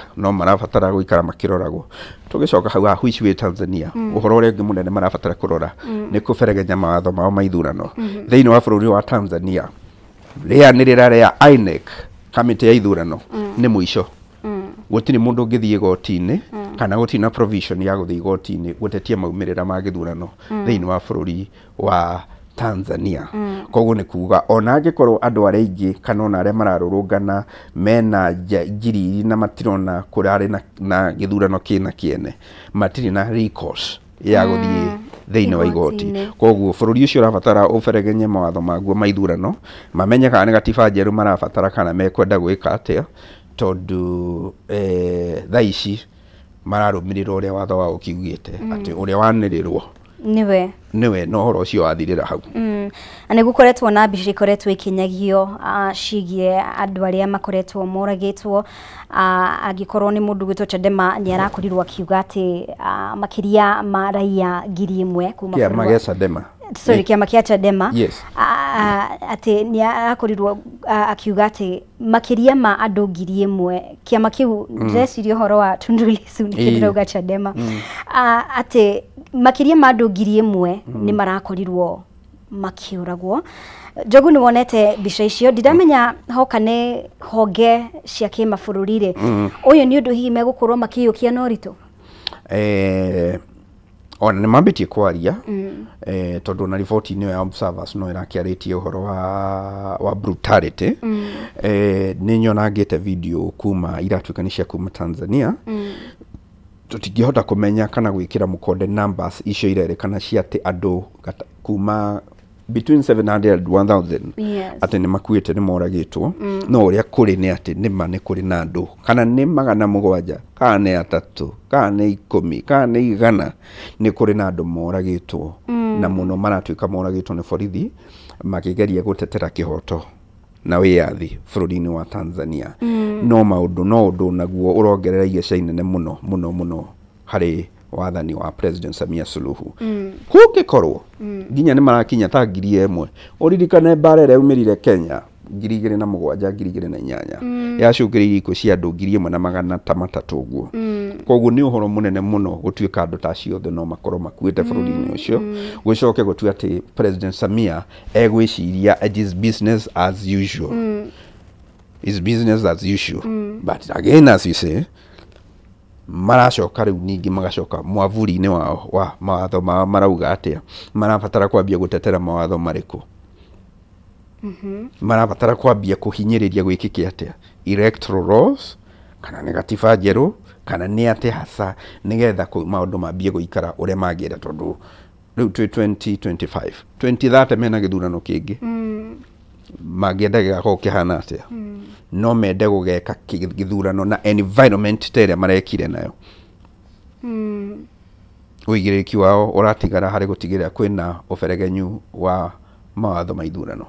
gũikara makĩroragwo. Tũgĩcoka hau ha which way Tanzania, ũhoro ũrĩa ũngĩ mũnene marabatara kũrora nĩ kũberegenya mawatho mao ma ithurano. Thĩinĩ wa bũrũri wa Tanzania rĩanĩrĩra rĩa INEC, kamĩtĩ ya ithurano, nĩ mũico. Gũtirĩ mũndũ ũngĩthiĩ igoti-inĩ kana gũtirĩ na provision ya gũthiĩ igoti-inĩ gũtetia maumĩrĩra ma gĩthurano thĩinĩ wa bũrũri wa Tanzania. Koguo nĩ kuga ona angĩkorwo andũ arĩa aingĩ kana ona arĩa mararũrũngana mena ngiri na matirona kũrarĩ na gĩthurano kĩna kĩene, matirĩ na recourse ya gũthiĩ thĩinĩ wa igoti. Koguo bũrũri ũcio ũrabatara ũberegenye mawatho maguo ma ithurano, mamenye kana nĩ gatiba njerũ marabatara kana mekwenda gwĩka atĩa, tondũ thaa ici mararũmĩrĩra ũrĩa watho wao ũkiugĩte atĩ ũrĩa wanĩrĩrwo niwe no ũhoro ũcio wathirĩra hau. Na nĩ gũkoretwo na mbica ikoretwo ikinyagio ciĩgiĩ andũ arĩa makoretwo moragĩtwo. Angĩkorwo nĩ mũndũ gwĩtwo Chadema nĩ arakorirwo akiuga atĩ makĩria ma raia 1,000 kuma kĩama gĩa Chadema, sorry, kĩama kĩa Chadema, atĩ nĩ arakorirwo akiuga atĩ makĩria ma andũ 1,000 kĩama kĩu, ndĩreciria ũhoro wa Tundu Lissu nĩkĩo ndĩrauga Chadema, atĩ makĩria ma andũ 1,000 nĩ marakorirwo makĩũragwo. Njogu, nĩ wonete mbica icio, ndiramenya hoka nĩ honge cia kĩmabũrũri rĩ, ũyũ nĩ ũndũ hihi megũkorwo makĩiyũkia na ũritũ? Ona nĩ mambĩtie kwaria tondũ na riboti-inĩ ya Observers no ĩrakĩarĩtie ũhoro wa brutality. Nĩ nyonangĩte video kuma iratuĩka nĩ cia kuma Tanzania. Tũtingĩhota kũmenya kana gwĩkĩra mũkonde numbers icio irerĩkana cia atĩ andũ kuma between 700 and 1000 atĩ nĩ makuĩte, nĩ moragĩtwo. No ũrĩa kũrĩ nĩ atĩ nĩma nĩ kũrĩ na andũ, kana nĩ 700, kana nĩ 3, kana nĩ 10, kana nĩ 100, nĩ kũrĩ na andũ moragĩtwo. Na mũno maratuĩka moragĩtwo nĩ borithi makĩgeria gũtetera kĩhoto na wĩyathi bũrũri-inĩ wa Tanzania. No maũndũ no ũndũ naguo ũrongerera igeca inene mũno mũno mũno harĩ wathani wa President Samia Suluhu. Kũngĩkorwo nginya nĩ marakinya ta 1000, ũririkane mbara ĩrĩa yaumĩrire Kenya 2007 2008 yacũngĩrĩirie ikuũ cia andũ 1300 ũguo. Koguo nĩ ũhoro mũnene mũno gũtuĩka andũ ta acio othe no makorwo makuĩte bũrũri-inĩ ũcio. Gũcoke gũtua atĩ President Samia egwĩciria it is business as usual. It's business as usual. But again, as you say, maracoka rĩu ningĩ magacoka mwavuri-inĩ wao wa mawatho mao, marauga atĩa? Marabatara kwambia gũtetera mawatho marĩkũ? Marabatara kwambia kũhinyĩrĩria gwĩkĩke atĩa? Electoral laws, kana nĩ gatiba njerũ, kana nĩ atĩa hasa, nĩgetha maũndũ mambie gũikara ũrĩa mangĩenda, tondũ rĩu twĩ 2025, 2030 mena gĩthurano kĩngĩ. Mangĩenda gĩgakorwo kĩhana atĩa? No mende gũgeka gĩthurano na environment ta ĩrĩa marekire nayo. Ũigĩrĩrĩki wao ũratigara harĩ gũtigĩrĩra kwĩna ũberegenyu wa mawatho ma ithurano.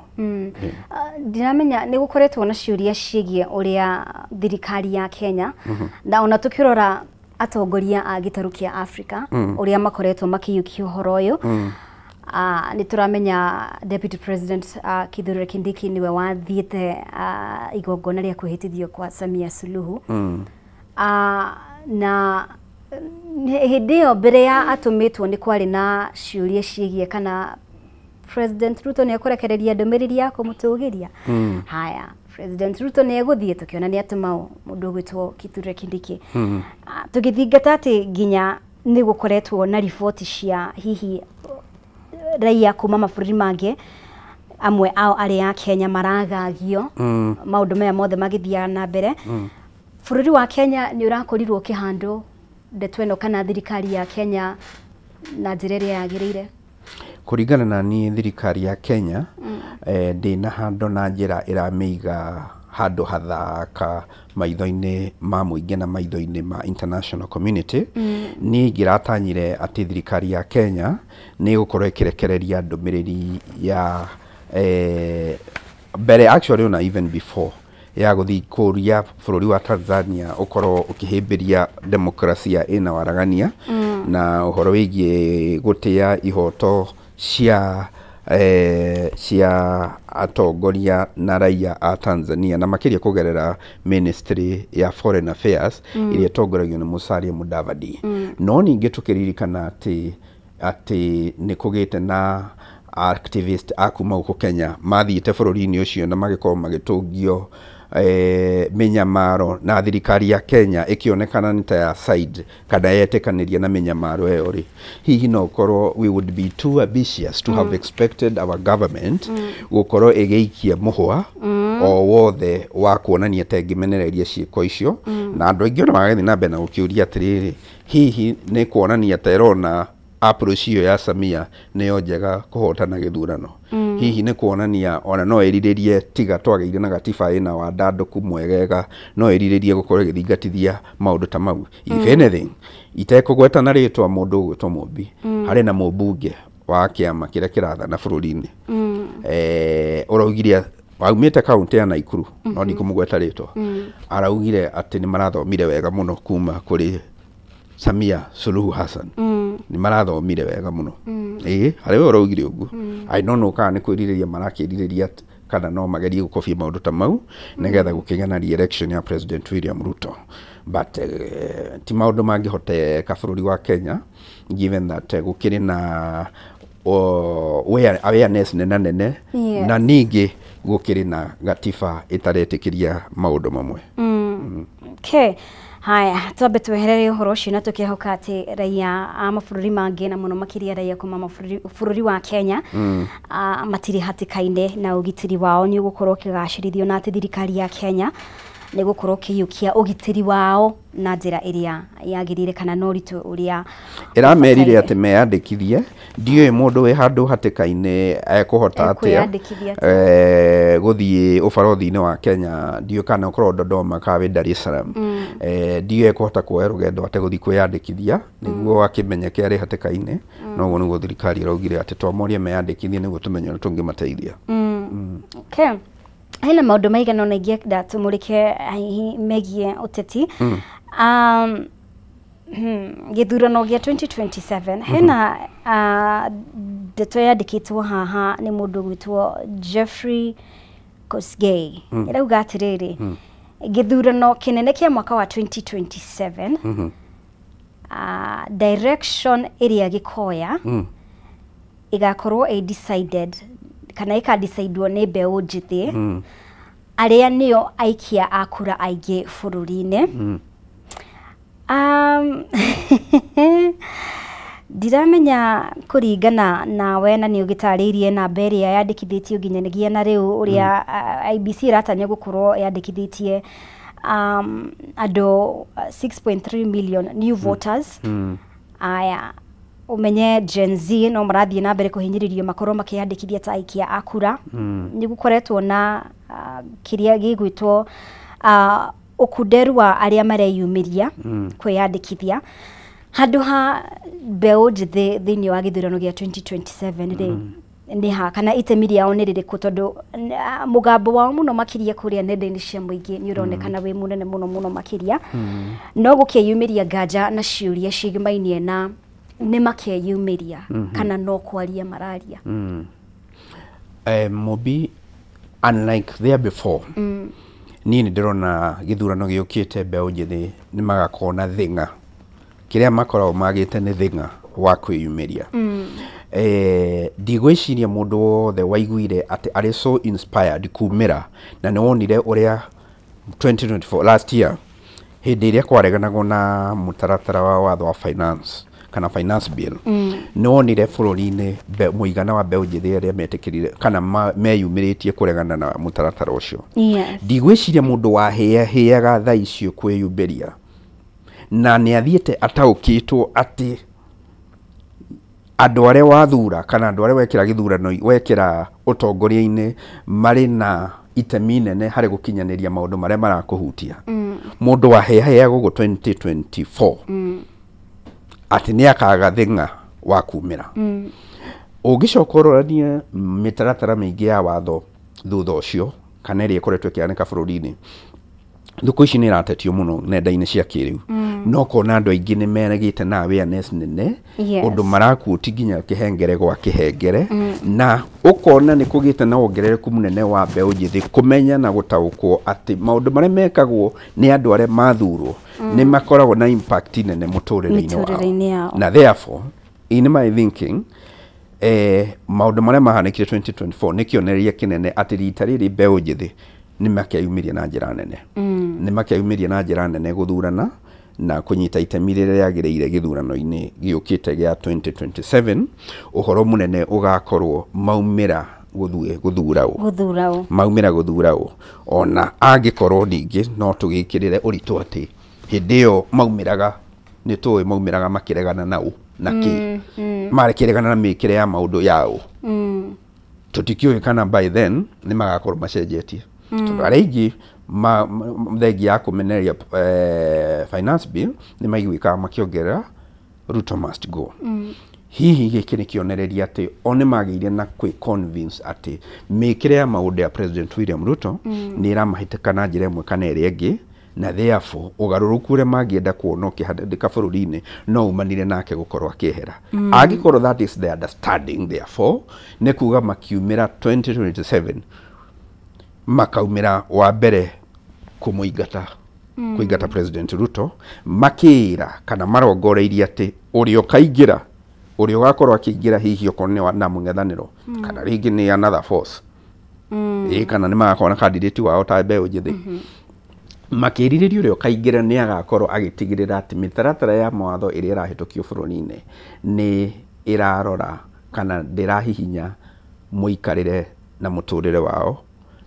Ndiramenya nĩ gũkoretwo na ciũria ciĩgiĩ ũrĩa thirikari ya Kenya na ona tũkĩrora atongoria a gĩtarũ kĩa Africa ũrĩa makoretwo makĩiyũkia ũhoro ũyũ. Nĩ tũramenya Deputy President Kithure Kindiki nĩwe wathiĩte igongona rĩa kwĩhĩtithio kwa Samia Suluhu. Na hĩndĩ ĩyo mbere ya atũmĩtwo nĩ kwarĩ na ciũria ciĩgiĩ kana President Ruto nĩ ekũrekereria ndũmĩrĩri ya kũmũtũgĩria. Haya, President Ruto nĩ egũthiĩ, tũkĩona nĩ atũma mũndũ ũgwĩtwo Kithure Kindiki. Tũgĩthingata atĩ nginya nĩ gũkoretwo na riboti cia hihi raia kuma mabũrũri mangĩ amwe ao arĩa a Kenya maragagio maũndũ maya mothe magĩthiaga na mbere. Bũrũri wa Kenya nĩ ũrakorirwo ũkĩhandwo ndeto ĩno kana thirikari ya Kenya na njĩra ĩrĩa yagĩrĩire? Kũringana na niĩ, thirikari ya Kenya ndĩna handũ na njĩra ĩramĩiga handũ hathaka maitho-inĩ ma mũingĩ na maitho-inĩ ma international community. Niĩ ingĩratanyire atĩ thirikari ya Kenya nĩ ĩgũkorwo ĩkĩrekereria ndũmĩrĩri ya mbere, actually ona even before ya gũthiĩ kũria bũrũri wa Tanzania ũkorwo ũkĩhĩmbĩria demokrasia ĩna waragania na ũhoro wĩgiĩ gũtĩa ihoto cia atongoria na raia a Tanzania, na makĩria kũgerera Ministry ya Foreign Affairs ĩrĩa ĩtongoragio nĩ Musalia Mudavadi. No ningĩ tũkĩririkana atĩ nĩ kũgĩte na activist a kuma gũkũ Kenya mathiĩte bũrũri-inĩ ũcio na magĩkorwo magĩtũngio mĩnyamaro, na thirikari ya Kenya ĩkĩonekana nĩ ta ya side kana yetĩkanĩria na mĩnyamaro ĩyo rĩ, hihi no ũkorwo we would be too ambitious to have expected our government gũkorwo ĩgĩikia mũhwa o wothe wa kuonania ta ĩngĩmenereria ciĩko icio. Na andũ aingĩ ona magagĩthiĩ na mbere na gũkĩũria atĩrĩrĩ, hihi nĩ kuonania ta ĩrona approach ĩyo ya Samia nĩyo njega kũhotana gĩthurano? Hihi nĩ kuonania ona no ĩrirĩrie, tiga twagĩire na gatiba ĩna wandandũku mwegega, no ĩrirĩrie gũkorwo ĩgĩthingatithia maũndũ ta mau? If anything, itekũgweta na rĩtwa mũndũ ũgwĩtwo Mũmbi, harĩ na mũmbunge wa kĩama kĩrĩa kĩrathana bũrũri-inĩ ũraugire, aumĩte kaũntĩ ya Naikuru, no ndikũmũgweta rĩtwa, araugire atĩ nĩ marathomire wega mũno kuma kũrĩ Samia Suluhu Hassan. Nĩ marathomire wega mũno. Ĩĩ, harĩ we ũraugire ũguo. I don't know kana nĩ kwĩrirĩria marakĩrirĩria kana no magerie gũkobia maũndũ ta mau nĩgetha gũkĩgĩa na re-election ya President William Ruto. But ti maũndũ mangĩhoteka bũrũri wa Kenya, given that gũkĩrĩ na awareness nene nene, na ningĩ gũkĩrĩ na gatiba ĩtaretĩkĩria maũndũ mamwe. Okay. Haya, twambe tweherere ũhoro ũcio na tũkĩhoka atĩ raia a mabũrũri mangĩ na mũno makĩria raia kuma bũrũri wa Kenya matirĩ hatĩka-inĩ na ũgitĩri wao nĩ ũgũkorwo ũkĩgacĩrithio na atĩ thirikari ya Kenya nĩ gũkorwo ũkĩiyũkia ũgitĩri wao na njĩra ĩrĩa yagĩrĩire kana na ũritũ ũrĩa ĩramerire atĩ meyandĩkithie. Ndiũĩ mũndũ wĩ handũ hatĩka-inĩ ekũhota atĩa Ekwĩyandĩkithia atĩa? Gũthiĩ ũbarothi-inĩ wa Kenya, ndiũĩ kana ũkorwo Dodoma kana wĩ Dar es Salaam, ndiũĩ ekũhota kuoya rũgendo atĩ gũthiĩ kwĩyandĩkithia nĩguo akĩmenyeke arĩ hatĩka-inĩ. No ũguo nĩguo thirikari ĩraugire atĩ twamorie meyandĩkithie nĩguo tũmenye ũrĩa tũngĩmateithia. Okay. Hena maũndũ maigana ũna ingĩenda tũmũrĩke hihi megiĩ ũteti. Gĩthurano gĩa 2027, hena ndeto yandĩkĩtwo haha nĩ mũndũ ũgwĩtwo Jeffrey Kosgei, ĩrauga atĩrĩrĩ, gĩthurano kĩnene kĩa mwaka wa 2027, direction ĩrĩa gĩkoya ĩgakorwo ĩ decided kana ĩkadicaidwo nĩ mbeũ njĩthĩ arĩa nĩo aikia a kura aingĩ bũrũri-inĩ. Ndiramenya kũringana nawe na nĩ ũgĩtarĩirie namba ĩrĩa yandĩkithĩtio nginyagia na rĩu ũrĩa IEBC ĩratanya gũkorwo yandĩkithĩtie andũ 6.3 million new voters. Aya, ũmenye Gen Z no marathiĩ na mbere kũhinyĩrĩrio makorwo makĩyandĩkithia ta aikia a kura. Nĩ gũkoretwo na kĩrĩa gĩgwĩtwo ũkunderu wa arĩa mareyumĩria kwĩyandĩkithia handũ ha mbeũ njĩthĩ thĩinĩ wa gĩthurano gĩa 2027 rĩ, nĩ ha kana itemi rĩao nĩ rĩrĩkũ? Tondũ mũgambo wao mũno makĩria kũrĩa nenda-inĩ cia mũingĩ nĩ ũronekana wĩ mũnene mũno mũno makĩria, no gũkĩyumĩria nganja na ciũria cigimainie na nĩ makeyumĩria kana no kwaria mararia. Mobi, unlike there before, niĩ nĩ ndĩrona gĩthurano gĩũkĩte mbeũ njĩthĩ nĩ magakorwo na thĩng'a kĩrĩa makoragwo magĩte nĩ thĩng'a wa kwĩyumĩria. Ndigwĩciria mũndũ wothe waiguire atĩ arĩ so inspired kumĩra, na nĩ wonire ũrĩa 2024 last year hĩndĩ ĩrĩa kwareganagwo na mũtaratara wa watho wa finance kana finance bill, nĩ wonire bũrũri-inĩ mũigana wa mbeũ njĩthĩ arĩa metĩkĩrire kana meyumĩrĩtie kũregana na mũtaratara ũcio. Ndigwĩciria mũndũ wahĩahĩaga thaa icio kwĩyumĩria na nĩ athiĩte ataũkĩtwo atĩ andũ arĩa wathura kana andũ arĩa wekĩra gĩthurano wekĩra ũtongoria-inĩ marĩ na itemi nene harĩ gũkinyanĩria maũndũ marĩa marakũhutia. Mũndũ wahĩahĩaga gũkũ 2024 atĩ nĩ akaga thĩng'a wa kumĩra. Ũngĩcoka ũroranie mĩtaratara mĩingĩ ya watho thutha ũcio kana ĩrĩa ĩkoretwo ĩkĩhanĩka bũrũri-inĩ thikũ ici nĩ ĩratetio mũno nenda-inĩ cia kĩrĩu, no kona andũ aingĩ nĩ meragĩte na awareness nene ũndũ marakuoti nginya kĩhengere gwa kĩhengere, na ũkona nĩ kũgĩte na wongerereku mũnene wa mbeũ njĩthĩ kũmenya na gũtaũkwo atĩ maũndũ marĩa mekagwo nĩ andũ arĩa mathurwo nĩ makoragwo na impact nene mũtũrĩre-inĩ Mĩtũrĩre-inĩ wao. Yao. Na therefore, in my thinking, maũndũ marĩa mahanĩkire 2024 nĩ kĩonereria kĩnene atĩ rita rĩrĩ mbeũ njĩthĩ nĩ makeyumĩria na njĩra nene, nĩ makeyumĩria na njĩra nene gũthurana na kũnyita itemi rĩrĩa rĩagĩrĩire gĩthurano-inĩ gĩũkĩte gĩa 2027. Ũhoro mũnene ũgakorwo maumĩra gũthiĩ gũthura ũ, Gũthura ũ. Maumĩra gũthura ũ, ona angĩkorwo ningĩ no tũgĩkĩrĩre ũritũ atĩ hĩndĩ ĩyo maumĩraga nĩ tũĩ maumĩraga makĩregana na ũ na kĩ marekĩregana na mĩkĩre ya maũndũ ya ũ. Tũtikĩũĩ kana by then nĩ magakorwo macenjetie, tondũ arĩa aingĩ thengia ya kũmenereria finance bill nĩ maiguĩkaga makĩongerera "Ruto must go". Hihi gĩkĩ nĩ kĩonereria atĩ o nĩ magĩire na kwĩ convince atĩ mĩkĩre ya maũndũ ya President William Ruto nĩ ĩramahĩtĩka na njĩra ĩmwe kana ĩrĩa ĩngĩ, na therefore ũgarũrũku ũrĩa mangĩenda kuona ũkĩhandĩka bũrũri-inĩ no umanire nake gũkorwo akĩehera. Angĩkorwo that is the understanding, therefore nĩ kuga makiumĩra 2027 makaumĩra wa mbere kũmũingata, kũingata President Ruto, makĩra kana marongoreirie atĩ ũrĩa ũkaingĩra, ũrĩa ũgakorwo akĩingĩra, hihi okorwo nĩ na mũng'ethanĩro kana rĩngĩ nĩ another force, ĩĩ, kana nĩ magakorwo na candidate wao ta mbeũ njĩthĩ. Makĩrirĩria ũrĩa ũkaingĩra nĩ agakorwo agĩtigĩrĩra atĩ mĩtaratara ya mawatho ĩrĩa ĩrahĩtũkio bũrũri-inĩ nĩ ĩrarora kana ndĩrahihinya mũikarĩre na mũtũrĩre wao,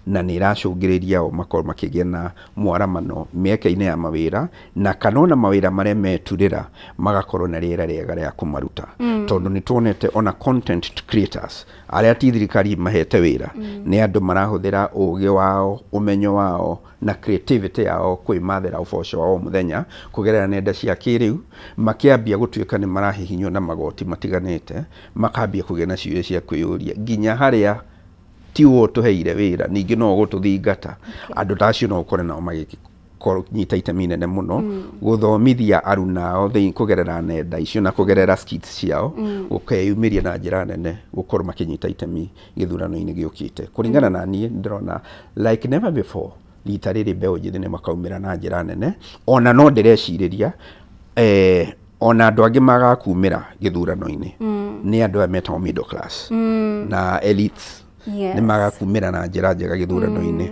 na nĩ ĩracũngĩrĩria o makorwo makĩgĩa na mwaramano mĩeke-inĩ ya mawĩra, na kana ona mawĩra marĩa meturĩra magakorwo na rĩera rĩega rĩa kũmaruta. Tondũ nĩ tuonete ona content creators arĩa ti thirikari mahete wĩra, nĩ andũ marahũthĩra ũgĩ wao, ũmenyo wao na creativity yao kwĩmathĩra ũboco wao mũthenya kũgerera nenda cia kĩrĩu, makĩambia gũtuĩka nĩ marahihinywo na magoti matiganĩte, makambia kũgĩa na ciũria cia kwĩyũria nginya harĩa ti ũũ tũheire wĩra ningĩ no ũgũtũthingata. Andũ ta acio no ũkore nao magĩnyita itemi nene mũno gũthomithia arunao kũgerera nenda icio na kũgerera skits ciao, gũkeyumĩria na njĩra nene gũkorwo makĩnyita itemi gĩthurano-inĩ gĩũkĩte. Kũringana na niĩ, ndĩrona like never before rita rĩrĩ mbeũ njĩthĩ nĩ makaumĩra na njĩra nene. Ona no ndĩrecirĩria ona andũ angĩ magakumĩra gĩthurano-inĩ nĩ andũ aya metagwo middle class na elites, nĩ magakumĩra na njĩra njega gĩthurano-inĩ.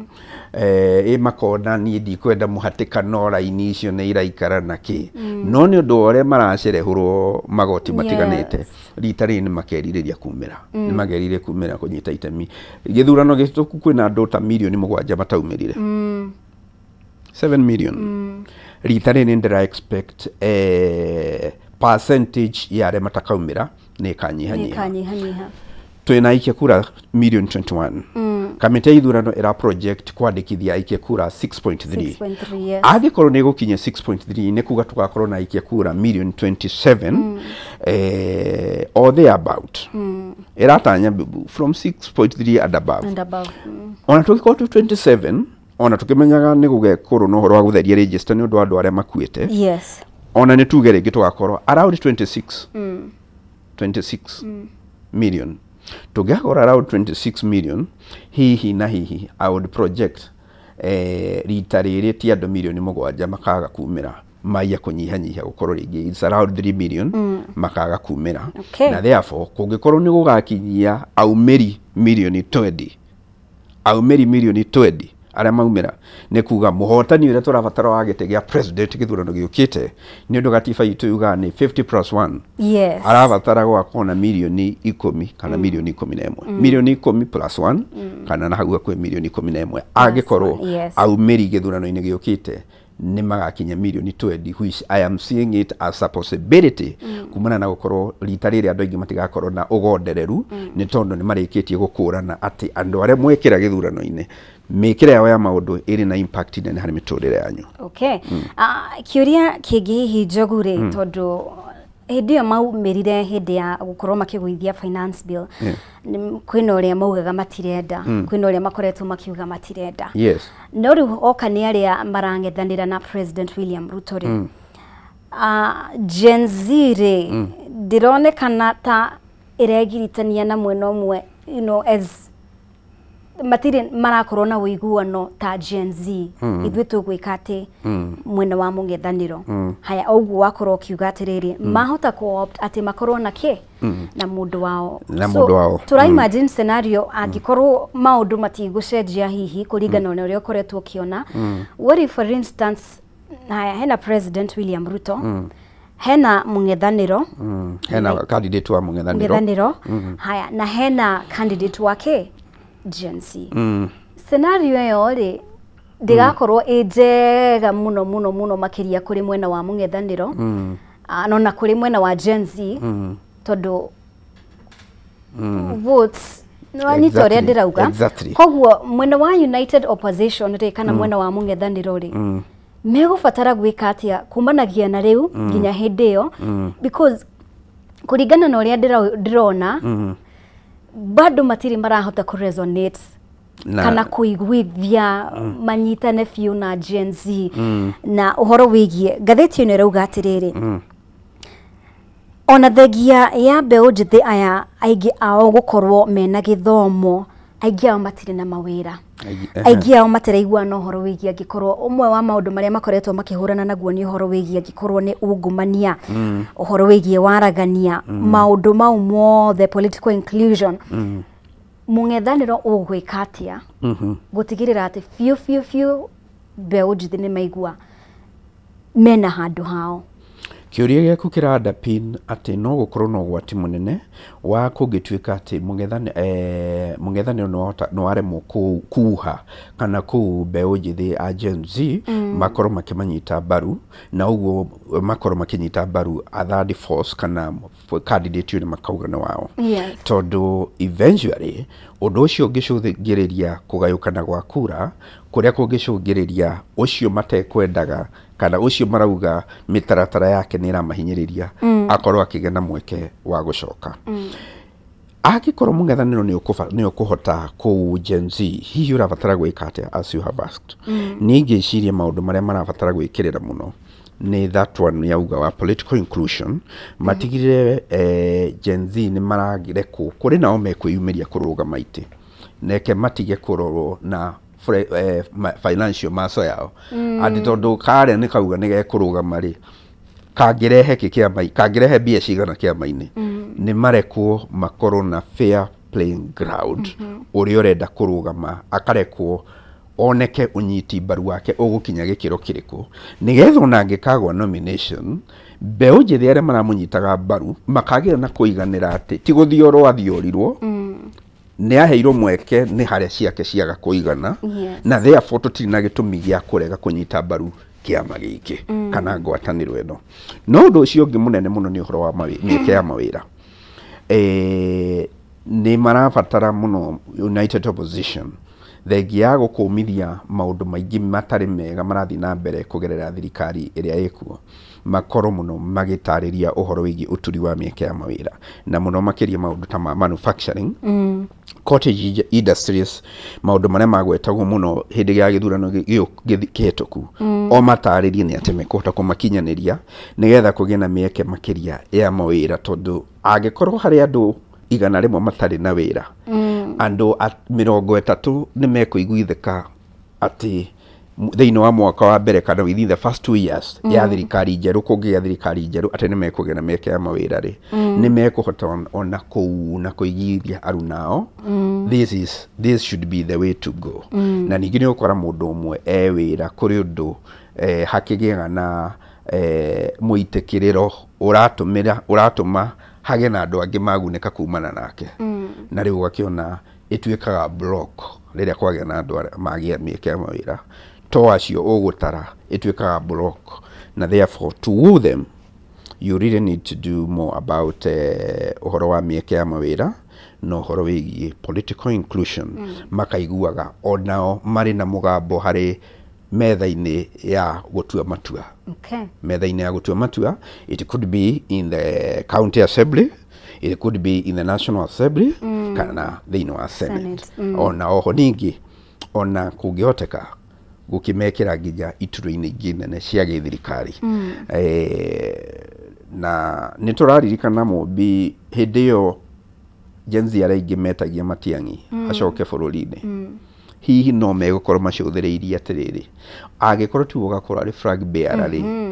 Ĩ makona niĩ ndikwenda mũhatĩkano, raini icio nĩ iraikara na kĩ, no nĩ ũndũ wa ũrĩa maracerehũrwo magoti matiganĩte, rita rĩrĩ nĩ makerirĩria kumĩra, nĩ magerirĩria kumĩra kũnyita itemi. Gĩthurano gĩhĩtũku kwĩna andũ ta 7 mirioni mataumĩrire, 7 million. Rita rĩrĩ nĩ ndĩra expect percentage ya arĩa matakaumĩra nĩ ĩkanyihanyiha. Nĩkanyihanyiha. Twĩna aikia kura million 21. Kamĩtĩ ya ithurano ĩra project kwandĩkithia aikia kura 6.3. 6.3, yes. Angĩkorwo nĩ ĩgũkinya 6.3, nĩ kuga tũgakorwo na aikia kura million 27 or there about. Ĩratanya from 6.3 and above. And above. Ona tũgĩkorwo twĩ 27, ona tũkĩmenyaga nĩ gũgekorwo na ũhoro wa gũtheria register nĩ ũndũ wa andũ arĩa makuĩte, ona nĩ tuge rĩngĩ tũgakorwo around 26, 26 million. Tũngĩgakorwo around 26 million, hihi na hihi I would project rita rĩrĩ ti andũ 7 mirioni makaga kumĩra, maia kũnyihanyihia gũkorwo rĩngĩ it's around 3 million makaga kumĩra. Na therefore kũngĩkorwo nĩ gũgakinyia aumĩri mirioni 20, aumĩri mirioni 20 arĩa maumĩra, nĩ kuga mũhotani ũrĩa tũrabatara wa gĩtĩ gĩa president gĩthurano gĩũkĩte, nĩ ũndũ gatiba itũ yugaga nĩ 50 plus 1, arabatara gũgakorwo na 10 mirioni kana 11 mirioni, 10 mirioni plus 1 kana na hau hakuhĩ 11 mirioni, angĩkorwo aumĩri gĩthurano-inĩ gĩũkĩte nĩ magakinya mirioni 20, which I am seeing it as a possibility kumana na gũkorwo rita rĩrĩ andũ aingĩ matigakorwo na ũgondereru, nĩ tondũ nĩ marĩkĩtie gũkũrana atĩ andũ arĩa mwekĩra gĩthurano-inĩ, mĩkĩre yao ya maũndũ ĩrĩ na impact nene harĩ mĩtũrĩre yanyu. Okay. Kĩũria kĩngĩ hihi, Njogu rĩ, tondũ hĩndĩ ĩyo maumĩrire hĩndĩ ya gũkorwo makĩgũithia finance bill, kwĩna ũrĩa maugaga matirenda, kwĩna ũrĩa makoretwo makiuga matirenda, no rĩu oka nĩ arĩa marang'ethanĩra na President William Ruto rĩ, Gen Z rĩ, ndĩronekana ta ĩregiritania na mwena ũmwe, as matirĩ marakorwo na ũiguano ta Gen Z, ithuĩ tũgwĩka atĩ mwena wa mũng'ethanĩro. Haya, ũguo wakorwo ũkiuga atĩrĩrĩ, mahota co-opt atĩ makorwo na kĩ na mũndũ wao. Na mũndũ wao. Tũra imagine scenario angĩkorwo maũndũ matigũcenjia hihi kũringana na ũrĩa ũkoretwo ũkĩona. What if, for instance, haya, hena President William Ruto, hena mũng'ethanĩro, Hena candidate wa mũng'ethanĩro. Mũng'ethanĩro, haya, na hena candidate wake Gen Z. Scenario ĩyo rĩ, ndĩgakorwo ĩ njega mũno mũno mũno makĩria kũrĩ mwena wa mũng'ethanĩro, no na kũrĩ mwena wa Gen Z, tondũ votes nĩwanyita ũrĩa ndĩrauga. Koguo mwena wa United Opposition rĩ, kana mwena wa mũng'ethanĩro rĩ, megũbatara gwĩka atĩa kumanagia na rĩu nginya hĩndĩ ĩyo? Because kũringana na ũrĩa ndĩrona, bado matirĩ marahota kũ resonate kana kũiguithia manyitane biũ na Gen Z. Na ũhoro wĩgiĩ ngathĩti ĩno ĩrauga atĩrĩrĩ, ona thengia ya mbeũ njĩthĩ aya aingĩ ao gũkorwo mena gĩthomo, aingĩ ao matirĩ na mawĩra, aingĩ ao matiraiguana ũhoro wĩgiĩ angĩkorwo ũmwe wa maũndũ marĩa makoretwo makĩhũrana naguo nĩ ũhoro wĩgiĩ angĩkorwo nĩ ungumania, ũhoro wĩgiĩ waragania, maũndũ mau mothe, political inclusion. Mũng'ethanĩro ũgwĩka atĩa gũtigĩrĩra atĩ biũ biũ biũ mbeũ njĩthĩ nĩ maigua mena handũ hao? Kĩũria gĩaku kĩra underpin atĩ no gũkorwo na ũgwati mũnene wa kũngĩtuĩka atĩ mũng'ethanĩro nĩ waremwo kuha kana kũu mbeũ njĩthĩ a Gen Z makorwo makĩmanyita mbaru, na ũguo makorwo makĩnyita mbaru a third force kana candidate ũrĩa makauga nĩ wao. Tondũ eventually ũndũ ũcio ũngĩcũthĩrĩria kũgayũkana gwa kura kũrĩa kũngĩcũngĩrĩria ũcio matekwendaga kana ũcio marauga mĩtaratara yake nĩ ĩramahinyĩrĩria akorwo akĩgĩa na mweke wa gũcoka. Angĩkorwo mũng'ethanĩro nĩ ũkũhota kũu Gen Z, hihi ũrabatara gwĩka atĩa, as you have asked? Niĩ ngĩciria maũndũ marĩa marabatara gwĩkĩrĩra mũno nĩ that one yauga wa political inclusion, matigĩrĩre Gen Z nĩ mararekwo kũrĩ nao mekwĩyumĩria kũrũgama itĩ, neke matige kũrorwo na financial maso yao, atĩ tondũ karĩa nĩ kauga nĩ gekũrũgama rĩ, kangĩrehe kĩ kĩama, kangĩrehe mbia cigana kĩama-inĩ. Nĩ marekwo makorwo na fair playing ground, ũrĩa ũrenda kũrũgama akarekwo oneke ũnyiti mbaru wake ũgũkinya gĩkĩro kĩrĩkũ, nĩgetha ona angĩkagwa nomination, mbeũ njĩthĩ arĩa maramũnyitaga mbaru makagĩa na kũiganĩra atĩ ti gũthiorwo athiorirwo, nĩ aheirwo mweke nĩ harĩa ciake ciaga kũigana, na therefore tũtirĩ na gĩtũmi gĩa kũrega kũnyita mbaru kĩama gĩkĩ kana ngwatanĩro ĩno. No ũndũ ũcio ũngĩ mũnene mũno nĩ ũhoro wa mĩeke ya mawĩra. Nĩ marabatara mũno United Opposition, thengia ya gũkũmithia maũndũ maingĩ matarĩ mega marathiĩ na mbere kũgerera thirikari ĩrĩa ĩkuo, makorwo mũno magĩtarĩria ũhoro wĩgiĩ ũturi wa mĩeke ya mawĩra, na mũno makĩria maũndũ ta ma manufacturing, cottage industries, maũndũ marĩa magwetagwo mũno hĩndĩ ya gĩthurano kĩhĩtũku, o matarĩrie nĩ atĩ mekũhota kũmakinyanĩria nĩgetha kũgĩe na mĩeke makĩria ya mawĩra, tondũ angĩkorwo harĩ andũ 100 matarĩ na wĩra, andũ 30 nĩ mekũiguithĩka atĩ thĩinĩ wa mwaka wa mbere kana within the first 2 years ya thirikari njerũ, kũngĩgĩa thirikari njerũ, atĩ nĩ mekũgĩa na mĩeke ya mawĩra rĩ, nĩ mekũhota ona kũu na kũigithia arunao. This should be the way to go. Na ningĩ nĩ ũgũkora mũndũ ũmwe e wĩra kũrĩ ũndũ hakĩgĩaga na mũitĩkĩrĩro ũratũma hagĩe na andũ angĩ magunĩka kumana nake, na rĩu ũgakĩona ĩtuĩkaga block rĩrĩa kwagĩa na andũ arĩa magĩa mĩeke ya mawĩra, to acio ũgũtara ĩtuĩkaga block, na therefore to woo them you really need to do more about ũhoro wa mĩeke ya mawĩra na ũhoro wĩgiĩ political inclusion, makaiguaga onao marĩ na mũgambo harĩ metha-inĩ ya gũtua matua. Metha-inĩ ya gũtua matua, it could be in the county assembly, it could be in the national assembly, kana thĩinĩ wa senate. Ona oho ningĩ ona kũngĩhoteka gũkĩmekĩra nginya iturwa-inĩ ingĩ nene cia gĩthirikari. Na nĩ tũraririkana Mũmbi hĩndĩ ĩyo Gen Z arĩa aingĩ metagia Matiang'i acoke bũrũri-inĩ, hihi no megũkorwo macũthĩrĩirie atĩrĩrĩ, angĩkorwo tiwe ũgakorwo arĩ flag bearer rĩ,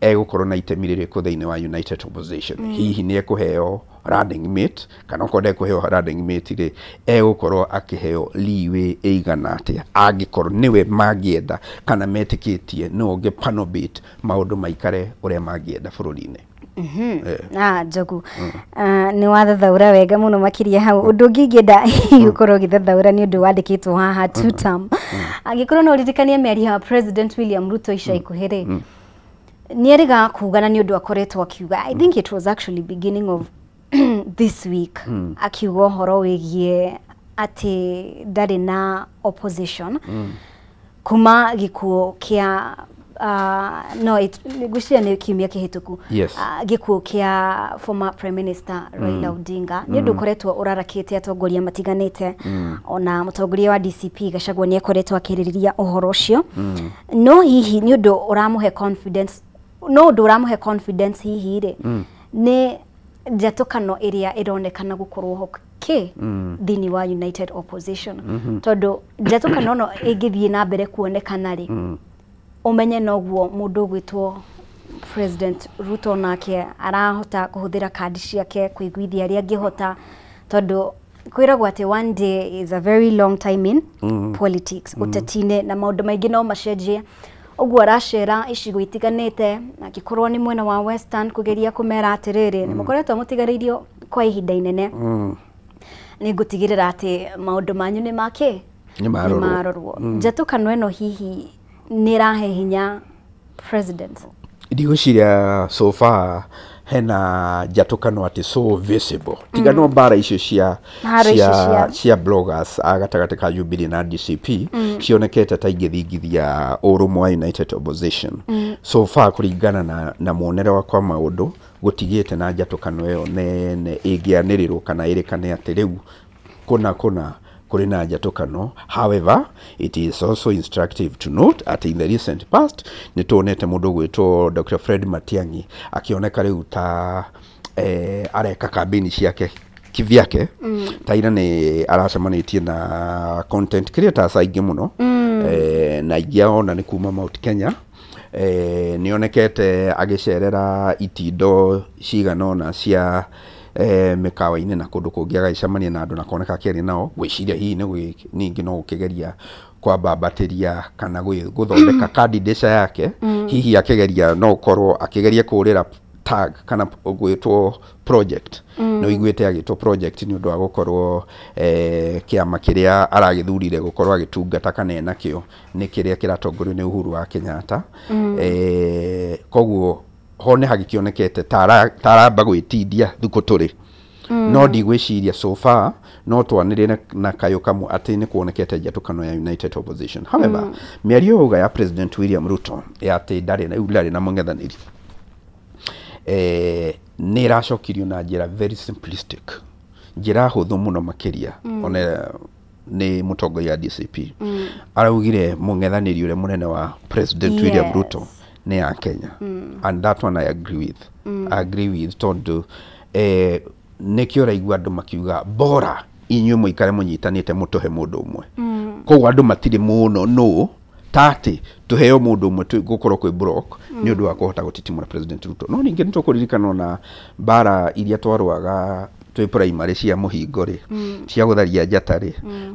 egũkorwo na itemi rĩrĩkũ thĩinĩ wa United Opposition? Hihi nĩ ekũheo running mate, kana okorwo ndekũheo running mate rĩ, egũkorwo akĩheo leeway ĩigana atĩa angĩkorwo nĩwe mangĩenda kana metĩkĩtie nĩwe ũngĩ panobate maũndũ maikare ũrĩa mangĩenda bũrũri-inĩ? Njogu, nĩ wathathaũra wega mũno makĩria hau. Ũndũ ũngĩ ingĩenda gũkorwo ũgĩthathaũra nĩ ũndũ wandĩkĩtwo haha two term. Angĩkorwo no ũririkanie mĩario ya President William Ruto ica ikuhĩ rĩ, nĩ erĩga kuga, na nĩ ũndũ akoretwo akiuga, I think it was actually beginning of this week, akiuga ũhoro wĩgiĩ atĩ ndarĩ na opposition kuma gĩkuũ kĩa no ngwĩciria nĩ kiumia kĩhĩtũku, gĩkuũ kĩa former prime minister Raila Odinga, nĩ ũndũ ũkoretwo ũrarakĩte atongoria matiganĩte, ona mũtongoria wa DCP Gachagua nĩ akoretwo akĩrĩrĩria ũhoro ũcio. No hihi nĩ ũndũ ũramũhe confidence, no ũndũ ũramũhe confidence hihi rĩ, nĩ njatũkano ĩrĩa ĩronekana gũkorwo ho kĩ thĩinĩ wa United Opposition, tondũ njatũkano no ĩngĩthiĩ na mbere kuonekana rĩ, ũmenye noguo mũndũ ũgwĩtwo President Ruto nake arahota kũhũthĩra kandi ciake kũiguithia arĩa angĩhota, tondũ Kwĩragwo atĩ one day is a very long time in politics, ũteti-inĩ, na maũndũ maingĩ no macenjie. Ũguo aracera icigo itiganĩte, angĩkorwo nĩ mwena wa Western kũgeria kũmera atĩrĩrĩ, nĩ mũkoretwo mũtigarĩirio kwa ihinda inene, nĩ ngũtigĩrĩra atĩ maũndũ manyu nĩ makĩ Nĩ marorwo. Marorwo. Njatũkano ĩno hihi nĩ ĩrahe hinya president? Ndigwĩciria so far hena njatũkano atĩ so visible, tiga no mbara icio cia Haro icio cia bloggers a gatagatĩ ka Jubilee na DCP cionekete ta ingĩthingithia ũrũmwe wa United Opposition. So far, kũringana na muonere wakwa maũndũ, gũtigĩte na njatũkano ĩyo nene ĩngĩanĩrĩrwo kana ĩrĩkane atĩ rĩu kũna kũna kũrĩ na njatũkano. However, it is also instructive to note at in the recent past nĩ tuonete mũndũ gwĩtwo Dr. Fred Matiang'i akĩoneka rĩu ta areka kambĩni ciake kivyake. Ta ira nĩ aracemanĩtie na content creators aingĩ mũno, na aingĩ ao ona nĩ kuma Mount Kenya. Nĩ onekete agĩcerera itindo cigana ũna cia mĩkawa-inĩ na kũndũ kũngĩ, agagĩcemania na andũ na koneka akĩaria nao. Ngwĩciria hihi nĩ ningĩ no gũkĩgeria kwambambatĩria kana gũthondeka candidature yake, hihi akĩgeria, no ũkorwo akĩgeria kũrĩra tag kana gwĩtwo project. Nĩ ũiguĩte agĩtwo project nĩ ũndũ wa gũkorwo kĩama kĩrĩa aragĩthurire gũkorwo agĩtungata kana enakĩo nĩ kĩrĩa kĩratongorio nĩ Uhuru wa Kenyatta. Koguo ho nĩ hagĩkĩonekete ta aramba gwĩtindia thukũ tũrĩ, no ndigwĩciria so far no twanĩrĩre na kayũ kamwe atĩ nĩ kuonekete njatũkano ya United Opposition. However, mĩario yauga ya President William Ruto ya atĩ ndarĩ na rĩu ndarĩ na mũng'ethanĩri, nĩ ĩracokirio na njĩra very simplistic, njĩra hũthũ mũno makĩria. Ona nĩ mũtongoria wa DCP araugire mũng'ethanĩri ũrĩa mũnene wa President William Ruto nĩ ya Kenya, and that one I agree with. I agree with, tondũ nĩkĩo ũraigua andũ makiuga bora inyuĩ mũikare mũnyitanĩte mũtũhe mũndũ ũmwe. Koguo andũ matirĩ mũno no ta atĩ tũheo mũndũ ũmwe gũkorwo kwĩ block nĩ ũndũ wa kũhota gũtitimũra President Ruto. No ningĩ nĩ tũkũririkana ona mbara iria twarũaga twĩ primary cia mũhingo rĩ, cia gũtharia njata rĩ,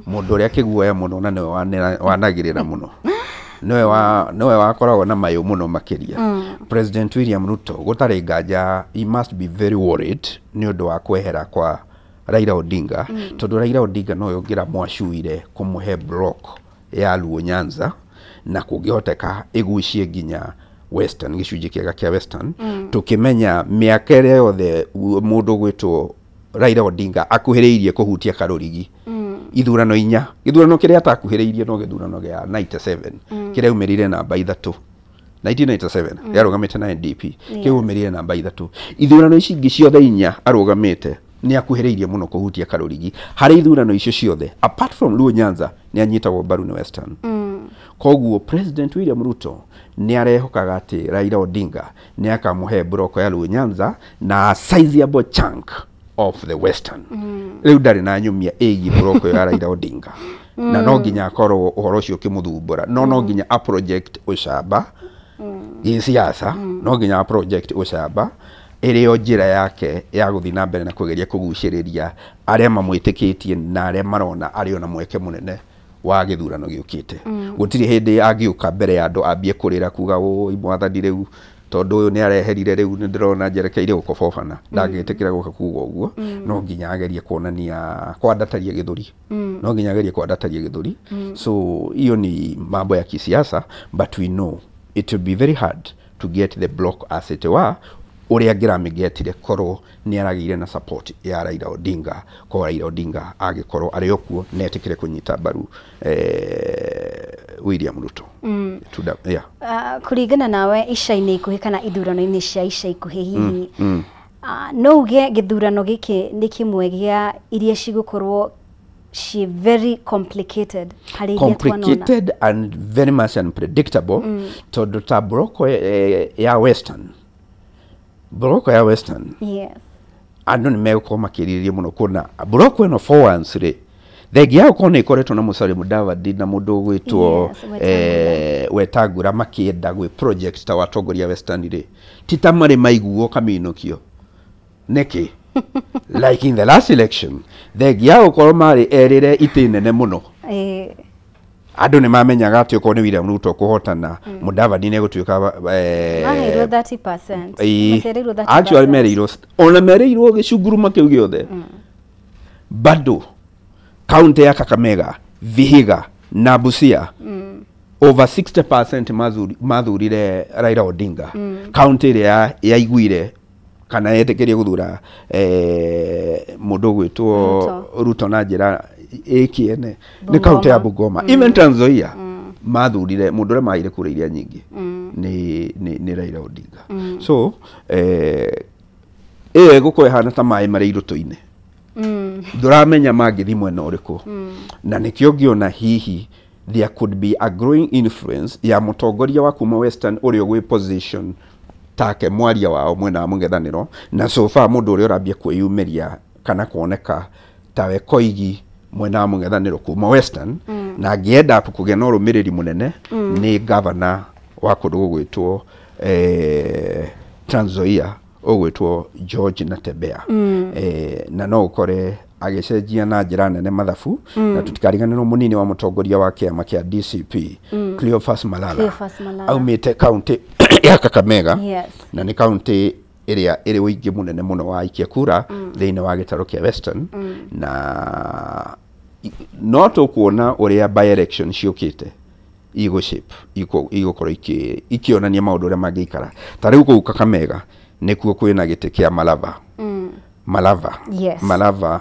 mũndũ ũrĩa akĩguoya mũno na nĩwe wanagĩrĩra mũno, nĩwe wakoragwo na mayũ mũno makĩria. President William Ruto gũtarĩ nganja he must be very worried nĩ ũndũ wa kwehera kwa Raila Odinga, tondũ Raila Odinga nowe ũngĩramwacuire kũmũhe block ya Luo Nyanza na kũngĩhoteka ĩgucie nginya Western, gĩcunjĩ kĩega kĩa Western. Tũkĩmenya mĩaka ĩrĩa yothe mũndũ gwĩtwo Raila Odinga akuhĩrĩirie kũhutia karũrigi, ithurano inya, gĩthurano kĩrĩa atakuhĩrĩirie no gĩthurano gĩa 97 kĩrĩa aumĩrire namba 3, 1997 yarũgamĩte na NDP, kĩu aumĩrire namba 3. Ithurano ici ingĩ ciothe inya arũgamĩte nĩ akuhĩrĩirie mũno kũhutia karũrigi. Harĩ ithurano icio ciothe, apart from Luo Nyanza, nĩ anyitagwo mbaru nĩ Western. Koguo President William Ruto nĩ arehokaga atĩ Raila Odinga nĩ akamũhe mburoko ya Luo Nyanza na a sizable chunk of the Western. Rĩu ndarĩ na nyumia ĩgiĩ mburoko ya Raila Odinga, na no nginya akorwo ũhoro ũcio ũkĩmũthumbũra, no nginya a project ũcamba gĩsiasa, no nginya a project ũcamba ĩrĩ o njĩra yake ya gũthiĩ na mbere na kũgeria kũgucĩrĩria arĩa mamwĩtĩkĩtie na arĩa marona arĩ ona mweke mũnene wa gĩthurano gĩũkĩte. Gũtirĩ hĩndĩ angĩũka mbere ya andũ ambie kũrĩra kuga, "Ũi mwathani, rĩu tondũ ũyũ nĩ areherire, rĩu nĩ ndĩrona njerekeire gũkobobana." Ndangĩtĩkĩra gũka kuga ũguo. No nginya agerie kuonania kwandataria gĩthũri, no nginya agerie kwandataria gĩthũri. So hiyo ni mambo ya kisiasa, but we know it will be very hard to get the block as it were ũrĩa angĩramĩgetire korwo nĩ aragĩire na support ya Raila Odinga, korwo Raila Odinga agĩkorwo arĩ o kuo na etĩkĩre kũnyita mbaru William Ruto. Yeah. Kũringana nawe, ica-inĩ ikuhĩ kana ithurano-inĩ cia ica ikuhĩ hihi, no uge gĩthurano gĩkĩ nĩ kĩmwe gĩa iria cigũkorwo ci very complicated harĩ iria twanona? Complicated and very much unpredictable, tondũ ta broko ya Western, broko ya Western, andũ nĩ megũkorwo makĩrirĩria mũno kuona broko ĩno. For once rĩ, thengia ya gũkorwo nĩ ĩkoretwo na Musalia Mudavadi na mũndũ ũgwĩtwo Yes, Wetangula makĩenda gwĩ project ta watongoria Western rĩ, ti ta marĩ maiguo kaminũkio nĩkĩ. Like in the last election, thengia gũkorwo marĩ erĩre itĩ nene mũno, andũ nĩ mamenyaga atĩ okorwo nĩ William Ruto kũhotana, Mudavadi nĩ egũtuĩka maheirwo 30%. Macerĩirwo 30%. Actually merĩirwo, ona merĩirwo gĩcunguruma kĩu gĩothe, bado kaunti ya Kakamega, Vihiga na Busia, over 60% mathurire Raila Odinga. Kaunti ĩrĩa yaiguire kana yetĩkĩrie gũthura mũndũ ũgwĩtwo Ruto na njĩra ĩkĩene nĩ kaunti ya Bungoma. Even Trans Nzoia mathurire mũndũ ũrĩa maheire kura iria nyingĩ nĩ Raila Odinga. So ĩyo ĩgũkorwo ĩhana ta maĩ marĩ irũtũ-inĩ, ndũramenya mangĩthiĩ mwena ũrĩkũ, na nĩkĩo ngĩona hihi there could be a growing influence ya mũtongoria wa kuma Western ũrĩa ũgwĩ position take mwaria wao mwena wa mũng'ethanĩro. Na so far mũndũ ũrĩa ũrambia kwĩyumĩria kana kuoneka tawe koigi mwena wa mũng'ethanĩro kuma Western na angĩenda kũgĩa na ũrũmĩrĩri mũnene nĩ governor wa kũndũ gũgwĩtwo Trans Nzoia ũgwĩtwo George Natembeya. Na no ũkore agĩcenjia na njĩra nene mathabu. Na tũtikariganĩrwo mũnini wa mũtongoria wa kĩama kĩa DCP, Cleophas Malala, Cleophas Malala. Aumĩte kaunti ya Kakamega, na nĩ kaunti ĩrĩa ĩrĩ ũingĩ mũnene mũno wa aikia kura thĩinĩ wa gĩtarũ kĩa Western. Na no tũkuona ũrĩa by election ciũkĩte igũ shape igũkorwo ikĩonania maũndũ ũrĩa mangĩikara. Ta rĩu kũu Kakamega nĩkuo kwĩna gĩtĩ kĩa Malava. Malava, Malava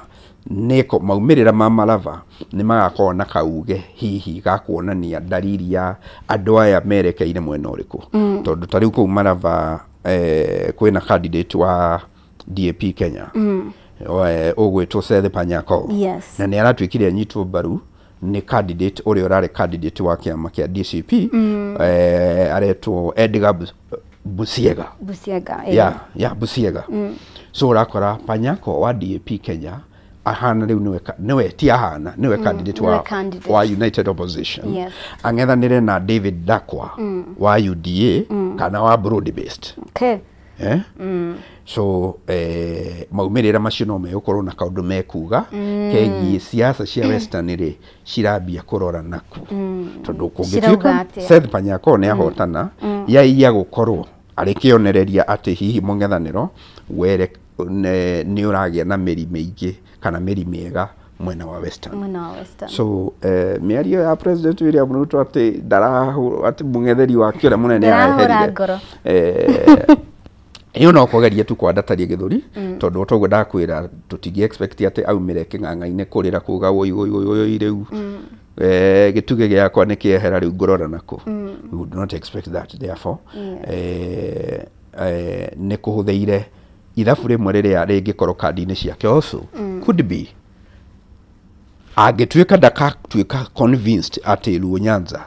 nĩko maumĩrĩra ma Malava nĩ magakorwo na kauge hihi ga kuonania dalili ya andũ aya merekeire mwena ũrĩkũ, tondũ ta rĩu kũu Malava kwĩna candidate wa DAP Kenya ũgwĩtwo Seth Panyako, na nĩ aratuĩkire anyitwo mbaru nĩ candidate ũrĩa ũrarĩ candidate wa kĩama kĩa DCP, aretwo Edgar Busiega. Busiega. Yeah, Busiega. So ũrakora Panyako wa DAP Kenya ahana rĩu nĩwe ti ahana nĩwe candidate Nĩwe candidate. Wa United Opposition ang'ethanĩre na David Dakwa wa UDA kana wa broad based. Eh? So maumĩrĩra macio no megũkorwo na kaũndũ mekuga kegiĩ siasa cia Western rĩ cirambia kũrora naku, tondũ kũngĩtuĩka Cirauga atĩa? Seth Panyako nĩ ahotana, yaiya gũkorwo arĩ kĩonereria atĩ hihi mũng'ethanĩro were nĩ ũragĩa na mĩri mĩingĩ kana mĩri mĩega mwena wa Western. Mwena wa Western. So mĩario ya President William Ruto atĩ atĩ mũng'etheri wake ũrĩa mũnene Ndarahũra areherire ngoro. Ĩyo no kũgeria tu kwandataria gĩthũri, tondũ toguo ndakwĩra tũtingĩ expect atĩ aumĩre kĩng'ang'a-inĩ kũrĩra kuga woi woi woi woi rĩu gĩtugĩ gĩakwa nĩ kĩehera, rĩu ngũrora nakũ. We would not expect that. Therefore nĩ kũhũthĩire ithabu rĩmwe rĩrĩa rĩngĩkorwo kandi-inĩ ciake also could be angĩtuĩka ndakatuĩka convinced atĩ Luo Nyanza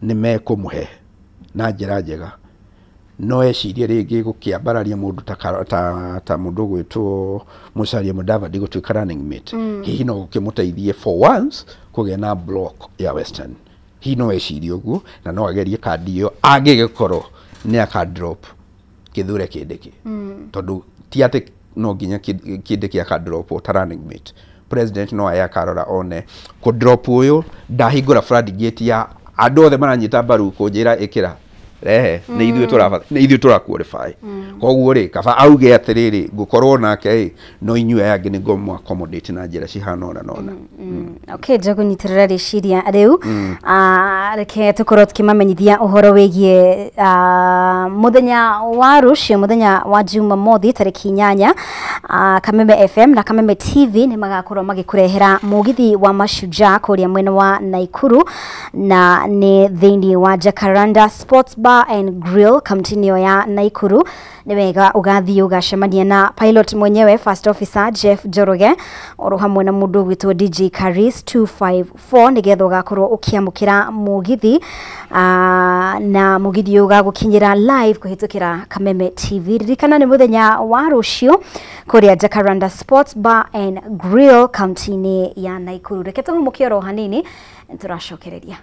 nĩ mekũmũhe na njĩra njega, no ecirie rĩngĩ gũkĩambararia mũndũ ta mũndũ ũgwĩtwo Musalia Mudavadi gũtuĩka running mate. Hihi no gũkĩmũteithie for once kũgĩa na block ya Western. Hihi no ecirie ũguo na no agerie kandi ĩyo angĩgĩkorwo nĩ aka drop Kithure Kindiki, tondũ ti atĩ no nginya Kindiki aka drop ta running mate. President no aye akarora one kũ drop ũyũ ndahingũra floodgate ya andũ othe maranyita mbaru kũnjĩra ĩkĩra rehe nĩ ithuĩ tũrabatara, nĩ ithuĩ tũra qualify. Koguo rĩ, kaba auge atĩrĩrĩ, ngũkorwo nake ĩ no inyuĩ aya angĩ nĩ ngũmũ accommodate na njĩra cihana ũna na ũna. Okay, njagũnyitĩrĩra rĩciria rĩu. Reke tũkorwo tũkĩmamenyithia ũhoro wĩgiĩ mũthenya wa rũciũ, mũthenya wa Jumamothi tarĩki 8, Kameme FM na Kameme TV nĩ magakorwo magĩkũrehera mũgithi wa Mashujaa kũrĩa mwena wa Naikuru, na nĩ thĩinĩ wa Jacaranda Sports Bar and Grill kaunti-inĩ ĩyo ya Naikuru. Nĩ wega ũgathiĩ ũgacemania na pilot mwenyewe First Officer Jeff Njoroge oro hamwe na mũndũ ũgwĩtwo DJ Caris 254 nĩgetha ũgakorwo ũkĩamũkĩra mũgithi, na mũgithi ũyũ ũgagũkinyĩra live kũhĩtũkĩra Kameme TV. Ririkana nĩ mũthenya wa rũciũ kũrĩa Jacaranda Sports Bar and Grill kaunti-inĩ ya Naikuru. Reke tũhũmũke oro hanini, tũracokereria.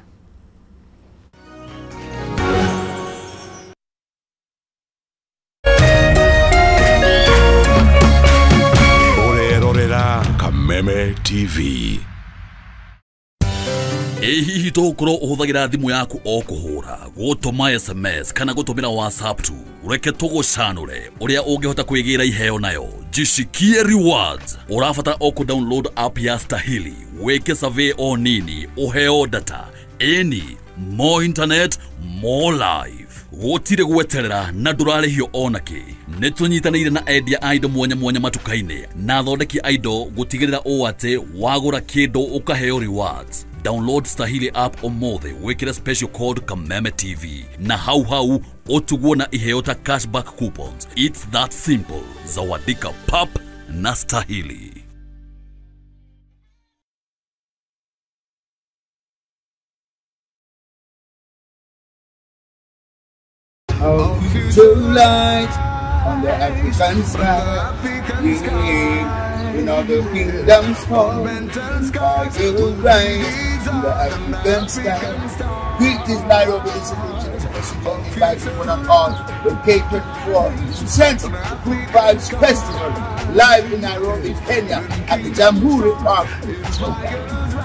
Kameme TV. Ĩ hihi tũgũkorwo ũhũthagĩra thimũ yaku o kũhũra, gũtũma SMS kana gũtũmĩra WhatsApp tu? Reke tũgũcanũre ũrĩa ũngĩhota kwĩgĩra iheo nayo. Jishikie rewards. Ũrabatara o kũ-download app ya Stahili, wĩke survey o nini, ũheo data. Ĩni, more internet, more life. Gũtirĩ gweterera na ndũrarĩhio ona kĩ. Nĩ tũnyitanĩire na endia a indo mwanya mwanya matuka-inĩ na athondeki a indo gũtigĩrĩra ũũ atĩ wagũra kĩndũ ũkaheo rewards. Download Stahili app ũmũthĩ, wĩkĩre special code Kameme TV na hau hau ũtugwo na iheo ta cashback coupons. It's that simple. Zawadika pap na Stahili. Our future light on the African sky. In all the kingdoms fall, our right on the African sky. Greetings, Nairobi, this is the President inviting one and all the K24 presents the Good Vibes Festival live in Nairobi, Kenya at the Jamhuri Park.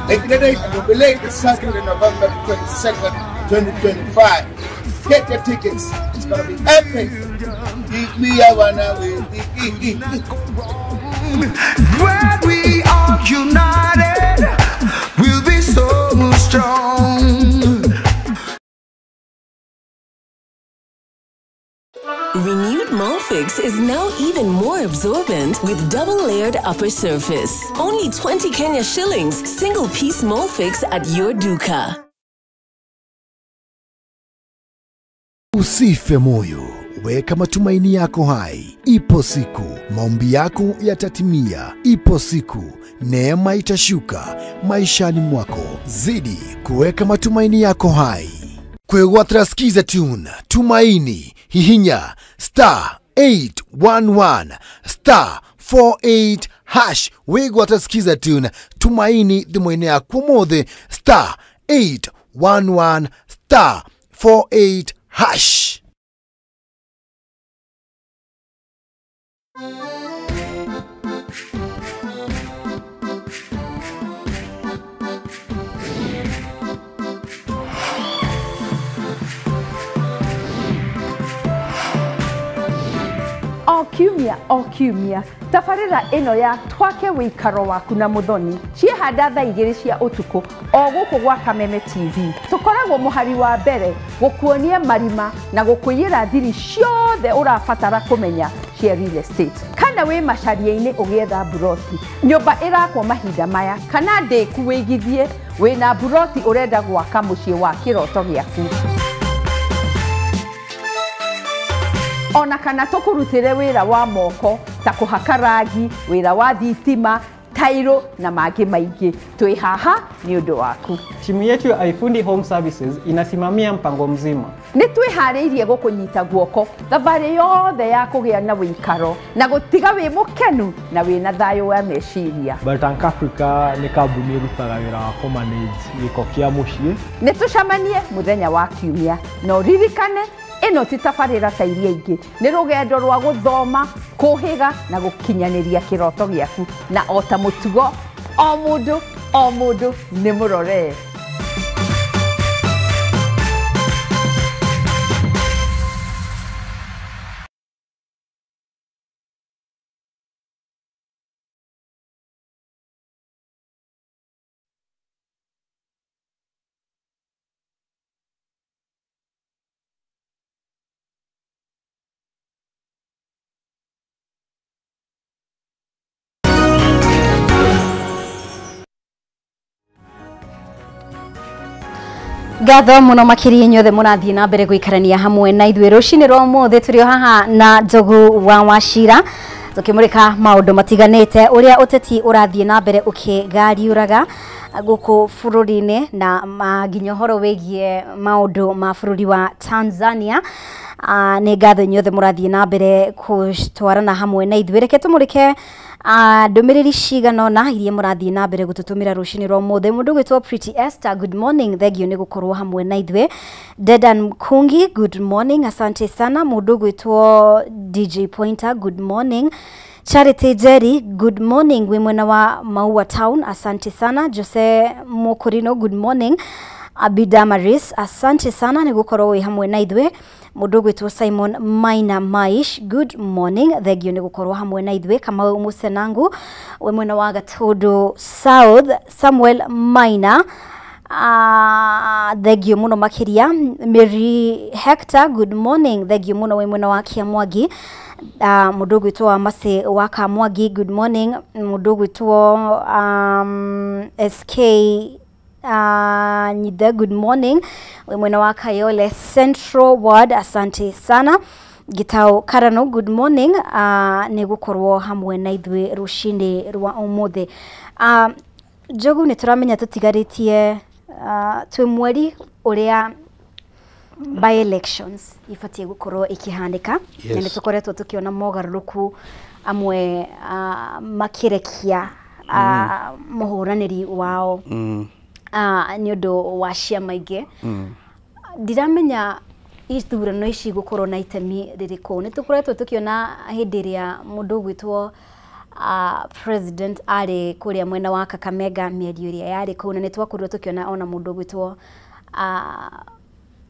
Making the date and will be late the Saturday, November 22nd, 2025. Get your tickets. It's gonna be epic. When we are united, we'll be so strong. Renewed Molfix is now even more absorbent with double-layered upper surface. Only 20 Kenya shillings, single-piece Molfix at your duka. Usife moyo, weka matumaini yako hai. Ipo siku, maombi yako yatatimia. Ipo siku, neema itashuka maishani mwako. Zidi kuweka matumaini yako hai. Kwegwatra skiza tune, Tumaini, hihinya, star 811, star 48 hash. Wegwatra skiza tune, Tumaini, thimũ-inĩ yaku ũmũthĩ, star 811, star 48 hash. O kiumia tabarĩra ĩno ya twake wĩikaro waku na Muthoni ciehanda thaa 2 cia ũtukũ o gũkũ gwa Kameme TV. Tũkoragwo mũhari wa mbere gũkuonia marima na gũkũiyĩra thiri ciothe ũrabatara kũmenya cia real estate. Kana wĩ macaria-inĩ ũgĩetha mburoti, nyũmba ĩrakwo mahinda maya, kana ndĩku wĩigithie wĩna mburoti ũrenda gwaka mũciĩ wa kĩroto gĩaku. Ona kana tũkũrutĩre wĩra wa moko ta kũhaka rangi, wĩra wa thitima, tairo na mangĩ maingĩ. Twĩ haha nĩ ũndũ waku. Timu yetu ya iFundi Home Services inasimamia mpango mzima. Nĩ twĩharĩirie gũkũnyita guoko thabarĩ yothe ya kũgĩa na wĩikaro na gũtiga wĩ mũkenu na wĩna thayũ wa meciria. Baltank Africa nĩ kambuni ĩrutaga wĩra wa kũmanage gĩko kĩa mũciĩ. Nĩ tũcemanie mũthenya wa kiumia na ũririkane ĩno ti tabarĩra ta iria ingĩ, nĩ rũgendo rwa gũthoma, kũhĩga na gũkinyanĩria kĩroto gĩaku, na o ta mũtugo o mũndũ nĩ mũrore. Ngatho muno makiria inyuothe mũrathiĩ na mbere gũikarania hamwe na ithuĩ rũcinĩ rwa ũmũthĩ. Tũrĩ o haha na Njogu wa Wachira tũkĩmũrĩka maũndũ matiganĩte, ũrĩa ũteti ũrathiĩ na mbere ũkĩgariũraga gũkũ bũrũri-inĩ na nginya ũhoro wĩgiĩ maũndũ ma bũrũri wa Tanzania. Nĩ ngatho inyuothe mũrathiĩ na mbere gũtwarana hamwe na ithuĩ. Reke tũmũrĩke ndũmĩrĩri cigana ũna iria mũrathiĩ na mbere gũtũtũmĩra rũcinĩ rwa ũmũthĩ. Mũndũ ũgwĩtwo Pretty Esther, good morning, thengio nĩ gũkorwo hamwe na ithuĩ. Dedan Mkungi, good morning, asante sana. Mũndũ ũgwĩtwo DJ Pointer, good morning. Charity Jerry, good morning, wĩ mwena wa Maua Town, asante sana. Jose Mokorino, good morning. Abida Maris, asante sana nĩ gũkorwo wĩ hamwe na ithuĩ. Mũndũ ũgwĩtwo Simon Maina Maish, good morning, thengio nĩ gũkorwo hamwe na ithuĩ. Kamau Musenangu wĩ mwena wa Gatundu South. Samuel Maina, thengio mũno makĩria. Mary Hector, good morning, thengio mũno wĩ mwena wa Kiamwangi. Mũndũ ũgwĩtwo wa Mase wa Kamwangi, good morning. Mũndũ ũgwĩtwo SK Nyithe, good morning, wĩ mwena wa Kayole Central Ward, asante sana. Gitau Karano, good morning, nĩ gũkorwo hamwe na ithuĩ rũcinĩ rwa ũmũthĩ. Njogu, nĩ tũramenya tũtigarĩtie twĩ mweri ũrĩa by elections ibatiĩ gũkorwo ikihanĩka. Yes. Na nĩ tũkoretwo tũkĩona mogarũrũku amwe makĩrekia mũhũranĩri wao nĩ ũndũ wa ciama ingĩ. Ndiramenya ithurano ici gũkorwo na itemi rĩrĩkũ. Nĩ tũkoretwo tũkĩona hĩndĩ ĩrĩa mũndũ ũgwĩtwo president arĩ kũrĩa mwena wa Kakamega, mĩario ĩrĩa yarĩ kũu, na nĩ twakorirwo tũkĩona ona mũndũ ũgwĩtwo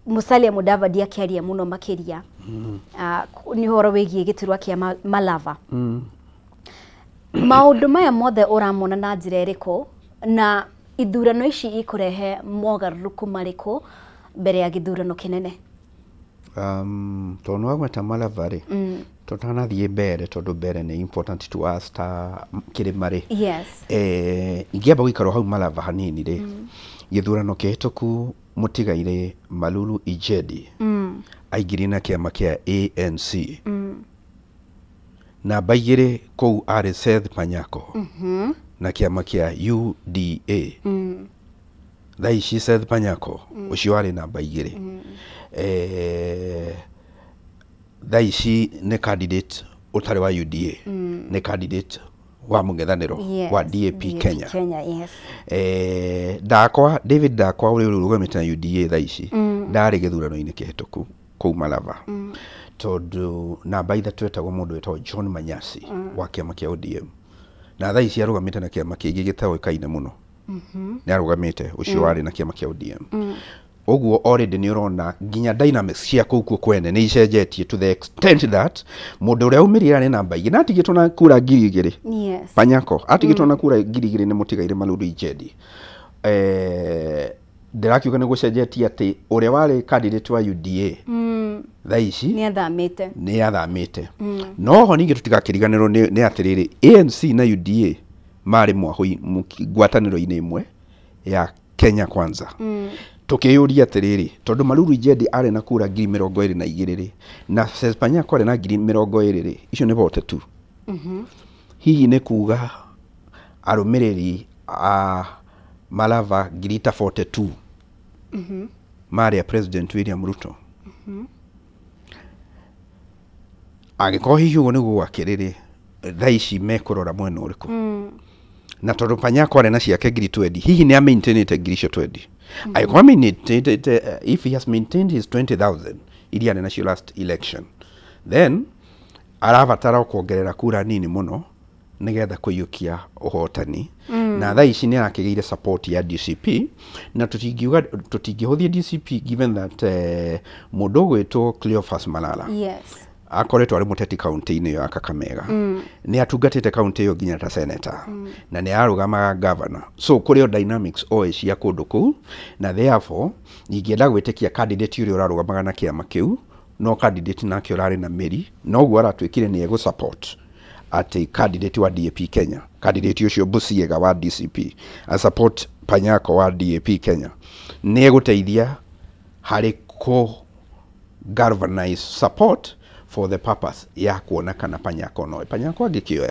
Musalia Mudavadi akĩaria mũno makĩria nĩ ũhoro wĩgiĩ gĩturwa kĩa Malava. Maũndũ maya mothe ũramona na njĩra ĩrĩkũ, na ithurano ici ikũrehe mogarũrũku marĩkũ mbere ya gĩthurano kĩnene? Tondũ nĩ wagweta Malava rĩ, tũtanathiĩ mbere, tondũ mbere nĩ important to us ta kĩrĩma rĩ. Yes. Ingĩamba gũikara hau Malava hanini rĩ, gĩthurano kĩhĩtũku mũtigaire Malulu Ijedi aingĩrire na kĩama kĩa ANC. Namba 2 kũu arĩ Seth Panyako na kĩama kĩa UDA. Thaa ici Seth Panyako ũcio arĩ namba 2. Thaa ici nĩ candidate ũtarĩ wa UDA, nĩ candidate wa mũng'ethanĩro wa DAP Kenya. Kenya, yes. Ndakwa David Ndakwa ũrĩa ũrũgamĩte na UDA thaa ici ndarĩ gĩthurano-inĩ kĩhĩtũku kũu Malava, tondũ namba 3 etagwo mũndũ wĩtagwo John Manyasi wa kĩama kĩa ODM, na thaa ici arũgamĩte na kĩama kĩngĩ gĩtaũĩkaine mũno. Nĩ arũgamĩte ũcio warĩ na kĩama kĩa ODM. Ũguo already nĩ ũrona nginya dynamics cia kũu kuo kwene nĩ icenjetie to the extent that mũndũ ũrĩa aumĩrire arĩ namba 2 na atigĩtwo na kura 2000. Yes. Panyako atigĩtwo na kura 2000 nĩ mũtigaire Malulu Ijedi. Ndĩrakiuga nĩ gũcenjetie atĩ ũrĩa warĩ candidate wa UDA thaa ici nĩ athamĩte. No ho ningĩ tũtigakĩriganĩrwo nĩ atĩrĩrĩ, ANC na UDA marĩ ngwatanĩro-inĩ ĩmwe ya Kenya Kwanza. Tũkĩyũria atĩrĩrĩ, tondũ Malulu Ijedi arĩ na kura 22,000 rĩ, na Seth Panyako arĩ na 20,000 rĩ, icio nĩ vote tu. Hihi nĩ kuga arũmĩrĩri a Malava 42,000 marĩ a President William Ruto. Angĩkorwo hihi ũguo nĩguo gwakĩrĩ rĩ, thaa ici mekũrora mwena ũrĩkũ? Na tondũ Panyako arĩ na ciake 20,000, hihi nĩ amaintainĩte 20,000? Angĩkorwo maintainĩte, if he has maintained his 20,000 iria arĩ nacio last election, then arabatara kuongerera kura nini mũno nĩgetha kũiyũkia ũhotani. Na thaa ici nĩ arakĩgĩire support ya DCP, na tũtingiuga tũtingĩhũthia DCP given that mũndũ ũgwĩtwo Cleophas Malala, yes, akoretwo arĩ mũteti kaunti-inĩ ĩyo ya Kakamega. Nĩ atungatĩte kaunti ĩyo nginya ta senator, na nĩ arũgamaga governor, so kũrĩ o dynamics oĩ cia kũndũ kũu, na therefore ingĩenda gwĩtĩkia candidate ũrĩa ũrarũgamaga na kĩama kĩu no candidate nake ũrarĩ na mĩri, noguo aratuĩkire nĩ egũ support atĩ candidate wa DAP Kenya, candidate ũcio Busiega wa DCP a support Panyako wa DAP Kenya, nĩ egũteithia harĩ kũ galvanize support for the purpose ya kuona kana Panyako no Panyako angĩkĩoya.